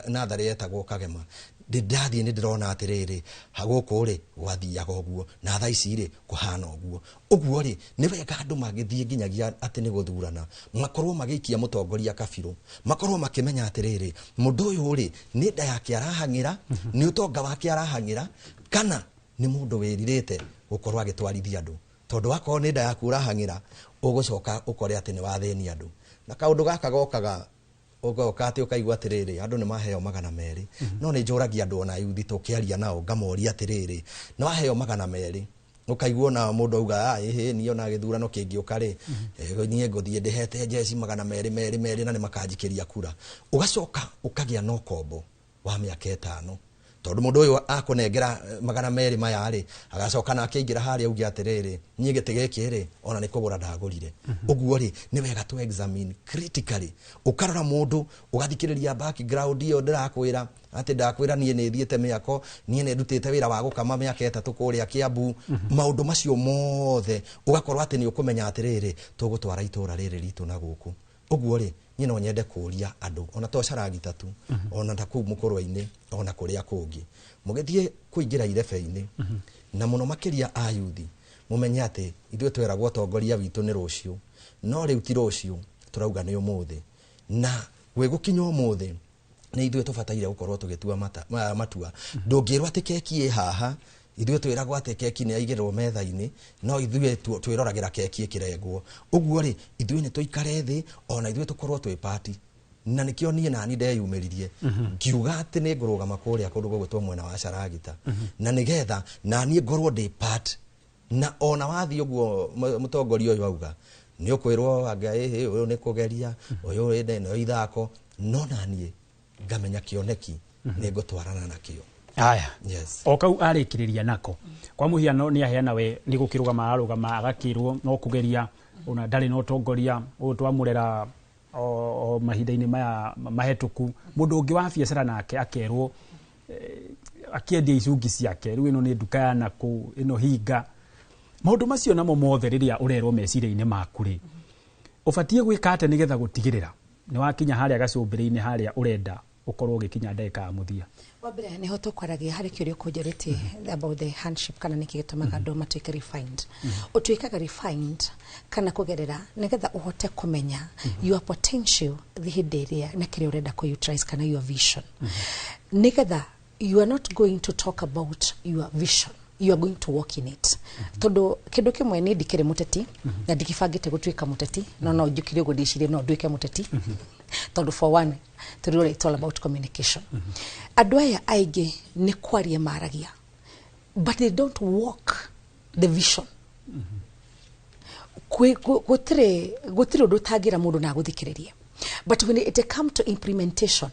natharĩ yetagwo Kagema. Ndathiĩ nĩ ndĩrona atĩrĩrĩ, ha gũkũ rĩ, gwathiaga ũguo, na thaa ici rĩ, kũhana ũguo. Ũguo rĩ, nĩ wega andũ magĩthiĩ nginyagia atĩ nĩ gũthurana, makorwo magĩikia mũtongoria kabirũ, makorwo makĩmenya atĩrĩrĩ, mũndũ ũyũ rĩ, nĩ nda yake arahang'ĩra, nĩ ũtonga wake arahang'ĩra, kana nĩ mũndũ wĩrirĩte gũkorwo agĩtwarithia andũ. Tondũ akorwo nĩ nda yaku ũrahang'ĩra, ũgũcoka ũkore atĩ nĩ wathĩnia andũ. Na kaũndũ gaka gokaga ũgoka atĩ ũkaigua atĩrĩrĩ, andũ nĩ maheo 200. No nĩ njũragia andũ ona yuthi tũkĩaria nao, ngamoria atĩrĩrĩ, nĩ waheo 200, ũkaigua ona mũndũ auga, ĩhĩ, niĩ ona gĩthurano kĩngĩũka rĩ, niĩ ngũthiĩ ndĩhete njeci 200 merĩ merĩ na nĩ makanjikĩria kura. Ũgacoka ũkagĩa na ũkombo wa mĩaka 5. Tondũ mũndũ ũyũ akũnengera 200 maya rĩ, agacoka nake aingĩra harĩa auge atĩrĩrĩ, niĩ gĩtĩ gĩkĩ rĩ, ona nĩ kũgũra ndagũrire. Ũguo rĩ, nĩ wega to examine critically. Ũkarora mũndũ, ũgathikĩrĩria background ĩyo ndĩrakwĩra, atĩ ndakwĩra niĩ nĩ thiĩte mĩako, niĩ nĩ ndutĩte wĩra wa gũkama mĩaka 3 kũrĩa Kiambu. Maũndũ macio mothe, ũgakorwo atĩ nĩ ũkũmenya atĩrĩrĩ, tũgũtwara itũra rĩrĩ ritũ na gũkũ. Ũguo rĩ, niĩ no nyende kũria andũ, ona to Caragita tu, ona ta kũu mũkũrwe-inĩ, ona kũrĩa kũngĩ. Mũgĩthiĩ kũingĩra irebe-inĩ, na mũno makĩria a yuthi, mũmenye atĩ ithuĩ tweragwo ũtongoria witũ nĩ rũciũ, no rĩu ti rũciũ, tũrauga nĩ ũmũthĩ. Na gwĩgũkinya ũmũthĩ, nĩ ithuĩ tũbataire gũkorwo tũgĩtua matua. Ndũngĩrwo atĩ keki ĩ haha, ithuĩ twĩragwo atĩ keki nĩ yaigĩrĩrwo metha-inĩ, no ithuĩ twĩroragĩra keki ĩkĩrengwo. Ũguo rĩ, ithuĩ nĩ tũikare thĩ, ona ithuĩ tũkorwo twĩ party. Na nĩkĩo niĩ nani ndeyumĩririe, ngiuga atĩ nĩ ngũrũgama kũrĩa kũndũ gũgwĩtwo mwena wa Caragita. Na nĩgetha naniĩ ngorwo ndĩ part. Na ona wathiĩ ũguo mũtongoria ũyũ auga, nĩ ũkwĩrwo anga ĩhĩ, ũyũ nĩ kũgeria, ũyũ ĩndĩ no ithako, no naniĩ ngamenya kĩoneki nĩ ngũtwarana nakĩo. Aya. Yes. O kau arĩkĩrĩria nako. Kwa mũhiano nĩ aheana we nĩ gũkĩrũgama ararũgama agakĩrwo no kũgeria Ona ndarĩ na ũtongoria ũyũ twamũrera o mahinda-inĩ maya mahĩtũku. Mũndũ ũngĩ wa biacara nake akerwo akĩendia icungi ciake, rĩu ĩno nĩ nduka ya nakũu, ĩno hinga. Maũndũ macio namo mothe rĩrĩa ũrerwo meciria-inĩ maku rĩ, ũbatiĩ gwĩka atĩa nĩgetha gũtigĩrĩra nĩ wakinya harĩa gacũmbĩrĩ-inĩ harĩa ũrenda ũkorwo ũgĩkinya ndagĩka ya mũthia? Wa mbere nĩho tũkwaragia harĩ kĩũria ũkũnjũrĩtie about the handship, kana nĩkĩ gĩtũmaga andũ matuĩke refined. Ũtuĩkaga refined kana kũgerera nĩgetha ũhote kũmenya your potential hĩndĩ ĩrĩa na kĩrĩa ũrenda kũ utilize kana your vision, nĩgetha you are not going to talk about your vision, you are going to walk in it. Tondũ kĩndũ kĩmwe, nĩ ndikĩrĩ mũteti na ndikĩbangĩte gũtuĩka mũteti, no njũkire ũguo ndĩcirie no nduĩke mũteti, tondũ for one tũrĩ it's all about communication. Andũ aya aingĩ nĩ kwaria maragia, but they don't walk the vision. Gũtirĩ ũndũ ũtangĩra mũndũ na agũthikĩrĩrie, but when it come to implementation,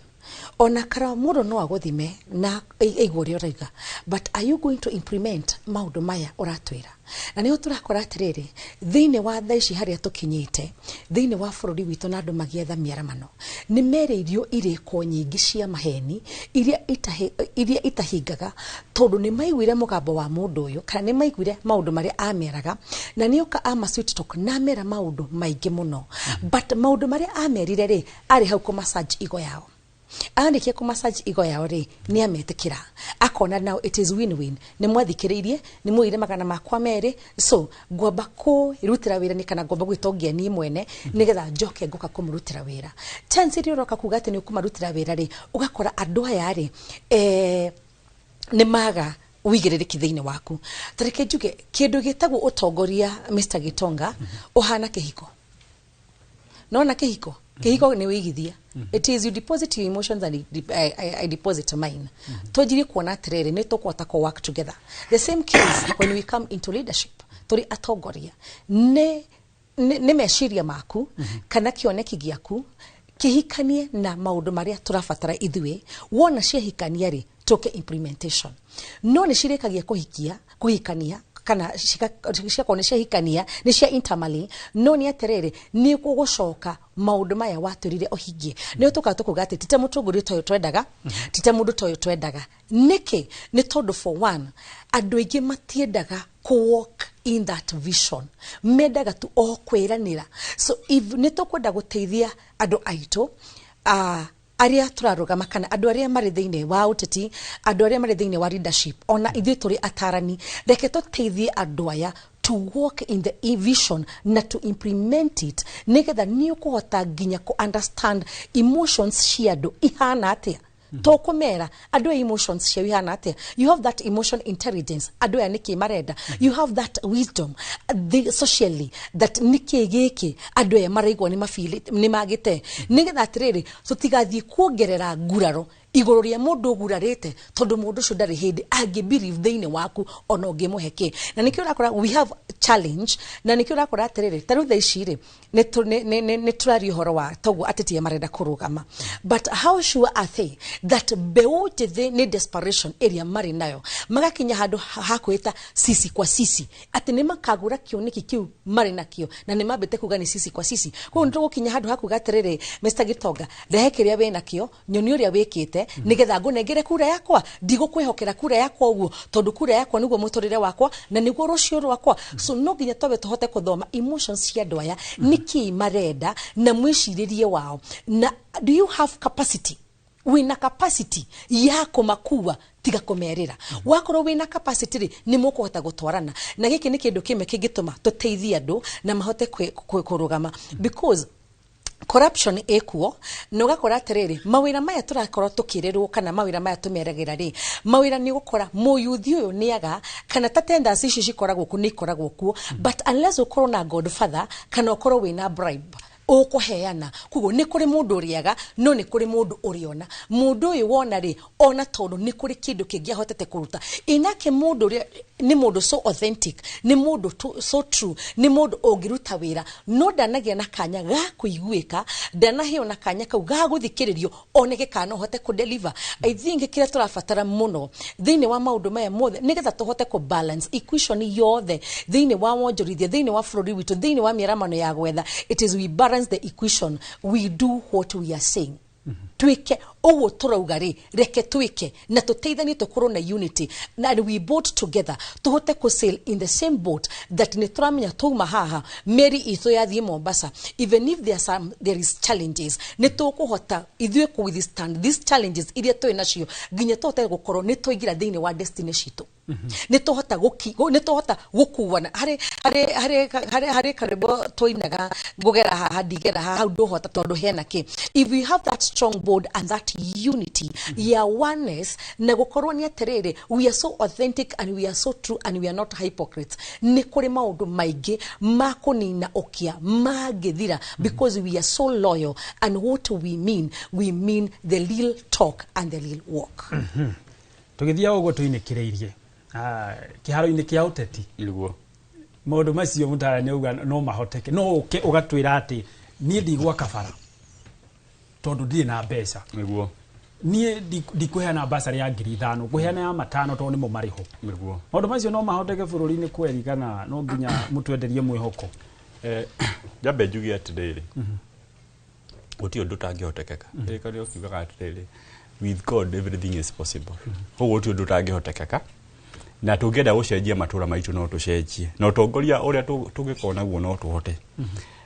ona kara mũndũ no agũthime na aigua ũrĩa ũrauga, but are you going to implement maũndũ maya ũratwĩra? Na nĩho tũrakora atĩrĩrĩ, thĩinĩ wa thaa ici harĩa tũkinyĩte thĩinĩ wa bũrũri witũ na andũ magĩetha mĩaramano, nĩ merĩirio irĩko nyingĩ cia maheni iria itahingaga, tondũ nĩ maiguire mũgambo wa mũndũ ũyũ kana nĩ maiguire maũndũ marĩa ameraga, na nĩ oka ama sweet talk na amera maũndũ maingĩ mũno, but maũndũ marĩa amerire rĩ, arĩ hau kũ massage ego yao. Arĩkia kũ massage ego yao rĩ, nĩ ametĩkĩra, akona now it is win-win. Nĩ mwathikĩrĩirie, nĩ mwoire magana makwa merĩ, so ngwamba kũrutĩra wĩra nĩ kana ngwamba gwĩtongia niĩ mwene nĩgetha njoke ngũka kũmũrutĩra wĩra. Chance ĩrĩa ũroka kuga atĩ nĩ ũkũmarutĩra wĩra rĩ, ũgakora andũ aya rĩ, nĩ maga wĩigĩrĩrĩki thĩinĩ waku. Ta reke njuge kĩndũ gĩtagwo ũtongoria, Mr Gitonga, ũhana kĩhiko. Nona kĩhiko, kĩhiko nĩ wĩigithia. It is you deposit your emotions and I deposit mine. Twanjirie kuona atĩrĩrĩ, nĩ tũkũhota kũ work together. The same case when we come into leadership, tũrĩ atongoria, nĩ meciria maku kana kĩoneki gĩaku kĩhikanie na maũndũ marĩa tũrabatara ithuĩ. Wona ciahikania rĩ, tũke implementation. No nĩ cirĩkagia kũhikia kũhikania kana ciakorwo nĩ ciahikania, nĩ cia intermarry, no nĩ atĩrĩrĩ, nĩ gũgũcoka maũndũ maya watwĩrire ũhingie, nĩ tũkaga tũkuga atĩ tite mũtongoria ta ũyũ twendaga, tite mũndũ ta ũyũ twendaga. Nĩkĩ? Nĩ tondũ for one, andũ aingĩ matiendaga kũ walk in that vision, mendaga tu o kwĩranĩra. So if nĩ tũkwenda gũteithia andũ aitũ, arĩa tũrarũgama kana andũ arĩa marĩ thĩinĩ wa ũteti, andũ arĩa marĩ thĩinĩ wa leadership, ona ithuĩ tũrĩ atarani, reke tũteithie andũ aya to walk in the vision na to implement it, nĩgetha nĩ ũkũhota nginya kũ understand emotions cia andũ ihana atĩa. Tũkũmera andũ aya emotions ciao ihana atĩa. You have that emotion intelligence, andũ aya nĩkĩ marenda. You have that wisdom socially that nĩkĩ gĩkĩ andũ aya maraigua nĩ mafeel nĩ magĩte, nĩgetha atĩrĩrĩ, tũtigathiĩ kuongerera nguraro igũrũ rĩa mũndũ ũgurarĩte, tondũ mũndũ ũcio ndarĩ hĩndĩ angĩ believe thĩinĩ waku ona ũngĩmũhe kĩ. Na nĩkĩo ũrakora we have challenge, na nĩkĩo ũrakora atĩrĩrĩ, ta rĩu thaa ici rĩ, nĩ tũraria ũhoro wa toguo ateti aya marenda kũrũgama, but how sure are they that mbeũ njĩthĩ nĩ desperation ĩrĩa marĩ nayo magakinya handũ ha kwĩta sisi kwa sisi, atĩ nĩ makagũra kĩoneki kĩu marĩ nakĩo, na nĩ mambĩte kuga nĩ sisi kwa sisi. Koguo nĩ tũgũkinya handũ ha kuga atĩrĩrĩ, Mr Gitonga, rehe kĩrĩa wĩ nakĩo, nyoni ũrĩa wĩkĩte, nĩgetha ngũnengere kura yakwa. Ndigũkwĩhokera kura yakwa ũguo, tondũ kura yakwa nĩguo mũtũrĩre wakwa na nĩguo rũciũ rwakwa. So no nginya twambe tũhote kũthoma emotions cia andũ aya, nĩkĩ marenda na mwĩcirĩrie wao, na do you have capacity, wĩna capacity ya kũmakua tiga kũmerĩra. Wakorwo wĩna capacity rĩ, nĩ mũkũhota gũtwarana. Na gĩkĩ nĩ kĩndũ kĩmwe kĩngĩtũma tũteithie andũ na mahote kũrũgama, because corruption ĩkuo, na ũgakora atĩrĩrĩ, mawĩra maya tũrakorwo tũkĩrĩrwo kana mawĩra maya tũmeragĩra rĩ, mawĩra nĩ ũgũkora mũyuthi ũyũ nĩaga kana ta tenders ici cikoragwo kuo, nĩ ikoragwo kuo, but unless ũkorwo na godfather kana ũkorwo wĩna bribe. Ũkũheana koguo nĩ kũrĩ mũndũ ũrĩaga, no nĩ kũrĩ mũndũ ũrĩona. Mũndũ ũyũ wona rĩ, ona tondũ nĩ kũrĩ kĩndũ kĩngĩ ahotete kũruta inake. Mũndũ ũrĩa nĩ mũndũ so authentic, nĩ mũndũ so true, nĩ mũndũ ũngĩruta wĩra, no ndanagĩa na kanya ga kũiguĩka, ndanaheo na kanya kau ga gũthikĩrĩrio oneke kana no hote kũ deliver. I think kĩrĩa tũrabatara mũno thĩinĩ wa maũndũ maya mothe, nĩgetha tũhote kũ balance equation yothe thĩinĩ wa wonjorithia, thĩinĩ wa bũrũri witũ, thĩinĩ wa mĩaramano ya gwetha, it is we balance the equation, we do what we are saying. Twike ũguo tũrauga rĩ, reke twike na tũteithanie, tũkorwo na unity and we boat together, tũhote kũ sail in the same boat, that nĩ tũramenya twauma haha, meri itũ yathiĩ Mombasa, even if there is challenges, nĩ tũkũhota ithuĩ kũ withstand these challenges iria twĩ nacio, nginya tũhote gũkorwo nĩ twaingĩra thĩinĩ wa destiny citũ, nĩ tũhota gũkuana harĩ karĩmbo tũinaga, ngũgera haha, ndigera haha, hau ndũhota tondũ hena kĩ. If we have that strong board and that unity ya oneness, na gũkorwo nĩ atĩrĩrĩ, we are so authentic and we are so true and we are not hypocrites, nĩ kũrĩ maũndũ maingĩ ma kũnina ũkĩa mangĩthira, because we are so loyal and what we mean, we mean the real talk and the real work. Tũgĩthiaga ũguo tũinĩkĩrĩirie kĩharo-inĩ kĩa ũteti, Nĩguo. Maũndũ macio mũtara nĩ auga no mahoteke, no ũke ũgatwĩra atĩ niĩ ndigwaka bara tondũ ndirĩ na mbeca. Niĩ ndikũheana basarĩ ya 5,000, ngũheana ya 5,000 tondũ nĩmo marĩ ho. Maũndũ macio no mahoteke bũrũri-inĩ kweri, kana no nginya mũtwenderie mwĩhoko? Njambe njuge atĩrĩrĩ, gũtirĩ ũndũ ũtangĩhotekeka. Kĩrĩkanĩro kiugaga atĩrĩrĩ, "With God everything is possible." Koguo gũtirĩ ũndũ ũtangĩhotekeka, na tũngĩenda gũcenjia matũra maitũ no tũcenjie, na ũtongoria ũrĩa tũngĩkorwo naguo no tũhote.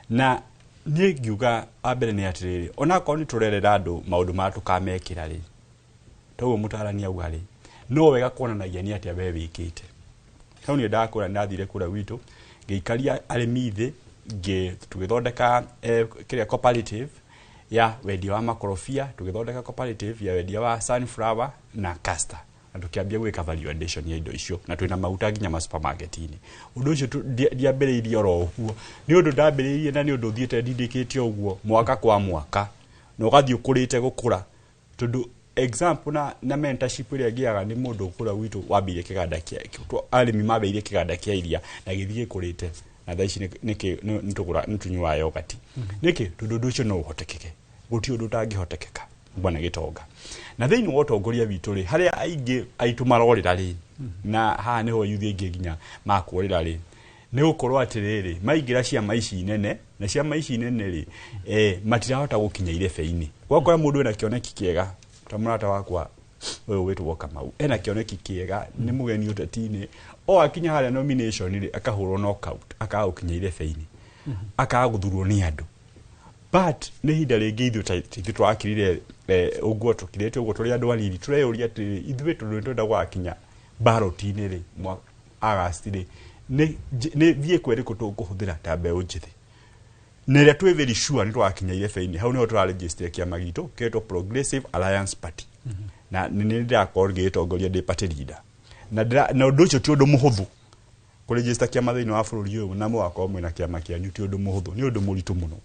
Na niĩ ngiuga wa mbere nĩ atĩrĩrĩ, onakorwo nĩ tũrerera andũ maũndũ marĩa tũkamekĩra rĩ, toguo mũtarani auga rĩ, no wega kuonanagia nĩ atĩa we wĩkĩte hau. Niĩ ndakũra, ndathire kũrĩa gwitũ, ngĩikaria arĩmi thĩ, tũgĩthondeka kĩrĩa cooperative ya wendia wa makorobia, tũgĩthondeka cooperative ya wendia wa sunflower na castor, na tũkĩambia gwĩka value addition ya indo icio, na twĩna maguta nginya ma supermarket-inĩ. Ũndũ ũcio ndiambĩrĩirie oro ũguo, nĩ ũndũ ndambĩrĩirie na nĩ ũndũ thiĩte ndindĩkĩte ũguo mwaka kwa mwaka, na ũgathiĩ ũkũrĩte gũkũra, tondũ example na mentorship ĩrĩa ngĩaga nĩ mũndũ kũrĩa gwitũ wambĩrĩirie kĩganda kĩa arĩmi, mambĩrĩirie kĩganda kĩa iria na gĩthiĩ gĩkũrĩte, na thaa ici nĩ tũnyuaga yogati. Nĩkĩ? Tondũ ũndũ ũcio no ũhotekeke, gũtirĩ ũndũ ũtangĩhotekeka, bwana gĩtonga. Na thĩinĩ wa ũtongoria witũ rĩ, harĩa aingĩ aitũ marorĩra rĩ, na haha nĩho yuthi aingĩ nginya makũrĩra rĩ, nĩ gũkorwo atĩrĩrĩ, maingĩra ciama ici nene, na ciama ici nene rĩ, matirahota gũkinya irebe-inĩ. Gwakora mũndũ ena kĩoneki kĩega, ta mũrata wakwa ũyũ wĩtagwo Kamau, ena kĩoneki kĩega, nĩ mũgeni ũteti-inĩ, o akinya harĩa nomination rĩ, akahũrwo knockout, akaga gũkinya irebe-inĩ, akaga gũthurwo nĩ andũ. But nĩ ihinda rĩngĩ ithuĩ ta ithuĩ tũrakirire ũguo tũkirĩte ũguo tũrĩ andũ anini, tũreyũria atĩrĩrĩ, ithuĩ tondũ nĩ twenda gũgakinya ballot-inĩ rĩ, August rĩ, nĩ vehicle ĩrĩkũ tũkũhũthĩra ta mbeũ njĩthĩ, na ĩrĩa twĩ very sure nĩ tũgakinya irebe-inĩ? Hau nĩho tũraregister kĩama gitũ kĩretwo Progressive Alliance Party, na nĩ nĩ ndĩrakorwo ngĩgĩtongoria ndĩ party leader. Na ũndũ ũcio ti ũndũ mũhũthũ, kũregister kĩama thĩinĩ wa bũrũri ũyũ na mũgakorwo mwĩna kĩama kĩanyu ti ũndũ mũhũthũ, nĩ ũndũ mũritũ mũno,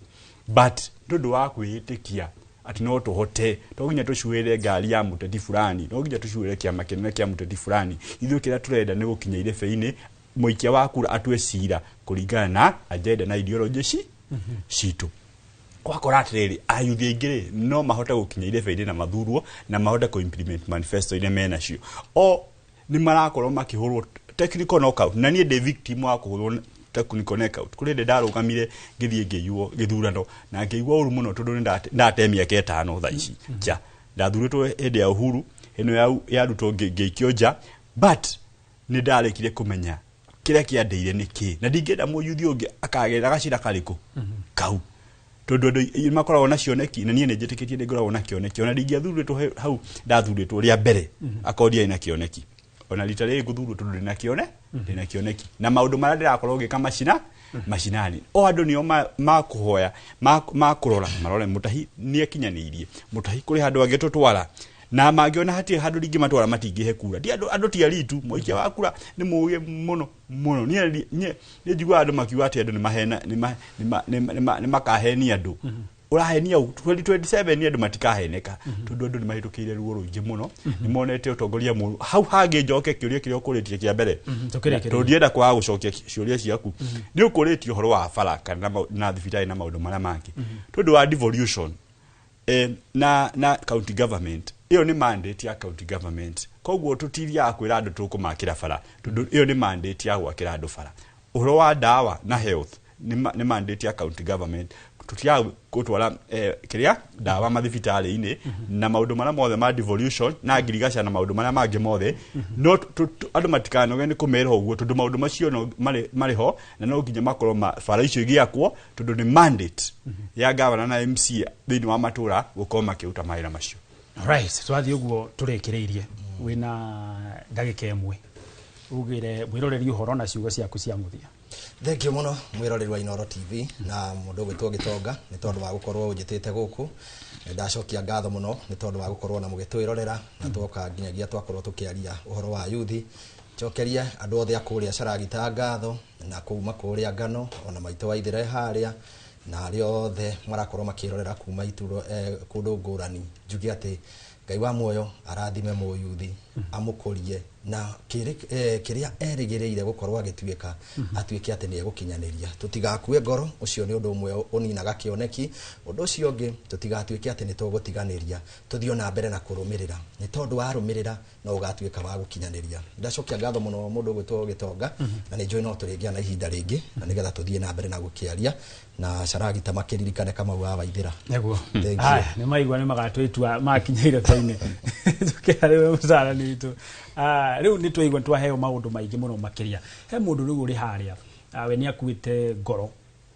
but nĩ ũndũ wa kwĩĩtĩkia atĩ no tũhote. To nginya tũcuĩre ngari ya mũteti fulani, no nginya tũcuĩre kĩama kĩnene kĩa mũteti fulani. Ithuĩ kĩrĩa tũrenda nĩ gũkinya irebe-inĩ, mũikia wa kura atue cira kũringana na agenda na ideology citũ. Gwakora atĩrĩrĩ, ayuthi aingĩ rĩ, no mahote gũkinya irebe-inĩ na mathurwo na mahote kũ-implement manifesto iria menacio. O nĩ marakorwo makĩhũrwo technical knockout, na niĩ ndĩ victim wa kũhũrwo technical knockout. Kũrĩ hĩndĩ ndarũgamire, ngĩthiĩ ngĩiywo gĩthurano na ngĩigua ũru mũno, tondũ nĩ ndate mĩaka 5 thaa ici nja. Ndathurĩtwo hĩndĩ ya Uhuru ĩno ya Ruto, ngĩikio nja, but nĩ ndarĩkire kũmenya kĩrĩa kĩandĩire nĩ kĩ, na ndingĩenda mũyuthi ũngĩ akagerera gacĩra karĩkũ kau, tondũ andũ aingĩ makoragwo na cioneki, na niĩ nĩ njĩtĩkĩtie nĩ ngoragwo na kĩoneki. Ona ndingĩathurĩtwo hau ndathurĩtwo rĩa mbere akorwo ndiarĩ na kĩoneki. Ona rita rĩrĩ ngũthurwo tondũ ndĩna kĩoneki na maũndũ marĩa ndĩrakorwo ngĩka macinani. O andũ nĩo makũhoya, makũrora, marore mũtahi nĩ akinyanĩirie, mũtahi kũrĩ handũ angĩtũtwara. Na mangĩona hatirĩ handũ ringĩ matwara matingĩhe kura. Ti andũ ti aritu, mũikia wa kura nĩ mũũgĩ mũno mũno. Niĩ njiguaga andũ makiuga atĩ andũ nĩ makahenia andũ. Ũrahenia 2027 nĩ andũ matikaheneka tondũ andũ nĩ mahĩtũkĩire ruo rũingĩ mũno, nĩ monete ũtongoria mũru. Hau hangĩ njoke kĩũria kĩrĩa ũkũrĩtie kĩa mbere, tondũ ndienda kwaga gũcokia ciũria ciaku, nĩ ũkũrĩtie ũhoro wa bara kana na thibitarĩ na maũndũ marĩa mangĩ tondũ wa devolution na county government. Ĩyo nĩ mandate ya county government, koguo tũtithiaga kwĩra andũ tũkũmakĩra bara tondũ ĩyo nĩ mandate ya gwakĩra andũ bara. Ũhoro wa ndawa na health nĩ mandate ya county government, tutiaga gũtwara kĩrĩa ndawa mathibitarĩ-inĩ na maũndũ marĩa mothe ma devolution na ngirigaca na maũndũ marĩa mangĩ mothe. No andũ matikanoge nĩ kũmera ũguo tondũ maũndũ macio marĩ ho na no nginya makorwo bara icio igĩakwo tondũ nĩ mandate ya gavana na MCA thĩinĩ wa matũra gũkorwo makĩruta mawĩra macio. Right, twathiĩ ũguo tũrĩkĩrĩirie wĩna ndagĩka ĩmwe ugire mwĩroreri ũhoro na ciugo ciaku cia mũthia. Thank you muno mwiroreri wa Inooro TV na mundu gwitwo Gitonga ni tondu wa gukorwo unjitite guku. Ndacokia ngatho muno ni tondu wa gukorwo na mugitwirorera na twoka nginyagia twakorwo tukiaria uhoro wa yuthi. Njokeria andu othe a kuria Caragita ngatho na kuma kuria Ngano ona maitũ wa Ithire haria na aria othe marakorwo makirorera kuma ituro kundu ngurani. Njuge ati Ngai wa muoyo arathime mũyuthi amũkũrie na kĩrĩa erĩgĩrĩire gũkorwo agĩtuĩka atuĩke atĩ nĩ egũkinyanĩria. Tũtigakue ngoro, ũcio nĩ ũndũ ũmwe ũninaga kĩoneki. Ũndũ ũcio ũngĩ, tũtigatuĩke atĩ nĩ tũgũtiganĩria, tũthiĩ na mbere na kũrũmĩrĩra, nĩ tondũ warũmĩrĩra no ũgatuĩka wa gũkinyanĩria. Ndacokia ngatho mũno mũndũ ũgwĩtwo Gĩtonga, na nĩ njũĩ no tũrĩgĩa na ihinda rĩngĩ na nĩgetha tũthiĩ na mbere na gũkĩaria na Caragita makĩririkane Kamau wa Waithĩra. Nĩguo. Haya, nĩ maigua nĩ magatwa itua makinyaire baine. Tũkĩarĩwe mũcarani witũ. Rĩu nĩ twaigua twaheo maũndũ maingĩ mũno makĩria. He mũndũ rĩu ũrĩ harĩa, we nĩ akuĩte ngoro,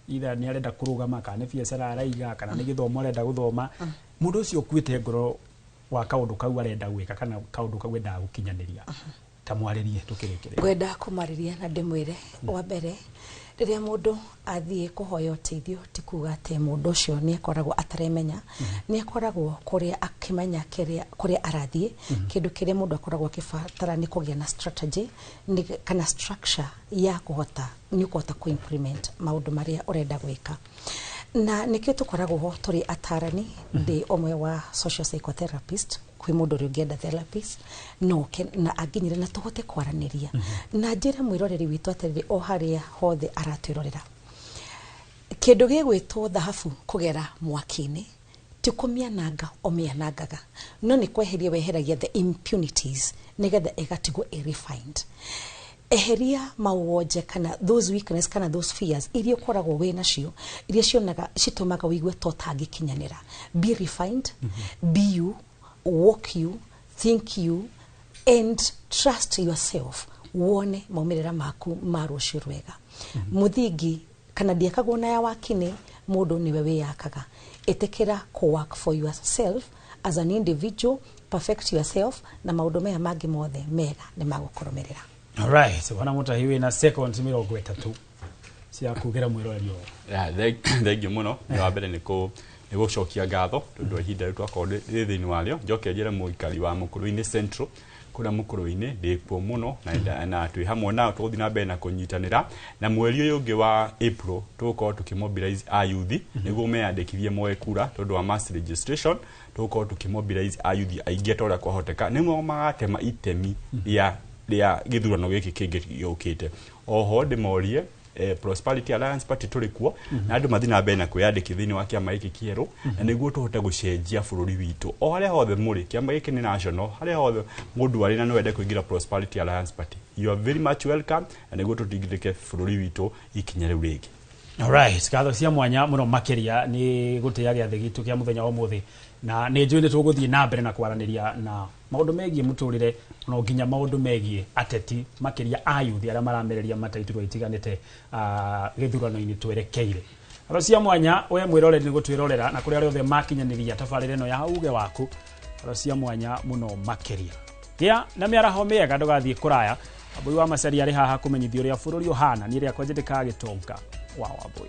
either nĩ arenda kũrũgama kana nĩ biacara araiga kana nĩ gĩthomo arenda gũthoma. Mũndũ ũcio ũkuĩte ngoro wa kaũndũ kau arenda gwĩka kana kaũndũ kau endaga gũkinyanĩria, ta mwarĩrie tũkĩrĩkĩrĩria. Ngwenda kũmarĩria na ndĩmwĩre, wa mbere rĩrĩa mũndũ athiĩ kũhoya ũteithio ti kuga atĩ mũndũ ũcio nĩ akoragwo ataremenya, nĩ akoragwo kũrĩa akĩmenya kũrĩa arathiĩ. Kĩndũ kĩrĩa mũndũ akoragwo akĩbatara nĩ kũgĩa na strategy kana structure ya kũhota nĩ ũkũhota kũ-implement maũndũ marĩa ũrenda gwĩka. Na nĩkĩo tũkoragwo ho tũrĩ atarani. Ndĩ ũmwe wa social psychotherapist, kwĩ mũndũ ũrĩa ũngĩenda therapist no na anginyire na tũhote kwaranĩria. Na njĩre mwĩroreri witũ atĩrĩrĩ, o harĩa hothe aratwĩrorera, kĩndũ gĩgwĩtwo thahabu kũgera mwaki-inĩ ti kũmĩananga ũmĩanangaga, no nĩ kweheria weheragia the impunities nĩgetha ĩgatigwo ĩ refined. Eheria mawonje kana those weakness kana those fears iria ũkoragwo wĩ nacio, iria cionaga citũmaga ũigue ta ũtangĩkinyanĩra. Be refined, be you, walk you, think you, and trust yourself. Wone maumĩrĩra maku ma rũciũ rwega. Mũthingi kana ndiakagwo na ya wakinĩ, mũndũ nĩwe wĩyakaga. Ĩtĩkĩra kũ work for yourself as an individual, perfect yourself, na maũndũ maya mangĩ mothe mega nĩ magũkũrũmĩrĩra. Alright, wana Mutahi wĩna seconds 30 cia kugĩra mwĩroreri ũyũ. Yeah, thank you mũno. Wa mbere nĩ gũcokia ngatho tondũ ihinda rĩu twakorwo rĩ thĩinĩ warĩo. Njoke njĩre mũikari wa Mũkũrũ-inĩ Central, kũrĩa Mũkũrũ-inĩ ndĩkuo mũno na twĩ hamwe nao tũgũthiĩ na mbere na kũnyitanĩra. Na mweri ũyũ ũngĩ wa April tũgũkorwo tũkĩmobilize ayuthi nĩguo meyandĩkithie moe kura tondũ wa mass registration. Tũgũkorwo tũkĩmobilize ayuthi aingĩ ta ũrĩa kwahoteka nĩguo magatema itemi rĩa gĩthurano gĩkĩ kĩngĩ gĩũkĩte. Oho ndĩmorie Prosperity Alliance Party tũrĩ kuo na andũ mathiĩ na mbere na kwĩyandĩkithia thĩinĩ wa kĩama gĩkĩ kĩerũ na nĩguo tũhote gũcenjia bũrũri witũ. O harĩa hothe mũrĩ, kĩama gĩkĩ nĩ national, harĩa hothe mũndũ arĩ na no ende kũingĩra Prosperity Alliance Party, you are very much welcome na nĩguo tũtigithĩke bũrũri witũ ikinya rĩu rĩngĩ. Alright, ngatho cia mwanya mũno makĩria nĩ gũtĩa gĩathĩ gitũ kĩa mũthenya wa ũmũthĩ, na nĩ njũĩ nĩ tũgũthiĩ na mbere na kwaranĩria na maũndũ megiĩ mũtũrĩre no nginya maũndũ megiĩ ateti makĩria ayuthi arĩa maramereria mataiturwa itiganĩte gĩthurano-inĩ twerekeire. Ngatho cia mwanya we mwĩroreri nĩ gũtwĩrorera na kũrĩa arĩa othe makinyanĩria tabarĩra ĩno ya uge waku. Ngatho cia mwanya mũno makĩria. Gĩa na mĩaraho mĩega, ndũgathiĩ kũraya. Wambui wa Macharia arĩ haha kũmenyithia ũrĩa bũrũri ũhana. Niĩ rĩakwa njĩtĩkaga Gĩtonga wa Wambui.